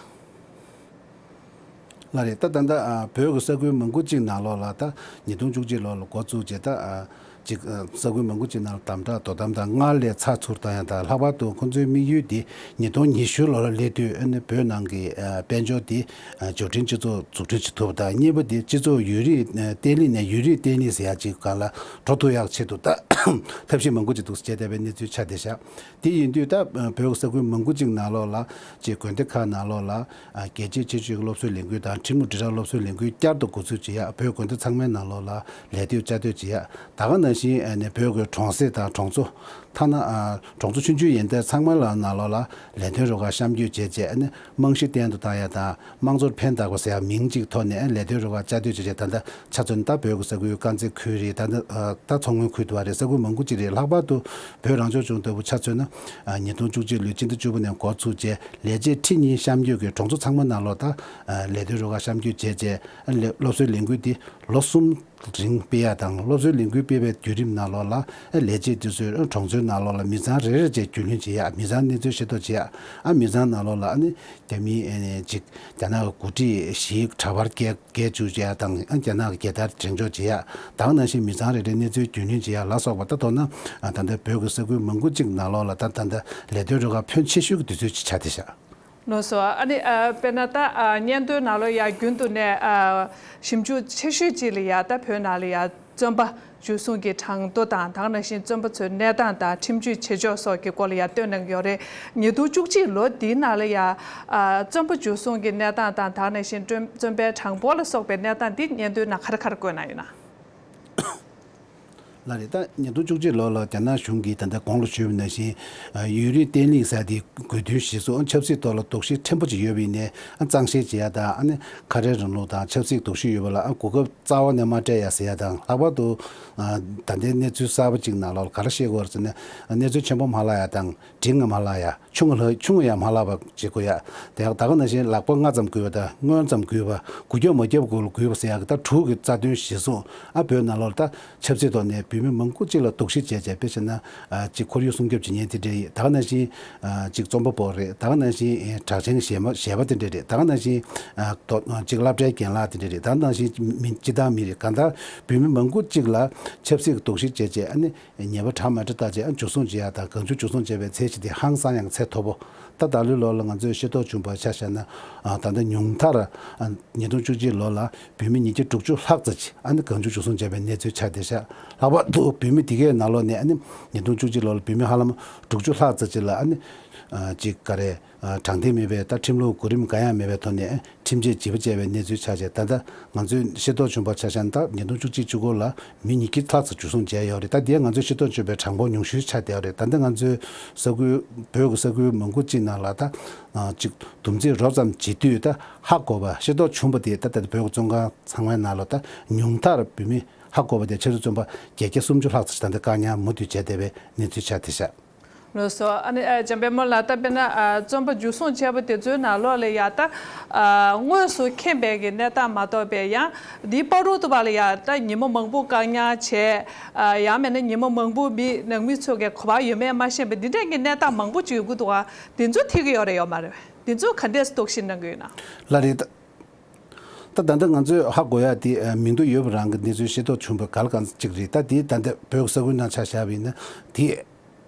ལགས་རེད། ད་ད་ལྟ་ཨ་བོད་ཀྱི་ས་ཁུལ་མང་པོ་ཅིག་ནང་ལོགས་ལ་ད་ཉིས་སྟོང་བཅུ་གཅིག་ལོ་ལ་འགོ་བཙུགས་བྱས། ད་ཨ་ཅིག་ཨ་ས་ཁུལ་མང་པོ་ཅིག་ནང་ལ་དམ་དྲག་དོ་དམ་དང་སྔར་ལས་ཚགས་ཚུད་བཏང་ཡ་དང་། ལྷག་པར་དུ་ཁོང་ཚོའི་དམིགས་ཡུལ་འདི་ཉིས་སྟོང་ཉི་ཤུ་ལོ་ལ་སླེབས་དུས་ཨ་ནི་བོད་ནང་གི་ཨ་དཔལ་འབྱོར་འདི་ཨ་འབྱོར་འབྲིང་སྤྱི་ཚོགས་འཛུགས་སྐྲུན་བྱེད་ཐུབ་པ་དང་། གཉིས་པ་འདི་སྤྱི་ཚོགས་ཡུན་རིང་ཨ་བརྟན་ལྷིང་ནས་ཡུན་རིང་བརྟན་ལྷིང་ཟེར་ཡ་ཅིག་སྒང་ལ་འགྲོ་ཐུབ་ཡག་ཆེད་དུ་ད་ཐབས་ཤེས་མང་པོ་ཅིག་འདུག་སེ་བྱས་བསྡད་པའི་གནས་ཚུལ་ཆགས་བསྡད་ཤག་དེ་ཡིན་དུས་ད་ཨ་བོད་ཀྱི་ས་ཁུལ་མང་པོ་ཅིག་ནང་ལོགས་ལ་ཅིག་དགོན་སྡེ་ཁག་ནང་ལོགས་ལ་ཨ་རྒྱལ་གཅེས་ཆོས་གཅེས་ཀྱི་སློབ་གསོའི་ལས་འགུལ་དང་། ཁྲིམས་ལུགས་དྲིལ་བསྒྲགས་སློབ་གསོའི་ལས་འགུལ་བསྐྱར་དུ་འགོ་འཛུགས་བྱེད་ཡ། བོད་དགོན་སྡེ་ཚང་མའི་ནང་ལོགས་ལ་ལས་གཏོད་བཅའ་སྡོད་བྱེད་ཡ། ད་ག་ནང་བཞིན་ཨ་ནི་བོད་ཀྱི་གྲོང་གསེབ་དང་གྲོང་ཚོ། ཐ་ན་ཨ་གྲོང་ཚོ་ཆུང་ཆུང་ཡན་ཆད་ཚང་མ་ལ་ནང་ལོགས་ལ་ལས་དོན་རུ་ཁག་གཤམ་སྐྱོད་བྱས་བྱས། ཨ་ནི་རྨང་གཞི་བརྟན་དུ་བཏང་ཡ་དང་། དམངས་འཚོར་ཕན་བཏགས་པ་ཟེར་ཡ་མིང་གཅིག་ཐོག་ནས་ཨ་ལས་དོན་རུ་ཁག་བཅའ་སྡོད་བྱས་བྱས། ད་ལྟ་ཆ་མཚོན་ད་བོད་ཀྱི་ས་ཁུལ་དཀར་མཛེས་ཁུལ་རེད། ད་ལྟ་ཨ་ད་མཚོ་སྔོན་ཁུལ་དུ་བ་རེད། ས་ཁུལ་མང་པོ་ཅིག་རེད། ལྷག་པར་དུ་བོད་རང་སྐྱོང་ལྗོངས་ལྟ་བུ་ཆ་མཚོན་ན། ཨ་ཉིས་སྟོང་བཅུ་གཅིག་ལོའི་སྤྱི་ཟླ་བཅུ་པ་ནས་འགོ་ཚུགས་བྱས། ལས་བྱེད་ཁྲི་གཉིས་གཤམ་སྐྱོད་ཀྱིས་གྲོང་ཚོ་ཚང་མ་ནང་ལོགས་ད་ཨ་ལས་དོན་རུ་ཁག་གཤམ་སྐྱོད་བྱས་བྱས། ཨ་ལས་སློབ་གསོའི་ལས་འགུལ་འདི་ལོ་གསུམ་རིང་སྤེལ་ཡ་དང་། སློབ་གསོའི་ལས་འགུལ་སྤེལ་བའི་བརྒྱུད་རིམ་ནང་ལོགས་ལ་ཨ་ལས་བྱེད་དེ་ཚོས་ཨ་གྲོང་ཚོའི་ནང་ལོགས་ལ་མི་ཚང་རེ་རེ་བྱས་རྒྱུས་ལོན་བྱེད་ཡ། མི་ཚང་གནས་ཚུལ་ཤེས་རྟོགས་བྱེད་ཡ། ཨ་མི་ཚང་ནང་ལོགས་ལ་ཨ་ནི་རྒྱ་མིའི་ཨ་ནི་ཅིག་རྒྱ་ནག་གི་འགོ་ཁྲིད་ཞིག་གྲྭ་པར་བསྐྱལ་བསྐྱལ་བཅུག་བྱེད་ཡ་དང་། ཨ་རྒྱ་ནག་གི་རྒྱལ་དར་བསྒྲེངས་འཇོག་བྱེད་ཡ། ད་ག་ནང་བཞིན་མི་ཚང་རེ་རེའི་གནས་ཚུལ་རྒྱུས་ལོན་བྱེད་ཡ་ལ་སོགས་པ། ད་མདོར་ན་ཨ་ད་ལྟ་བོད་ཀྱི་ས་ཁུལ་མང་པོ་ཅིག་ནང་ལོགས་ལ་ད་ད་ལྟ་ལས་དོན་རུ་ཁག་ཕོན་ཆེ་ཤོས་ཀྱི་དུས་ཚོད་ཅིག་ཆགས་བསྡད་ཤག་ལགས་སོ། ཨ་ནི་ཨ་དཔེར་ན་ད་ཨ་སྙན་ཐོའི་ནང་ལོགས་ཡ་རྒྱུན་དུ་ནས་ཨ་ཞིབ་འཇུག་ཆེ་ཤོས་ཅིག་ལ་ཡ་ད་བོད་ནང་ལ་ཡ་བཙོན་པ་འཇུ་བཟུང་གི་གྲངས་ཐོ་དང་། དེ་ག་ནང་བཞིན་བཙོན་པ་ཚོའི་གནས་སྟངས་དང་ཁྲིམས་གཅོད་བྱེད་ཕྱོགས་སོགས་ཀྱི་སྐོར་ལ་ཡ་བཏོན་གནང་གི་ཡོད་རེད། ཉིས་སྟོང་བཅུ་གཅིག་ལོ་འདིའི་ནང་ལ་ཡ་ཨ་བཙོན་པ་འཇུ་བཟུང་གི་གནས་སྟངས་དང་། དེ་ག་ནང་བཞིན་བཙོན་བཙོན་པའི་གྲངས་འབོར་ལ་སོགས་པའི་གནས་སྟངས་འདི་སྙན་ཐོའི་ནང་ག་རེ་ག་རེ་བཀོད་གནང་ཡོད་ན། ལགས་རེད། ད་ཉིས་སྟོང་བཅུ་གཅིག་ལོ་ལ་རྒྱ་ནག་གཞུང་གིས་ད་ལྟ་གོང་ལ་ཞུས་པ་ནང་བཞིན་ཨ་ཡུན་རིང་བརྟན་ལྷིང་ཟེར་དེ་དགོས་འདུན་གཞིར་བཟུང་ཆབ་སྲིད་ཐོག་ལ་དོགས་གཞི་ཕྲན་བུ་ཅིག་ཡོད་པ་ཡིན་ནའི་ཨ་གཙང་བཤེར་བྱེད་ཡ་དང་། ཨ་ནི་ཁ་བྲལ་རིང་ལུགས་དང་ཆབ་སྲིད་དོགས་གཞི་ཡོད་པ་ལ་ཨ་གོ་སྐབས་རྩ་བ་ནས་མ་སྤྲད་ཡ་ཟེར་ཡ་དང་། ལྷག་པར་དུ་ཨ་ད་ལྟའི་གནས་ཚུལ་གསར་པ་ཅིག་ནང་ལོགས་ལ་ག་རེ་བཤད་དགོས་རེད་ཟེར་ན། ཨ་གནས་ཚུལ་ཆེན་པོ་མ་ལྷག་ཡ་དང་། འབྲིང་ང་མ་ལྷག་ཡ། ཆུང་ང་ལྷག་ཆུང་ང་ཡང་མ་ལྷག་པ་བྱེད་དགོས་ཡ། དེ་ཡང་ད་ག་ནང་བཞིན་ལག་པ་སྔ་ཙམ་འགུལ་བ་དང་། སྔོན་ཙམ་འགུལ་བ། འགུལ་སྐྱོད་མ་བརྒྱབ་གོང་ལ་འགུལ་བ་ཟེར་ཡ་གི་ད་དྲུག་གི་རྩ་དོན་གཞིར་བཟུང་ཨ་བོད་ནང་ལོགས་ལ་ད་ཆབ་སྲིད་ཐོག་ནས་བོད་མི་མང་པོ་གཅིག་ལ་དོགས་གཞི་བྱས་བྱས། དཔེ་བྱས་ན་ཨ་གཅིག་ཁོར་ཡུག་སྲུང་སྐྱོབ་བྱེད་མཁན་དེ་འདྲ་ཡིན། ད་ག་ནང་བཞིན་ཨ་གཅིག་རྩོམ་པ་པོ་རེད། ད་ག་ནང་བཞིན་ཨེ་གྲགས་ཅན་གྱི་གཞས་མ་གཞས་པ་དེ་འདྲ་རེད། ད་ག་ནང་བཞིན་ཨ་དོ་གཅིག་སློབ་གྲྭའི་རྒན་ལགས་དེ་འདྲ་རེད། ད་ག་ནང་བཞིན་མི་སྤྱིར་བཏང་མི་རེད། གང་ལྟར་བོད་མི་མང་པོ་གཅིག་ལ་ཆབ་སྲིད་ཀྱི་དོགས་གཞི་བྱས་བྱས། ཨ་ནི་ཉེས་པ་གྲངས་མེད་དུ་བཏགས་རྗེས་ཨ་འཇུ་བཟུང་བྱེད་ཡ་དང་གང་བྱུང་འཇུ་བཟུང་བྱེད་པའི་ཚད་གཞི་དེ་ཧང་སང་ཡང་ཚད་མཐོ་པོ། ད་ད་ལོའི་ལོ་ལ་ང་ཚོས་ཤེས་རྟོགས་བྱུང་བར་ཆ་བཞག་ན། ཨ་ད་ལྟ་ཉུང་མཐར་ཨ་ཉིས་སྟོང་བཅུ་གཅིག་ལོ་ལ་བོད་མི་ཉིས་བརྒྱ་དྲུག་ཅུ་ལྷག་ཙམ་ཅིག་ཨ་ནི་གང་བྱུང་འཇུ་བཟུང་བྱས་པའི་གནས་ཚུལ་ཆགས་བསྡད་ཤག་ལྷག་པར་དུ་བོད་མི་དེ་གའི་ནང་ལོགས་ནས་ཨ་ནི་ཉིས་སྟོང་བཅུ་གཅིག་ལོ་ལ་བོད་མི་ཧ་ལམ་དྲུག་ཅུ་ལྷག་ཙམ་ཅིག་ལ་ཨ་ནི་ཨ་ཅིག་ག་རེ། ཨ་དྲང་བདེན་མེད་པའི་ད་ཁྲིམས་ལུགས་གོ་རིམ་གང་ཡང་མེད་པའི་ཐོག་ནས་ཁྲིམས་ཆད་ལྗིད་པོ་བཅད་པའི་གནས་ཚུལ་ཆགས་བྱས། ད་ལྟ་ང་ཚོས་ཤེས་རྟོགས་བྱུང་བར་ཆ་བཞག་ན། ད་ཉིས་སྟོང་བཅུ་གཅིག་བཅུ་དགུ་ལ་མི་ཉིས་བརྒྱ་ལྷག་ཙམ་འཇུ་བཟུང་བྱས་ཡོད་རེད། ད་དེ་ང་ཚོས་ཤེས་རྟོགས་བྱུང་བའི་གྲངས་འབོར་ཉུང་ཤོས་ཆགས་བསྡད་ཡོད་རེད། ད་ལྟ་ང་ཚོའི་ས་ཁུལ་བོད་ཀྱི་ས་ཁུལ་མང་པོ་ཅིག་ནང་ལ་ད་ཨ་ཅིག་བསྡོམས་རྩིས་རོབ་ཙམ་བྱེད་དུས། ད་ཧ་གོ་བ་ཤེས་རྟོགས་བྱུང་བ་དེ་ད་ལྟ་བོད་ཀྱི་བཙོན་ཁང་ཚང་མའི་ནང་ལ་ད་ཉུང་མཐར་བོད་མི་ཧ་གོ་བ་དེ་ཆབ་སྲིད་བཙོན་པ་བརྒྱད་བརྒྱ་སུམ་ཅུ་ལྷག་ཙམ་ཞིག་ད་ལྟ་བཀག་ཉར་མུ་མཐུད་བྱས་བསྡད་པའི་གནས་ཚུལ་ཆགས་བསྡད་ཤག་ལགས་སོ། ཨ་ནི་ཨ་འཇམ་དཔལ་མོ་ལགས། ད་དཔེར་ན་ཨ་བཙོན་པ་འཇུ་བཟུང་བྱས་པ་དེ་ཚོའི་ནང་ལོགས་ལ་ཡ་ད་ཨ་དངོས་སུ་མཁྱེན་པའི་གི་གནས་སྟངས་མ་གཏོགས་པའི། ཡང་འདིའི་བར་དུ་བ་ལ་ཡ་ད་ཉི་མ་མང་པོ་བཀག་ཉར་བྱས། ཨ་ཡང་མིན་ན་ཉི་མ་མང་པོ་མི་ནང་མི་ཚོ་གི་ག་པར་ཡོད་མེད་མ་ཤེས་པའི་འདི་འདྲའི་གི་གནས་སྟངས་མང་པོ་ཅིག་ཡོང་གི་འདུག་ག་དེ་ཚོ་ཐེ་གི་ཡོད་རེད་ཡོད་མ་རེད། དེ་ཚོ་ག་འདྲས་རྟོག་ཞིབ་གནང་གི་ཡོད་ན། ལགས་རེད། ད་ད་ལྟ་ང་ཚོས་ཧ་གོ་ཡ་དེ་ཨ་མིང་ཐོ་ཡོད་པ་རང་གི་གནས་ཚུལ་ཤེས་རྟོགས་བྱུང་བའི་ག་ལ་གང་ཅིག་རེད། ད་དེ་ད་ལྟ་བོད་ཀྱི་ས་ཁུལ་ནང་ཆ་བཞག་པ་ཡིན་ན་དེ་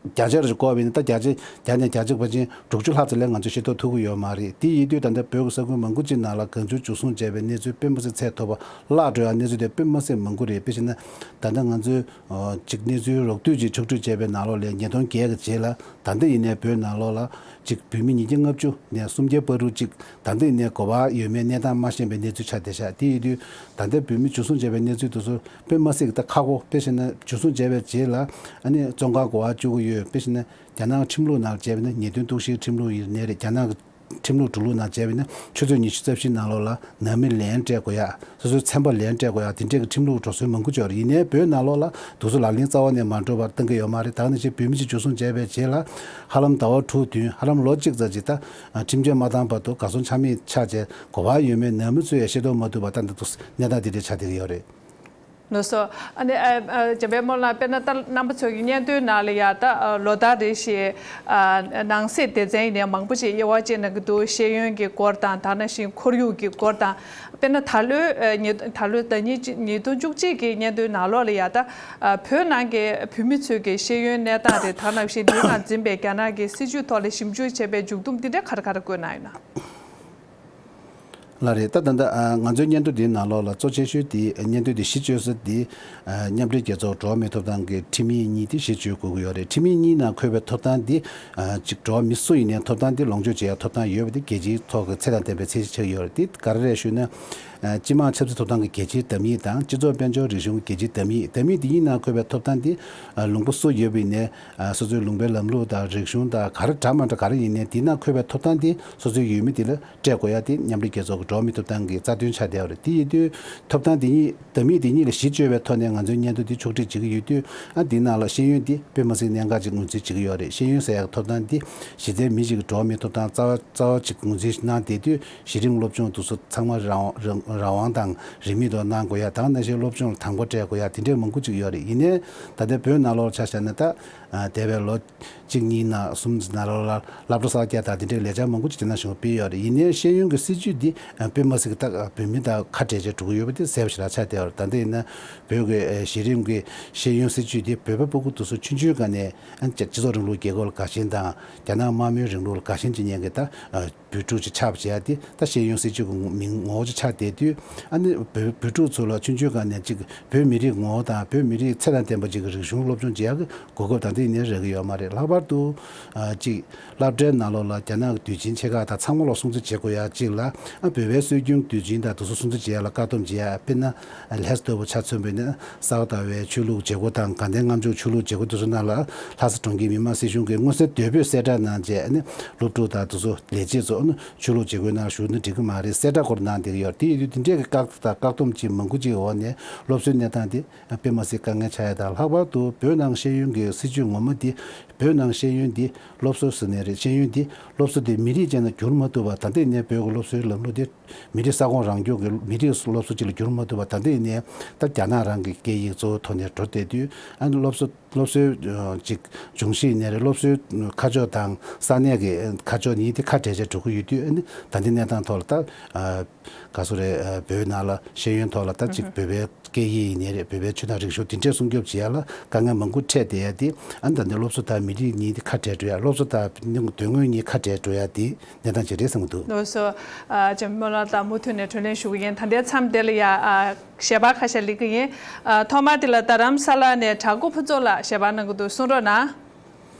བརྒྱ་ཆ་རེ་བཀོད་པ་ཡིན་ན། ད་བརྒྱ་ཆ་བརྒྱ་ནས་བརྒྱ་ཆ་ཕལ་ཆེར་དྲུག་ཅུ་ལྷག་ཙམ་ལས་ང་ཚོས་ཤེས་རྟོགས་ཐུབ་ཀྱི་ཡོད་མ་རེད། དེ་ཡིན་དུས་ད་ལྟ་བོད་ཀྱི་ས་ཁུལ་མང་པོ་ཅིག་ནང་ལ་གང་བྱུང་འཇུ་བཟུང་བྱས་པའི་གནས་ཚུལ་དཔེ་མི་སྲིད་ཚད་མཐོ་པོ། བརླག་འགྲོ་ཡ་གནས་ཚུལ་དེ་དཔེ་མི་སྲིད་མང་པོ་རེད། དཔེ་བྱས་ན་ད་ལྟ་ང་ཚོས་ཨ་ཅིག་གནས་ཚུལ་རོབ་བསྡུས་ཅིག་ཕྱོགས་བསྒྲིགས་བྱས་པའི་ནང་ལོགས་ལ་ཉིས་སྟོང་བརྒྱད་ཀྱི་རྗེས་ལ་ད་ལྟ་ཡིན་ནའི་བོད་ནང་ལོགས་ལ་ཅིག་བོད་མི་ཉིས་བརྒྱ་ལྔ་བཅུ་ནས་སུམ་བརྒྱ་བར་དུ་ཅིག་ད་ལྟ་ཡིན་ནའི་ག་པར་ཡོད་མེད་གནས་སྟངས་མ་ཤེས་པའི་གནས་ཚུལ་ཆགས་བསྡད་ཤག་དེ་ཡིན་དུས་ད་ལྟ་བོད་མི་འཇུ་བཟུང་བྱས་པའི་གནས་ཚུལ་དེ་ཚོ་དཔེ་མི་སྲིད་ཀྱི་ད་ཁག་པོ། དཔེ་བྱས་ན་འཇུ་བཟུང་བྱས་པའི་རྗེས་ལ་ཨ་ནི་བཙོན་ཁང་ག་པར་བཅུག་གི་ཡོད། དཔེ་བྱས་ན་རྒྱ་ནག་ཁྲིམས་ལུགས་ནང་བྱས་པ་ཡིན་ན་ཉེས་དོན་གཏུག་བཤེར་ཁྲིམས་ལུགས་ཡིན་ནའི་རེད། རྒྱ་ནག་གི་ཁྲིམས་ལུགས་འགྲོ་ལུགས་ནང་བྱས་པ་ཡིན་ན་ཆུ་ཚོད་ཉི་ཤུ་རྩ་བཞི་ནང་ལོགས་ལ་ནང་མི་ལན་སྤྲད་དགོས་ཡ། སོ་སོའི་ཚན་པ་ལན་སྤྲད་དགོས་ཡ། དེ་འདྲས་ཀྱི་ཁྲིམས་ལུགས་འགྲོ་སྲོལ་མང་པོ་ཅིག་ཡོད་རེད། ཡིན་ནའི་བོད་ནང་ལོགས་ལ་དེ་ཚོ་ལག་ལེན་རྩ་བ་ནས་མ་འགྲོ་བར་བཏང་གི་ཡོད་མ་རེད། ད་ག་ནང་བཞིན་བོད་མི་གཅིག་འཇུ་བཟུང་བྱས་པའི་རྗེས་ལ་ཧ་ལམ་ཟླ་བ་དྲུག་བདུན། ཧ་ལམ་ལོ་གཅིག་ཙམ་ཅིག་ད་ཁྲིམས་ཆད་མ་བཏང་བར་དུ་གར་སོང་ཆ་མེད་ཆགས་བྱས། ག་པར་ཡོད་མེད་ནང་མི་ཚོས་ཡང་ཤེས་རྟོགས་མ་ཐུབ་པ། ད་འདི་འདུག་གནས་སྟངས་འདི་འདྲས་ཆགས་བསྡད་ཀྱི་ཡོད་རེད། ལགས་སོ། ཨ་ནི་ཨ་ཨ་འཇམ་དཔལ་མོ་ལགས། དཔེར་ན་ད་རྣམ་པ་ཚོ་གི་སྙན་ཐོའི་ནང་ལ་ཡ་ད་ཨ་ལོ་ལྟར་རེ་བཞིན་ཨ་ནང་གསེས་སྡེ་ཚན་ཡིན་ནའི་མང་པོ་ཞིག་དབྱེ་བ་ཕྱེ་གནང་གི་འདུག་ཤེས་ཡོན་གྱི་སྐོར་དང་། དེ་ནང་བཞིན་ཁོར་ཡུག་གི་སྐོར་དང་། དཔེར་ན་ད་ལོའི་ཨ་ཉིས་ད་ལོའི་ཟླ་ཉིན་གཅིག་ཉིས་སྟོང་བཅུ་གཅིག་གི་སྙན་ཐོའི་ནང་ལོགས་ལ་ཡ་ད་ཨ་བོད་ནང་གི་བོད་མི་ཚོའི་གི་ཤེས་ཡོན་གནས་སྟངས་རེད། དེ་ནང་བཞིན་དེའི་ནང་འཛིན་པའི་རྒྱ་ནག་གི་སྲིད་བྱུས་ཐོག་ལ་ཞིབ་འཇུག་བྱས་པའི་མཇུག་བསྡོམས་འདི་འདྲ་ག་རེ་ག་རེ་བཀོད་གནང་ཡོད་ན། ལགས་རེད། ད་ད་ལྟ་ཨ་ང་ཚོའི་སྙན་ཐོ་འདིའི་ནང་ལོགས་ལ་གཙོ་ཆེ་ཤོས་དེ་སྙན་ཐོ་འདི་གཞི་བཅོལ་ས་དེ་ཨ་མཉམ་འབྲེལ་རྒྱལ་ཚོགས་འགྲོ་བ་མིའི་ཐོབ་ཐང་གི་ཁྲིམས་ཡིག་གཉིས་དེ་གཞི་བཅོལ་དགོས་ཀྱི་ཡོད་རེད། ཁྲིམས་ཡིག་གཉིས་ནང་འཁོད་པའི་ཐོབ་ཐང་འདི་ཨ་ཅིག་འགྲོ་བ་མི་སུ་ཡིན་ནའི་ཐོབ་ཐང་འདི་ལོངས་སྤྱོད་བྱེད་ཡ་ཐོབ་ཐང་ཡོད་པ་དེ་རྒྱལ་སྤྱིའི་ཐོག་གི་ཚད་དང་ལྡན་པའི་ཚད་གཞི་ཆགས་ཀྱི་ཡོད་རེད། དེ་ག་རེ་རེད་ཞུས་ན། ཨ་སྤྱི་དམངས་ཆབ་སྲིད་ཐོབ་ཐང་གི་རྒྱལ་སྤྱིའི་བསྡམ་ཡིག་དང་། སྤྱི་ཚོགས་དཔལ་འབྱོར་རིག་གཞུང་གི་རྒྱལ་སྤྱིའི་བསྡམ་ཡིག་བསྡམ་ཡིག་འདི་གཉིས་ནང་འཁོད་པའི་ཐོབ་ཐང་འདི་ཨ་ལུང་པ་སུ་ཡོད་པ་ཡིན་ནའི་ཨ་སོ་སོའི་ལུང་པའི་ལམ་ལུགས་དང་རིག་གཞུང་དང་ག་རེ་འདྲ་མ་འདྲ་ག་རེ་ཡིན་ནའི་འདི་ནང་འཁོད་པའི་ཐོབ་ཐང་འདི་སོ་སོའི་ཡུལ་མི་འདི་ལ་སྤྲད་དགོས་ཡ། དེ་མཉམ་འབྲེལ་རྒྱལ་ཚོགས་ཀྱི་འགྲོ་བ་མིའི་ཐོབ་ཐང་གི་རྩ་དོན་ཆགས་བསྡད་ཡོད་རེད། དེ་ཡིན་དུས་ཐོབ་ཐང་འདི་གཉིས་བསྡམ་ཡིག་འདི་གཉིས་ལ་གཞི་བཅོལ་བའི་ཐོག་ནས་ང་ཚོའི་སྙན་ཐོ་འདི་ཕྱོགས་སྒྲིག་བྱེད་ཀྱི་ཡོད་དུས། ཨ་འདི་ནང་ལ་ཤེས་ཡོན་འདི་དཔེ་མི་སྲིད་གནད་འགག་ཅིག་ངོས་འཛིན་བྱེད་ཀྱི་ཡོད་རེད། ཤེས་ཡོན་ཟེར་ཡག་ཐོབ་ཐང་འདི་གཞི་རྩའི་མི་གཅིག་གི་འགྲོ་བ་མིའི་ཐོབ་ཐང་རྩ་བ་རྩ་བ་ཅིག་ངོས་འཛིན་གནང་བསྡད་དུས། གཞི་རིམ་སློབ་སྦྱོང་དེ་ཚོ་ཚང་མ་རང་རང་རང་དབང་དང་རིན་མེད་ཐོག་གནང་དགོས་ཡ། དེ་ནང་བཞིན་སློབ་སྦྱོང་ལ་དང་པོ་སྤྲད་དགོས་ཡ། དེ་འདྲའི་མང་པོ་ཅིག་ཡོད་རེད། ཡིན་ནའི་ད་ལྟའི་བོད་ནང་ལོགས་ཆ་བཞག་ན་ད་ཨ་འདས་པའི་ལོ་གཅིག་གཉིས་ནང་གསུམ་ནང་ལོགས་ལ་སློབ་གྲྭ་གསར་རྒྱག་དང་དེ་འདྲའི་ལས་འཆར་མང་པོ་ཅིག་རྒྱ་ནག་གཞུང་གིས་སྤེལ་ཡོད་རེད། ཡིན་ནའི་ཤེས་ཡོན་གྱི་སྲིད་བྱུས་འདི་ཨ་དཔེ་མི་སྲིད་ཀྱི་ད་བོད་མི་དང་ཁ་བྲལ་བྱས་འགྲོ་གི་ཡོད་པ་དེ་གསལ་པོ་ཞེ་དྲག་ཆགས་བསྡད་ཡོད་རེད། ད་ལྟ་ཡིན་ན་བོད་ཀྱི་ཨ་གཞི་རིམ་གྱི་ཤེས་ཡོན་སྲིད་བྱུས་འདི་བོད་པ་ཕྲུ་གུ་དེ་ཚོ་ཆུང་ཆུང་སྒང་ནས་ཨ་སྤྱི་ཚོགས་རིང་ལུགས་རྒྱལ་ཁབ་ལ་དགའ་ཞེན་དང་རྒྱ་ནག་དམར་མོའི་རིང་ལུགས་ལ་དགའ་ཞེན་བྱེད་མཁན་གྱི་ད་ཨ་ བོད་ཕྲུག་ཅིག་ཆགས་པ་བྱས་ཏེ། ད་ཤེས་ཡོན་སྲིད་བྱུས་ཀྱི་མིང་ངོ་བོ་ཅིག་ཆགས་བསྡད་དུས། ཨ་ནི་བོད་བོད་ཕྲུག་ཚོ་ལ་ཆུང་ཆུང་སྒང་ནས་ཅིག་བོད་མི་རིགས་ངོ་བོ་དང་བོད་མི་རིགས་ཚད་དང་ལྡན་པ་ཅིག་གི་རིག་གཞུང་སློབ་སྦྱོང་བྱེད་ཡག་གི་གོ་སྐབས་ད་ལྟ་ཡིན་ནའི་རག་གི་ཡོད་མ་རེད། ལྷག་པར་དུ་ཨ་ཅིག་སློབ་གྲྭའི་ནང་ལོགས་ལ་རྒྱ་ནག་གི་དུས་ཆེན་ཆེ་ཁག་དང་ཚང་མ་ལ་སྲུང་བརྩི་བྱེད་དགོས་ཡ་གཅིག་ལ། ཨ་བོད་པའི་སྲོལ་རྒྱུན་དུས་ཆེན་དང་དེ་ཚོ་སྲུང་བརྩི་བྱེད་ཡ་ལ་བཀག་སྡོམ་བྱེད་ཡ། དཔེར་ན་ལྷ་ས་ལྟ་བུ་ཆ་མཚོན་པ་ཡིན་ན། གསར་དར་བའི་ཆོས་ལུགས་བྱེད་སྒོ་དང་དགའ་ལྡན་ལྔ་མཆོད་ཆོས་ལུགས་བྱེད་སྒོ་དེ་ཚོ་ནང་ལ་ལྷ་ས་གྲོང་ཁྱེར་མི་དམངས་སྲིད་གཞུང་གིས་མངོན་གསལ་དོད་པོས་གསལ་བསྒྲགས་གནང་བྱས། ཨ་ནི་སློབ་ཕྲུག་དང་དེ་ཚོ་ལས་བྱེད་ཚོ་ཨ་ནི་ཆོས་ལུགས་བྱེད་སྒོའི་ནང་ཞུགས་ན་འགྲིག་གི་མ་རེད། གསལ་བསྒྲགས་སྐོར་གནང་བསྡད་ཀྱི་ཡོད་རེད། དེ་ཡིན་དུས་དེ་འདྲས་ཀྱི་བཀག་དང་བཀག་སྡོམ་ཅིག་མང་པོ་ཅིག་འོག་ནས་སློབ་གསོའི་གནས་སྟངས་དེ་དཔེ་མ་སྲིད་དཀའ་ངལ་ཆགས་ཡ་དང་། ལྷག་པར་དུ་བོད་ནང་ཤེས་ཡོན་གྱི་སྲིད་བྱུས་ངོ་མ་དེ། བོད་ནང་ཤེས་ཡོན་འདི་སློབ་གསོ་ཟེར་ནའི་རེད། ཤེས་ཡོན་འདི་སློབ་གསོ་དེ་མི་རིགས་ཅན་ལ་བསྒྱུར་མ་ཐུབ་པ། ད་ལྟ་ཡིན་ནའི་བོད་ཀྱི་སློབ་གསོའི་ལམ་ལུགས་དེ་མི་རིགས་ས་ཁོངས་རང་སྐྱོང་གི་མི་རིགས་སློབ་གསོ་ཅིག་ལ་བསྒྱུར་མ་ཐུབ་པ། ད་ལྟ་ཡིན་ནའི་ད་རྒྱ་ནག་རང་གི་སྐད་ཡིག་གཙོ་བོ་ཐོག་ནས་འགྲོ་བསྡད་དུས། ཨ་ནི་སློབ་གསོ་སློབ་གསོའི་ཅིག་སྦྱོང་གཞི་ཡིན་ནའི་རེད། སློབ་གསོའི་ཁ་ཕྱོགས་དང་ས་གནས་ཀྱི་ཁ་ཕྱོགས་གཉིས་དེ་ཁ་བྲལ་བྱས་འགྲོ་གི་ཡོད་དུས། ཨ་ནི་ད་ལྟའི་གནས་སྟངས་ཐོག་ལ་ད་ག་ཚོད་རེད། བོད་ནང་ལ་ཤེས་ཡོན་ཐོག་ལ་ད་ཅིག་བོད་པའི་སྐད་ཡིག་ཡིན་ནའི་རེད། བོད་པའི་ཆོས་དང་རིག་གཞུང་དེ་འདྲས་སྲུང་སྐྱོབ་བྱེད་ཡ་ལ་དཀའ་ངལ་མང་པོ་འཕྲད་བསྡད་ཡ་དེ། ཨ་ནི་ད་ལྟ་སློབ་གསོ་དང་མི་རིགས་གཉིས་དེ་ཁ་བྲལ་འགྲོ་ཡ། སློབ་གསོ་དང་དོན་དངོས་གཉིས་ཁ་བྲལ་འགྲོ་ཡ་དེ་གནས་སྟངས་ཅིག་རེད་བསམ་གྱི་འདུག། ལགས་སོ། ཨ་འཇམ་དཔལ་ལགས་དང་མུ་མཐུད་ནས་གྲོས་གླེང་ཞུ་གི་ཡིན། ད་ལྟའི་མཚམས་དེ་ལ་ཡ་ཨ་ཞལ་པར་ཁ་ཤས་སླེབས་ཀྱི་ཡིན། ཨ་ཐོག་མར་དེ་ལ་རྡ་རམ་ས་ལ་ནས་གྲགས་པ་ཕུན་ཚོགས་ལགས་ཞལ་པར་གནང་གི་འདུག། གསུང་རོགས་གནང་།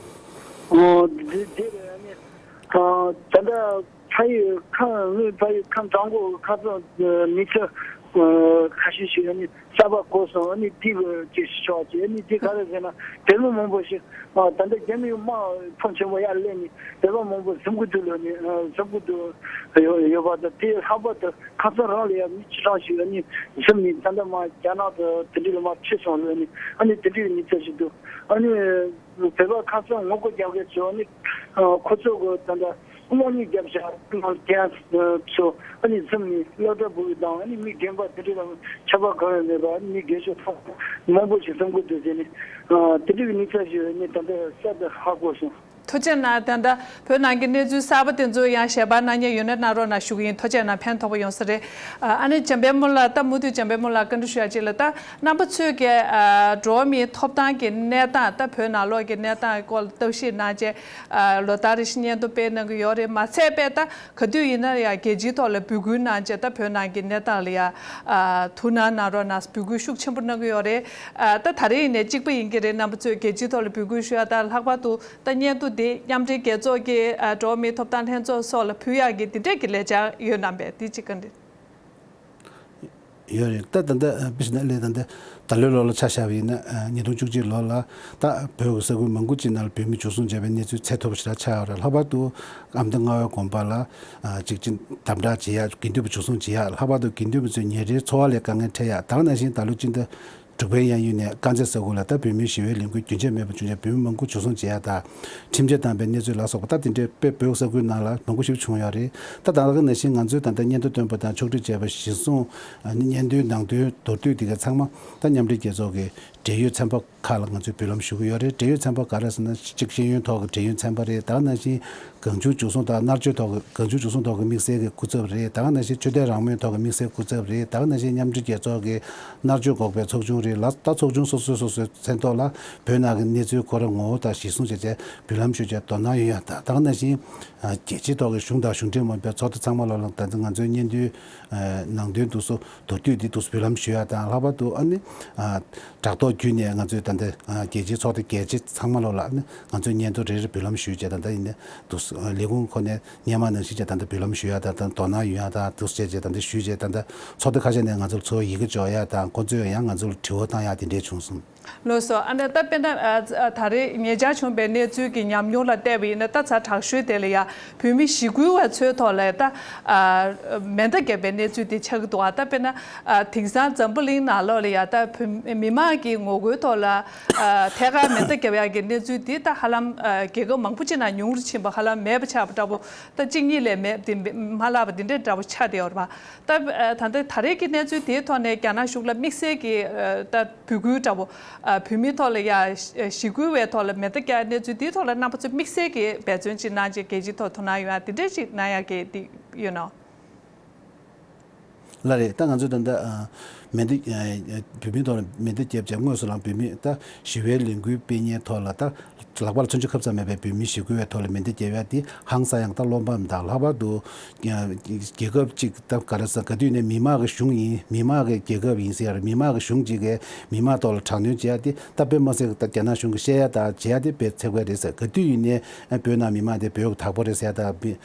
ཨོ། འདི་འདི་རེད། ཨ་ནི་ཨ་ད་ལྟ་ཕ་ཡུལ་ཁམས། ངའི་ཕ་ཡུལ་ཁམས་བྲག་འགོ་ཁ་སང་མི་ཚེ་ཁ་ཤས་ཤིག་ཨ་ནི་གསར་པ་གོ་སོང་། ཨ་ནི་འདི་གི་ཅིག་ཤོག་ཅིག། ཨ་ནི་འདི་ག་རེ་ཟེར་ན། བོད་མི་མང་པོ་ཞིག་ཨ་ད་ལྟ་རྒྱ་མི་དམག་ཕོན་ཆེན་པོ་ཡར་སླེབས་ནས་བོད་པ་མང་པོ་འཛོམས་ཀྱི་འདུག་ལབ་ནས་ཨ་འཛོམས་ཀྱི་འདུག་ཡོད་ཡོད་པ་དང་། དེ་ལྷག་པར་དུ་ཁམས་སང་རང་ལ་ཡང་མི་ཁྲི་ཕྲག་ཞིག་ཨ་ནི་འཛོམས་ནས་ད་ལྟ་མར་རྒྱ་ནག་ཏུ་དེ་འདྲ་ལ་མར་ཁྲིད་སོང་ལབ་ནས། ཨ་ནི་དེ་འདྲའི་མི་ཚེ་ཞིག་འདུག། ཨ་ནི་བོད་པ་ཁམས་སང་ངོ་རྒོལ་རྒྱག་མཁན་ཚོ་ནི་ཁོ་ཚོ་གི་ད་ལྟ་གློག་བརྙན་རྒྱབ་བཞག་ནང་རྒན་ཚོ་ཨ་ནི་འཛོམས་ནས་སློབ་གྲྭ་ཕྲུ་གུ་དང་ཨ་ནི་མི་རྒན་པ་དེ་འདྲ་ལ་ཁྱད་པར་གང་ཡང་མེད་པ། ཨ་ནི་མི་རྒན་ཤོས་ཚང་མ་མང་པོ་ཞིག་འཛོམས་ཀྱི་འདུག་ཟེར་ནས། ཨ་དེ་འདྲའི་མི་ཚེ་ཞིག་ནི་ད་ལྟ་གསར་དུ་ཧ་གོ་སོང་། ཐུགས་རྗེ་གནང་། ད་ལྟ་བོད་ནང་གི་གནས་ཚུལ་གསར་པ་དེ་ཚོ་ཡང་ཞལ་པར་གནང་མཁན་ཡོད་ན་གནང་རོགས་གནང་ཞུ་གི་ཡིན། ཐུགས་རྗེ་གནང་། ཕན་ཐོགས་པ་ཡོང་ས་རེད། ཨ་ནི་འཇམ་དཔལ་སྨོན་ལགས། ད་མུ་མཐུད་འཇམ་དཔལ་སྨོན་ལགས་བཀའ་འདྲི་ཞུ་ཡ་གཅིག་ལ། ད་རྣམ་པ་ཚོས་ཀྱི་ཨ་འགྲོ་བ་མིའི་ཐོབ་ཐང་གི་གནས་སྟངས། ད་བོད་ནང་ལོགས་ཀྱི་གནས་སྟངས་སྐོར་ལ་ལྟ་ཞིབ་གནང་བྱས། ཨ་ལོ་ལྟར་རེ་བཞིན་སྙན་ཐོ་སྤེལ་གནང་གི་ཡོད་རེད། མ་ཚད་པས་ད་ག་དུས་ཡིན་ན་ཡང་རྒྱལ་སྤྱིའི་ཐོག་ལ་འབོད་སྐུལ་གནང་བྱས། ད་བོད་ནང་གི་གནས་སྟངས་ལ་ཡང་ཨ་ཐུགས་སྣང་གནང་རོགས་གནང་འབོད་སྐུལ་ཤུགས་ཆེན་པོ་གནང་གི་ཡོད་རེད། ཨ་ད་ད་རེས་ཡིན་ནའི་གཅིག་པ་ཡིན་གྱི་རེད། རྣམ་པ་ཚོས་རྒྱལ་སྤྱིའི་ཐོག་ལ་འབོད་སྐུལ་ཞུ་ཡ་དང་། ལྷག་པར་དུ་ད་སྙན་ཐོ་འདི་མཉམ་འབྲེལ་རྒྱལ་ཚོགས་ཀྱི་ཨ་འགྲོ་བ་མིའི་ཐོབ་ཐང་ལྷན་ཚོགས་སོགས་ལ་ཕུལ་ཡག་གི་འདི་འདྲས་ཀྱི་ལས་འཆར་ཡོད་ན་མེད། འདི་གཅིག་བཀའ་འདྲི། ཡོད་རེད། ད་ད་ལྟ་དཔེ་བཞག་ན་ལས་ད་ལྟ་ད་ལོའི་ལོ་ལ་ཆ་བཞག་པ་ཡིན་ན། ཉིས་སྟོང་བཅུ་གཅིག་ལོ་ལ་ད་བོད་ཀྱི་ས་ཁུལ་མང་པོ་ཅིག་ནང་ལ་བོད་མི་འཇུ་བཟུང་བྱས་པའི་གནས་ཚུལ་ཚད་མཐོ་པོ་ཞེ་དྲག་ཆགས་ཡོད་རེད། ལྷག་པར་དུ་ཨ་མདོ་རྔ་བའི་དགོན་པ་ལ་ཅིག་ཅིག་དམ་དྲག་བྱེད་ཡ། དགེ་འདུན་པ་འཇུ་བཟུང་བྱེད་ཡ། ལྷག་པར་དུ་དགེ་འདུན་པ་ཚོའི་ཉིན་རེའི་འཚོ་བ་ལ་དཀའ་ངལ་འཕྲད་ཡ། ད་ག་ནང་བཞིན་ད་ལོ་སྤྱི་ཟླ་དྲུག་པའི་གཡས་གཡོན་ནས་དཀར་མཛེས་ས་ཁུལ་ལ་ད་བོད་མིའི་ཞི་བའི་ལས་འགུལ་རྒྱུན་ཆད་མེད་པར་བྱུང་བྱས། བོད་མི་མང་པོ་འཇུ་བཟུང་བྱེད་ཡ་དང་ཁྲིམས་ཆད་བཏང་པའི་གནས་ཚུལ་ལ་སོགས་པ། ད་དེ་འདྲའི་དཔེ་བོད་ས་ཁུལ་ནང་ལ་མང་པོ་ཞིག་བྱུང་ཡོད་རེད། ད་ད་ག་ནང་བཞིན་ང་ཚོས་ད་ལྟ་སྙན་ཐོ་བཏོན་པ་དང་ཕྱོགས་སྒྲིག་བྱས་པ་གཞིར་བཟུང་། ཨ་ནི་སྙན་ཐོའི་ནང་དོན་མདོར་བསྡུས་དེ་ག་ཚང་མ་ད་མཉམ་འབྲེལ་རྒྱལ་ཚོགས་ཀྱི་འབྲེལ་ཡོད་ཚན་པ་ཁག་ལ་ང་ཚོས་འབུལ་ལམ་ཞུ་གི་ཡོད་རེད། འབྲེལ་ཡོད་ཚན་པ་ག་རེ་ཟེར་ན། གཅིག་ཤེས་ཡོན་ཐོག་གི་འབྲེལ་ཡོད་ཚན་པ་རེད། ད་ག་ནང་བཞིན་གང་བྱུང་འཇུ་བཟུང་དང་མནར་གཅོད་ཐོག་གི་གང་བྱུང་འཇུ་བཟུང་ཐོག་གི་དམིགས་བསལ་གྱི་སྐུ་ཚབ་རེད། ད་ག་ནང་བཞིན་ཆོས་དད་རང་མོས་ཐོག་གི་དམིགས་བསལ་སྐུ་ཚབ་རེད། ད་ག་ནང་བཞིན་མཉམ་འབྲེལ་རྒྱལ་ཚོགས་ཀྱི་མནར་གཅོད་འགོག་པའི་ཚོགས་ཆུང་རེད་ལ། ད་ཚོགས་ཆུང་སོ་སོའི་སོ་སོའི་མཚན་ཐོག་ལ་བོད་ནང་གི་གནས་ཚུལ་ཁོ་རང་ངོ་བོ་དང་གཞིར་བཟུང་བྱས་བྱས་འབུལ་ལམ་ཞུས་བྱས་དོ་སྣང་ཡོང་ཡ་དང་། ད་ག་ནང་བཞིན་རྒྱལ་སྤྱིའི་ཐོག་གི་གཞུང་དང་གཞུང་འབྲེལ་མིན་པའི་ཚོགས་སྡེ་ཚང་མ་ལོག་ལ་ད་ང་ཚོའི་སྙན་ཐོའི་ནང་དོན་དེ་ཚོ་མདོར་བསྡུས་དེ་ཚོ་འབུལ་ལམ་ཞུ་ཡ་དང་། ལྷག་པར་དུ་ཨ་ནི་ཨ་དྲ་ཐོག་བརྒྱུད་ནས་ང་ཚོའི་ད་ལྟ་ཨ་རྒྱལ་སྤྱིའི་ཚོགས་སྡེ་རྒྱལ་སྤྱི་ཚང་མ་ལོག་ལ་ཨ་ནི་ང་ཚོའི་སྙན་ཐོ་རེ་རེ་འབུལ་ལམ་ཞུས་བྱས། ད་ལྟ་ཡིན་ནའི་འདུག་ལས་ཁུངས་ཁོ་ནས་སྔོན་མ་ནང་བཞིན་བྱས་ད་ལྟ་འབུལ་ལམ་ཞུ་ཡ་དང་། ད་དོ་སྣང་ཡོང་ཡ་དང་འདུག་བྱས་བྱས་ད་ལྟ་ཞུས་བྱས། ད་ལྟ་ཚོགས་སྡེ་ཁ་ཤས་ནས་ང་ཚོར་ཚུར་ཡི་གེ་འབྱོར་ཡ་དང་། ཁོ་ཚོས་ཡང་ང་ཚོར་དྲི་བ་བཏང་ཡ་དེ་འདྲས་བྱུང་སོང་། ལགས་སོ། ཨ་ནི་ད་དཔེར་ན་ཨ་ཨ་ད་རེས་ཉེ་ཆར་བྱུང་བའི་གནས་ཚུལ་གྱི་ཉམས་མྱོང་ལ་བལྟས་པ་ཡིན་ན། ད་ཚ་དྲག་ཤོས་དེ་ལ་ཡ་བོད་མི་ཞི་རྒོལ་བ་ཚོའི་ཐོག་ལ་ད་ཨ་མེ་མདའ་བརྒྱབ་པའི་གནས་ཚུལ་དེ་ཆགས་ཀྱི་འདུག་ཨ། ད་དཔེར་ན་ཨ་དེང་སང་འཛམ་བུ་གླིང་ནང་ལོགས་ལ་ཡ་ད་བོད་མི་མང་གི་ངོ་རྒོལ་ཐོག་ལ་ཨ་ཐད་ཀར་མེ་མདའ་བརྒྱབ་ཡག་གི་གནས་ཚུལ་དེ་ད་ཧ་ལམ་ཨ་རྒྱལ་ཁབ་མང་པོ་ཅིག་ནང་ཉུང་རུ་ཕྱིན་པ། ཧ་ལམ་མེད་པ་ཆགས་པ་འདྲ་པོ། ད་གཅིག་གཉིས་ལས་མེད་དེ་མ་ལྷག་པ་དེ་འདྲའི་འདྲ་པོ་ཆགས་བསྡད་ཡོད་རེད་པ། ད་ཨ་ད་ལྟ་ད་རེས་ཀྱི་གནས་ཚུལ་དེའི་ཐོག་ནས་རྒྱ་ནག་གཞུང་ལ་དམིགས་བསལ་གྱི་ཨ་ད་འབོད་སྐུལ་འདྲ་པོ། ཨ་བོད་མིའི་ཐོག་ལ་ཡ་ཞི་རྒོལ་བའི་ཐོག་ལ་མེ་མདའ་བརྒྱབ་གནས་ཚུལ་དེའི་ཐོག་ལ་རྣམ་པ་ཚོས་དམིགས་བསལ་གྱི་འབད་བརྩོན་ཅིག་གནང་བྱས་རྒྱལ་སྤྱིའི་ཐོག་དོ་སྣང་ཡོང་ཡ་དེ་འདྲས་ཅིག་གནང་ཡ་གི་དེ་ཡོད་ན། ལགས་རེད། ད་ང་ཚོས་ད་ལྟ་ཨ་མེ་མདའ་ཨ་བོད་མིའི་ཐོག་ལ་མེ་མདའ་བརྒྱབ་བྱས་དངོས་སུ་ལའང་བོད་མི་ད་ཞི་བའི་ལས་འགུལ་སྤེལ་མཁན་ཐོག་ལ་ད་ལག་པ་ལ་མཚོན་ཆ་ཁབ་ཙམ་མེད་པའི་བོད་མི་ཞི་རྒོལ་བའི་ཐོག་ལ་མེ་མདའ་བརྒྱབ་ཡ་དེ་ཧང་སང་ཡང་ད་བློ་ཕམ་དང་། ལྷག་པར་དུ་ཨ་རྒྱལ་ཁབ་ཅིག་ད་ག་རེ་ཟེར་ག་དུས་ནས་མི་དམངས་ཀྱི་གཞུང་ཡིན། མི་དམངས་ཀྱི་རྒྱལ་ཁབ་ཡིན་ཟེར་ཡ་རེད། མི་དམངས་ཀྱི་གཞུང་ཅིག་གིས་མི་དམངས་ཐོག་ལ་དྲག་གནོན་བྱེད་ཡ་དེ་ད་དཔེ་མ་སྲིད་ད་རྒྱ་ནག་གཞུང་གིས་བཤད་ཡ་ད་བྱེད་ཡ་དེ་དཔེ་ཚད་པ་རེད་ཟེར། ག་དུས་ཡིན་ནའི་བོད་ནང་མི་དམངས་དེ་བོད་ཀྱི་བདག་པོ་རེད་ཟེར་ཡ་ད་མི་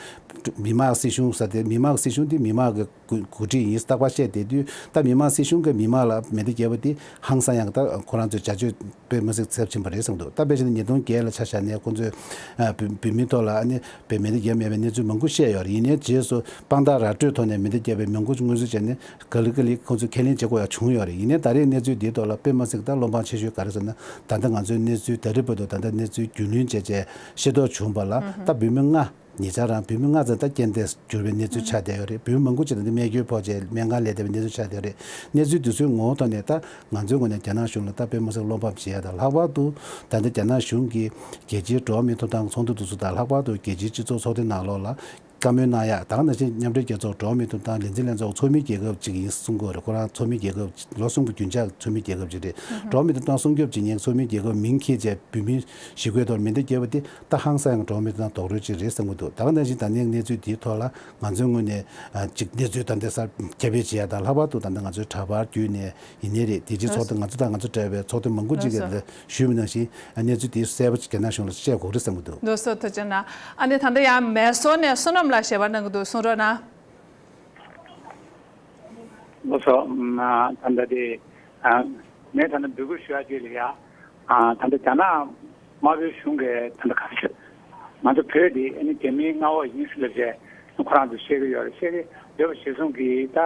མི་དམངས་སྲིད་གཞུང་ཟེར་དེ་མི་དམངས་སྲིད་གཞུང་དེ་མི་དམངས་ཀྱི་འགོ་འགོ་ཁྲིད་ཡིན་རྟག་པར་བཤད་བསྡད་དུས། ད་མི་དམངས་སྲིད་གཞུང་གིས་མི་དམངས་ལ་མེ་མདའ་བརྒྱབ་པ་དེ་ཧང་སང་ཡང་ད་ཁོ་རང་ཚོའི་བྱ་སྤྱོད་དཔེ་མ་སྲིད་ཚབས་ཆེན་པོ་རེད་བསམ་འདུག་ད་དཔེ་བྱས་ན་ཉིས་སྟོང་བརྒྱད་ལ་ཆ་བཞག་ནས་ཁོང་ཚོས་ཨ་བོད་བོད་མིའི་ཐོག་ལ་ཨ་ནི་བོད་མེ་མདའ་བརྒྱབ་མེད་པའི་གནས་ཚུལ་མང་པོ་བཤད་ཡོད་རེད། ཡིན་ནའི་རྗེས་སུ་དཔང་རྟགས་ར་སྤྲོད་ཐོག་ནས་མེ་མདའ་བརྒྱབ་པའི་མང་པོ་མངོན་གསལ་བྱས་ནས་ག་ལེ་ག་ལེ་ཁོང་ཚོས་ཁས་ལེན་བྱེད་དགོས་ཡ་བྱུང་ཡོད་རེད། ཡིན་ནའི་ད་རེས་གནས་ཚུལ་འདིའི་ཐོག་ལ་དཔེ་མ་སྲིད་ད་བློ་ཕམ་ཆེ་ཤོས་ག་རེ་ཟེར་ན། ད་ལྟ་ང་ཚོའི་གནས་ཚུལ་ད་རེས་བར་དུ་ད་ལྟ་གནས་ཚུལ་རྒྱུས་ལོན་བྱས་བྱས་ཤེས་རྟོགས་བྱུང་བ་ལ་ད་བོད་མི་ལྔ། ཉེ་ཆར་རང་བོད་མི་ལྔ་ཙམ་ད་རྐྱེན་འདས་གྱུར་བའི་གནས་ཚུལ་ཆགས་བསྡད་ཡོད་རེད། བོད་མི་མང་པོ་ཅིག་ད་ལྟ་རྨས་སྐྱོན་ཕོག་བྱས་སྨན་ཁང་ལ་བསྡད་པའི་གནས་ཚུལ་ཆགས་བསྡད་ཡོད་རེད། གནས་ཚུལ་འདི་ཚོའི་ངོ་བོ་ཐོག་ནས་ད་ང་ཚོའི་ངོས་ནས་རྒྱ་ནག་གཞུང་ལ་ད་དཔེ་མ་སྲིད་བློ་ཕམ་བྱེད་ཡ་དང་། ལྷག་པར་དུ་ད་ལྟ་རྒྱ་ནག་གཞུང་གིས་རྒྱལ་སྤྱིའི་འགྲོ་བ་མིའི་ཐོབ་ཐང་ཚོགས་འདུ་འདི་ཚོ་དང་། ལྷག་པར་དུ་རྒྱལ་སྤྱིའི་སྤྱི་ཚོགས་ཚོགས་སྡེ་ནང་ལོགས་ལ་བཀའ་མོལ་གནང་ཡ། ད་ག་ནང་བཞིན་མཉམ་འབྲེལ་རྒྱལ་ཚོགས་འགྲོ་བ་མིའི་ཐོབ་ཐང་ལས་འཛིན་ལྷན་ཚོགས་ཚོགས་མི་རྒྱལ་ཁབ་ཅིག་ཡིན་གསུང་གི་ཡོད་རེད། ཁོ་རང་ཚོགས་མི་རྒྱལ་ཁབ་ལོ་གསུམ་པོ་རྒྱུན་འཇགས་ཚོགས་མི་རྒྱལ་ཁབ་ཅིག་རེད། འགྲོ་བ་མིའི་ཐོབ་ཐང་སྲུང་སྐྱོབ་བྱེད་མཁན་ཚོགས་མི་རྒྱལ་ཁབ་མིང་འཁྱེར་བྱས་བོད་མི་ཞི་རྒོལ་ཐོག་མེ་མདའ་བརྒྱབ་པ་དེ་ད་ཧང་སང་ཡང་འགྲོ་བ་མིའི་ཐོབ་ཐང་རྡོག་རོལ་ཅིག་རེད་བསམ་གྱི་འདུག་ད་ག་ནང་བཞིན་ད་ནངས་གནས་ཚུལ་འདིའི་ཐོག་ལ་ང་ཚོའི་ངོས་ནས་ཨ་ཅིག་གནས་ཚུལ་ད་ལྟ་གསར་ཁྱབ་སྤེལ་བྱེད་ཡ་དང་། ལྷག་པར་དུ་ད་ལྟ་ང་ཚོའི་འདྲ་པར་བརྒྱུད་ནས་ཡིན་ནའི་རེད། དེ་རྗེས་ཚོགས་འདུ་ང་ཚོ་དང་ང་ཚོ་འདྲ་བའི་ཚོགས་འདུ་མང་པོ་ཅིག་གིས་ལགས་སོ། ཞུས་པ་ནང་བཞིན་གནས་ཚུལ་དེ་གསལ་པོ་ཅིག་རྒྱ་ནག་གཞུང་ལ་བཤད་དགོས་རེད་བསམ་གྱི་འདུག་ལགས་སོ། ཐུགས་རྗེ་གནང་། ཨ་ནི་ད་ལྟ་ཡང་མེ་སོར་ནས་བསོད་ནམས་ལགས་ཞལ་པར་གནང་གི་འདུག་གསུང་རོགས་གནང་། ལགས་སོ། ཨ་ད་ལྟ་དེ་ཨ་ངས་ད་ལྟ་འབོད་སྐུལ་ཞུ་ཡ་དེ་ལ་ཡ། ཨ་ད་ལྟ་རྒྱ་ནག་དམར་པོའི་གཞུང་གིས་ད་ལྟ་ག་རེ་ཟེར། ང་ཚོ་བོད་འདི་ཨ་ནི་རྒྱ་མིའི་མངའ་འོག་ཡིན་ཟེར་ལབ་བྱས་ཁོ་རང་ཚོས་བཤད་ཀྱི་ཡོད་རེད། བཤད་ཀྱི་ཡོད་པ་གཞིར་བཟུང་གིས་ད་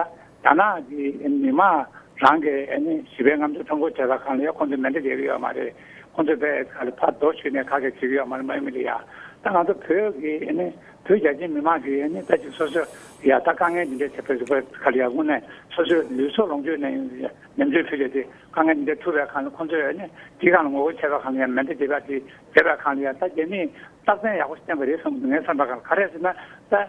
རྒྱ་ནག་གི་མི་མང་རང་གི་ཨ་ནི་ཞི་བའི་རྔམ་སྟོན་ཁྲོམ་སྐོར་བྱས་པའི་སྒང་ལ་ཡ་ཁོང་ཚོས་མེ་མདའ་རྒྱག་གི་ཡོད་མ་རེད། ཁོང་ཚོས་དཔེ་ག་ལ་ཕར་རྡོ་གཞུས་ནས་ག་གེ་བྱེད་ཀྱི་ཡོད་མ་རེད། མ་ཡིན་མིན་ལ་ཡ། ད་ང་ཚོ་བོད་ཀྱི་ཨ་ནི་བོད་རྒྱ་ཆེའི་མི་མང་གིས་ཨ་ནི་ད་ཅིག་སོ་སོ་ཡ་ད་དཀའ་ངལ་འདི་འདྲའི་བྱས་པའི་ག་ལ་ཡ་དངོས་གནས་སོ་སོའི་ལུས་སྲོག་ལོངས་སྤྱོད་ནས་ཉམས་ཆུང་ཕུལ་བྱས་ཏེ། དཀའ་ངལ་འདི་འདྲ་ཐུག་པའི་ཁར་ལ་ཁོང་ཚོས་ཨ་ནི་དེའི་སྒང་ལ་ངོ་རྒོལ་བྱས་པའི་ཁར་ལ་ཡང་མེ་མདའ་རྒྱབ་པ་དེ་བྱས་པའི་ཁར་ལ་ཡང་ད་རྒྱ་མིས་རྟགས་མཚན་ཡག་པོ་ཞིག་བསྟན་པ་རེད་བསམ་གྱི་འདུག་ངའི་བསམ་པའི་ཁར་ལ། ག་རེ་ཟེར་ན་ད་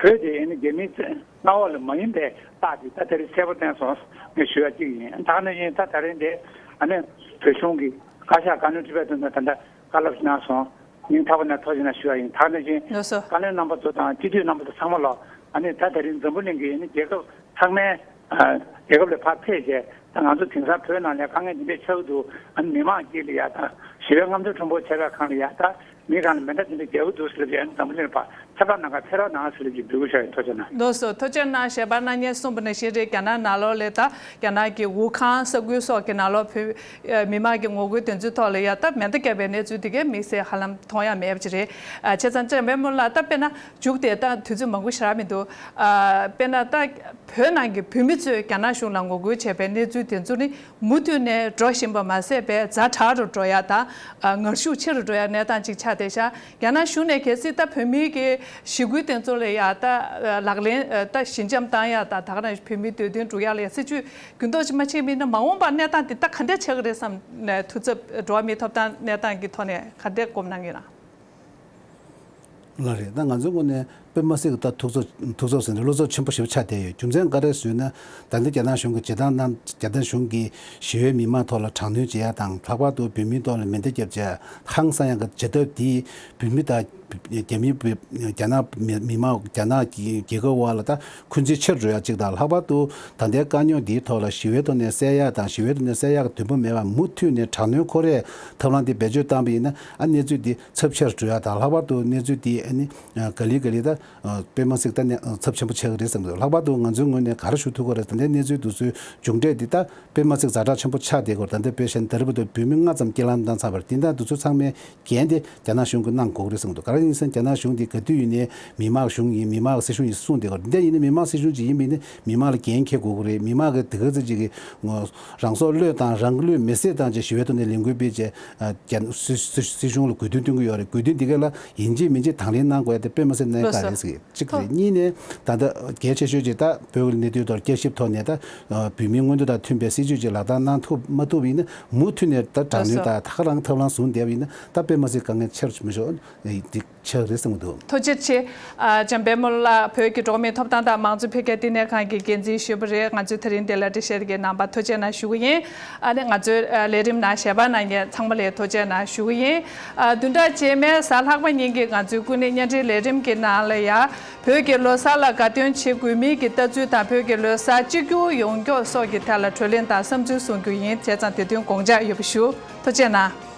བོད་དེ་ཨ་ནི་རྒྱ་མིའི་མངའ་འོག་ལ་མ་ཡིན་པའི་རྟགས་དེ་ད་དེ་རིང་གསལ་པོ་བསྟན་སོང་། ངས་ཞུ་ཡ་གཅིག་ཡིན། ད་ནང་བཞིན་ད་ད་རིང་དེ་ཨ་ནི་བོད་གཞུང་གི་བཀའ་ཤག་བཀའ་བློན་ཁྲི་པས་དོན་དུ་ད་ལྟ་བཀའ་སློབ་ཞིག་གནང་སོང་། སྙིང་ཐག་པ་ནས་ཐུགས་རྗེ་གནང་ཞུ་ཡ་ཡིན། ད་ནང་བཞིན་ལགས་སོ། བཀའ་བློན་རྣམ་པ་ཚོ་དང་སྤྱི་འཐུས་རྣམ་པ་ཚོ་ཚང་མ་ལ་ཨ་ནི་ད་ད་རིང་འཛམ་བུ་གླིང་གི་ཨ་ནི་རྒྱལ་ཁབ་ཚང་མའི་ཨ་རྒྱལ་ཁབ་ལ་ཕར་ཕེབས་བྱས། ད་ང་ཚོ་དེང་སང་བོད་ནང་ལ་དཀའ་ངལ་འདི་འདྲ་ཆགས་ཀྱི་འདུག་ཨ་ནི་མི་མང་དཀྱིལ་ལ་ཡ་ད་ཞི་བའི་རྔམ་སྟོན་ཁྲོམ་སྐོར་བྱས་པའི་སྒང་ལ་ཡ་ད་མི་སྒང་ལ་མེ་མདའ་འདི་འདྲ་རྒྱག་གི་འདུག་ཟེར་ལབ་ཀྱི་ཨ་ནི་འཛམ་བུ་གླིང་ལ་ཕར་ཁྱབ་བསྒྲགས་གནང་ག་ཕེབས་རོགས་གནང་ཟེར་ལབ་ཀྱི་འབོད་སྐུལ་ཞུ་ཡ་ཡིན། ཐུགས་རྗེ་གནང་། ལགས་སོ། ཐུགས་རྗེ་གནང་། ཞལ་པར་གནང་མཁན་གསུངས་པ་ནང་བཞིན་རེད། རྒྱ་ནག་ནང་ལོགས་ལ་ད་རྒྱ་ནག་གི་ཝུ་ཁང་ས་ཁུལ་སོགས་ཀྱི་ནང་ལོགས་བོད་མི་མང་གི་ངོ་རྒོལ་དེ་ཚོའི་ཐོག་ལ་ཡ་ད་མེ་མདའ་བརྒྱབ་པའི་གནས་ཚུལ་དེ་གའི་དམིགས་བསལ་ཧ་ལམ་མཐོང་ཡ་མེད་པ་ཅིག་རེད། ཨ་བྱས་ཙང་བཅས་པའི་མོལ་ལ་ད་དཔེར་ན་མཇུག་དེ་ད་དུས་ཚོད་མང་པོ་ཞེ་དྲག་མི་འདུག་ཨ་དཔེར་ན་ད་བོད་ནང་གི་བོད་མི་ཚོས་རྒྱ་ནག་གཞུང་ལ་ངོ་རྒོལ་བྱས་པའི་གནས་ཚུལ་དེ་ཚོ་ནི་མུ་མཐུད་ནས་འགྲོ་བཞིན་པ་མ་ཟད་པའི་ཛ་དྲག་རུ་འགྲོ་ཡ་དང་། ཨ་ངར་ཤུགས་ཆེ་རུ་འགྲོ་ཡ་གནས་སྟངས་ཅིག་ཆགས་བསྡད་ཤག་རྒྱ་ནག་གཞུང་ནས་གལ་སྲིད་ད་བོད་མིའི་གི་ཞི་རྒོལ་དེ་ཚོ་ལ་ཡ་ད་ལག་ལེན་ད་ཞི་འཇམ་བཏང་ཡ་དང་། ད་ག་ནང་བཞིན་བོད་མིའི་འདོད་དོན་སྒྲུབ་ཡ་ལ་ཡ་སྲིད་ཇུས་འགྱུར་ལྡོག་ཅིག་མ་ཕྱིན་པ་ཡིན་ན་མ་འོངས་པར་གནས་སྟངས་དེ་ད་ག་འདྲས་ཆགས་ཀྱི་རེད་བསམ་ནས། ཐུགས་འཚབ་འགྲོ་བ་མིའི་ཐོབ་ཐང་གནས་སྟངས་ཀྱི་ཐོག་ནས་ག་འདྲས་སྒོམ་གནང་གི་ཡིན་ན། ལགས་རེད། ད་ང་ཚོའི་ངོས་ནས་དཔེ་མ་སྲིད་ཀྱི་ད་ཐུགས་འཚབ་ཐུགས་འཚབ་ཟེར་ནས་བློ་འཚབ་ཆེན་པོ་ཞེ་པོ་ཆགས་བསྡད་ཡོད། རྒྱུ་མཚན་ག་རེ་ཟེར་ན། ད་ལྟ་རྒྱ་ནག་གཞུང་གིས་བྱེད་སྟངས་རྣམས། རྒྱ་ནག་གཞུང་གིས་ཞི་བའི་མི་མང་ཐོག་ལ་དྲག་གནོན་བྱེད་ཡ་དང་། ལྷག་པར་དུ་བོད་མིའི་ཐོག་ལ་མེ་མདའ་བརྒྱབ་བྱས་ཧང་སང་ཡ་གི་བྱེད་ཐབས་འདིས་བོད་མི་དང་རྒྱ་མི། རྒྱ་ནག་མི་མི་མང་། རྒྱ་ནག་གི་རྒྱལ་ཁབ་དབར་ལ་ད་འཁོན་འཛིན་ཆེ་རུ་འགྲོ་ཡ་གཅིག་དང་། ལྷག་པར་དུ་ད་ལྟའི་དཀའ་རྙོག་འདིའི་ཐོག་ལ་ཞི་བའི་ཐོག་ནས་སེལ་ཡ་དང་། ཞི་བའི་ཐོག་ནས་སེལ་ཡ་གི་འདུན་པ་མེད་པར་མུ་མཐུད་ནས་དྲག་གནོན་ཁོ་རའི་ཐབས་ལམ་འདི་བེད་སྤྱོད་བཏང་པ་ཡིན་ན། ཨ་གནས་ཚུལ་འདི་ཚབས་ཆེ་རུ་འགྲོ་ཡ་དང་། ལྷག་པར་དུ་གནས་ཚུལ་འདི་ཨ་ནི་ག་ལེ་ག་ལེ་ད་དཔེ་མ་སྲིད་ད་ནས་ཚབས་ཆེན་པོ་ཆགས་ཀྱི་རེད་བསམ་གྱི་འདུག་ལྷག་པར་དུ་ང་ཚོའི་ངོས་ནས་ག་རེ་ཞུ་ཐུབ་ཀྱི་རེད། ད་ལྟའི་གནས་ཚུལ་འདི་ཚོའི་མཇུག་འབྲས་འདི་ད་དཔེ་མ་སྲིད་ཛ་དྲག་ཆེན་པོ་ཆགས་བསྡད་ཀྱི་ཡོད་རེད། ད་ལྟ་དཔེ་བཞག་ན་ད་རེས་བར་དུ་བོད་མི་ལྔ་ཙམ་རྐྱེན་ལམ་བཏང་ཚར་བ་རེད། དེ་འདྲ་འདི་ཚོ་ཚང་མའི་འགན་དེ་རྒྱ་ནག་གཞུང་གིས་གནང་དགོས་ཀྱི་རེད་བསམ་གྱི་འདུག་ག་རེ་ཡིན་ཟེར་ན་རྒྱ་ནག་གཞུང་འདི་ག་དུས་ཡིན་ནའི་མི་དམངས་གཞུང་ཡིན། མི་དམངས་སྲིད་གཞུང་ཡིན་གསུངས་བསྡད་ཀྱི་ཡོད་རེད། འདི་ཡིན་ནའི་མི་དམངས་སྲིད་གཞུང་ཅིག་ཡིན་པ་ཡིན་ན་མི་དམངས་ལ་འགན་འཁྱེར་དགོས་ཀྱི་རེད། མི་དམངས་ཀྱིས་དེ་ག་ཚོད་ཅིག་གིས་རང་སྲོག་བློས་བཏང་། རང་གི་བློས་མེ་བསྲེགས་བཏང་བྱས་ཞི་བའི་ཐོག་ནས་ལས་འགུལ་སྤེལ་བྱས་རྒྱ་སྲིད་སྲིད་སྲིད་གཞུང་ལ་དགོས་འདུན་བཏོན་གྱི་ཡོད་རེད། དགོས་འདུན་འདི་ག་ལ་ཡིན་གཅིག་མིན་གཅིག་དང་ལེན་གནང་དགོས་ཡ་དེ་དཔེ་མ་སྲིད་གནད་འགག་རེད་ཟེར་གྱི་གཅིག་རེད། གཉིས་ནས་ད་ལྟ་གལ་ཆེ་ཤོས་ཅིག་ད་བོད་ཀྱི་གནས་སྟངས་ཐོག་བསྐྱར་ཞིབ་ཐོག་ནས་ད་བོད་མིའི་མངོན་འདོད་དང་མཐུན་པའི་སྲིད་ཇུས་ཅིག་ལག་བསྟར་གནང་ཐུབ་མ་ཐུབ་ཡིན་ན་མུ་མཐུད་ནས་ད་དྲག་གནོན་དང་ད་ག་རང་ཐབས་ལམ་བཟུང་བསྡད་པ་ཡིན་ན་ད་དཔེ་མ་སྲིད་དཀའ་ངལ་ཆེ་རུ་མི་ཤོར་འདི། ཆགས་རེད་བསམ་གྱི་འདུག། ཐུགས་རྗེ་ཆེ། ཨ། འཇམ་དཔལ་མོ་ལགས། བོད་ཀྱི་འགྲོ་བ་མིའི་ཐོབ་ཐང་དང་མང་གཙོ་འཕེལ་རྒྱས་བསྟི་གནས་ཁང་གི་འགན་འཛིན་ཞུས་པ་རེད། ང་ཚོའི་དེ་རིང་འདི་ལ་འགྲེལ་བཤད་གནང་བར་ཐུགས་རྗེ་གནང་ཞུ་གི་ཡིན། ཨ་ནི་ང་ཚོའི་ཨ་ལས་རིམ་ནང་ཞལ་པར་གནང་མཁན་ཚང་མ་ལ་ཐུགས་རྗེ་གནང་ཞུ་གི་ཡིན། ཨ། བདུན་ཕྲག་རྗེས་མའི་གཟའ་ལྷག་པ་ཉིན་གྱི་ང་ཚོའི་སྐུ་ཉིད་བརྙན་འཕྲིན་ལས་རིམ་གྱི་ནང་ལ་ཡང་བོད་ཀྱི་ལོ་གསར་ལ་དགའ་སྟོན་བྱེད་དགོས་མིན་གྱི་ལྟ་ཚུལ་དང་བོད་ཀྱི་ལོ་གསར་གཅིག་གྱུར་ཡོང་ཕྱོགས་སོགས་ཀྱི་ཐད་ལ་གྲོས་གླེང་དང་བསམ་ཚུལ་གསུང་རྒྱུ་ཡིན། བྱས་ཙང་དེ་དོན་དགོངས་འཇགས་ཡོད་པ་ཞུ། ཐུགས་རྗེ་གནང་།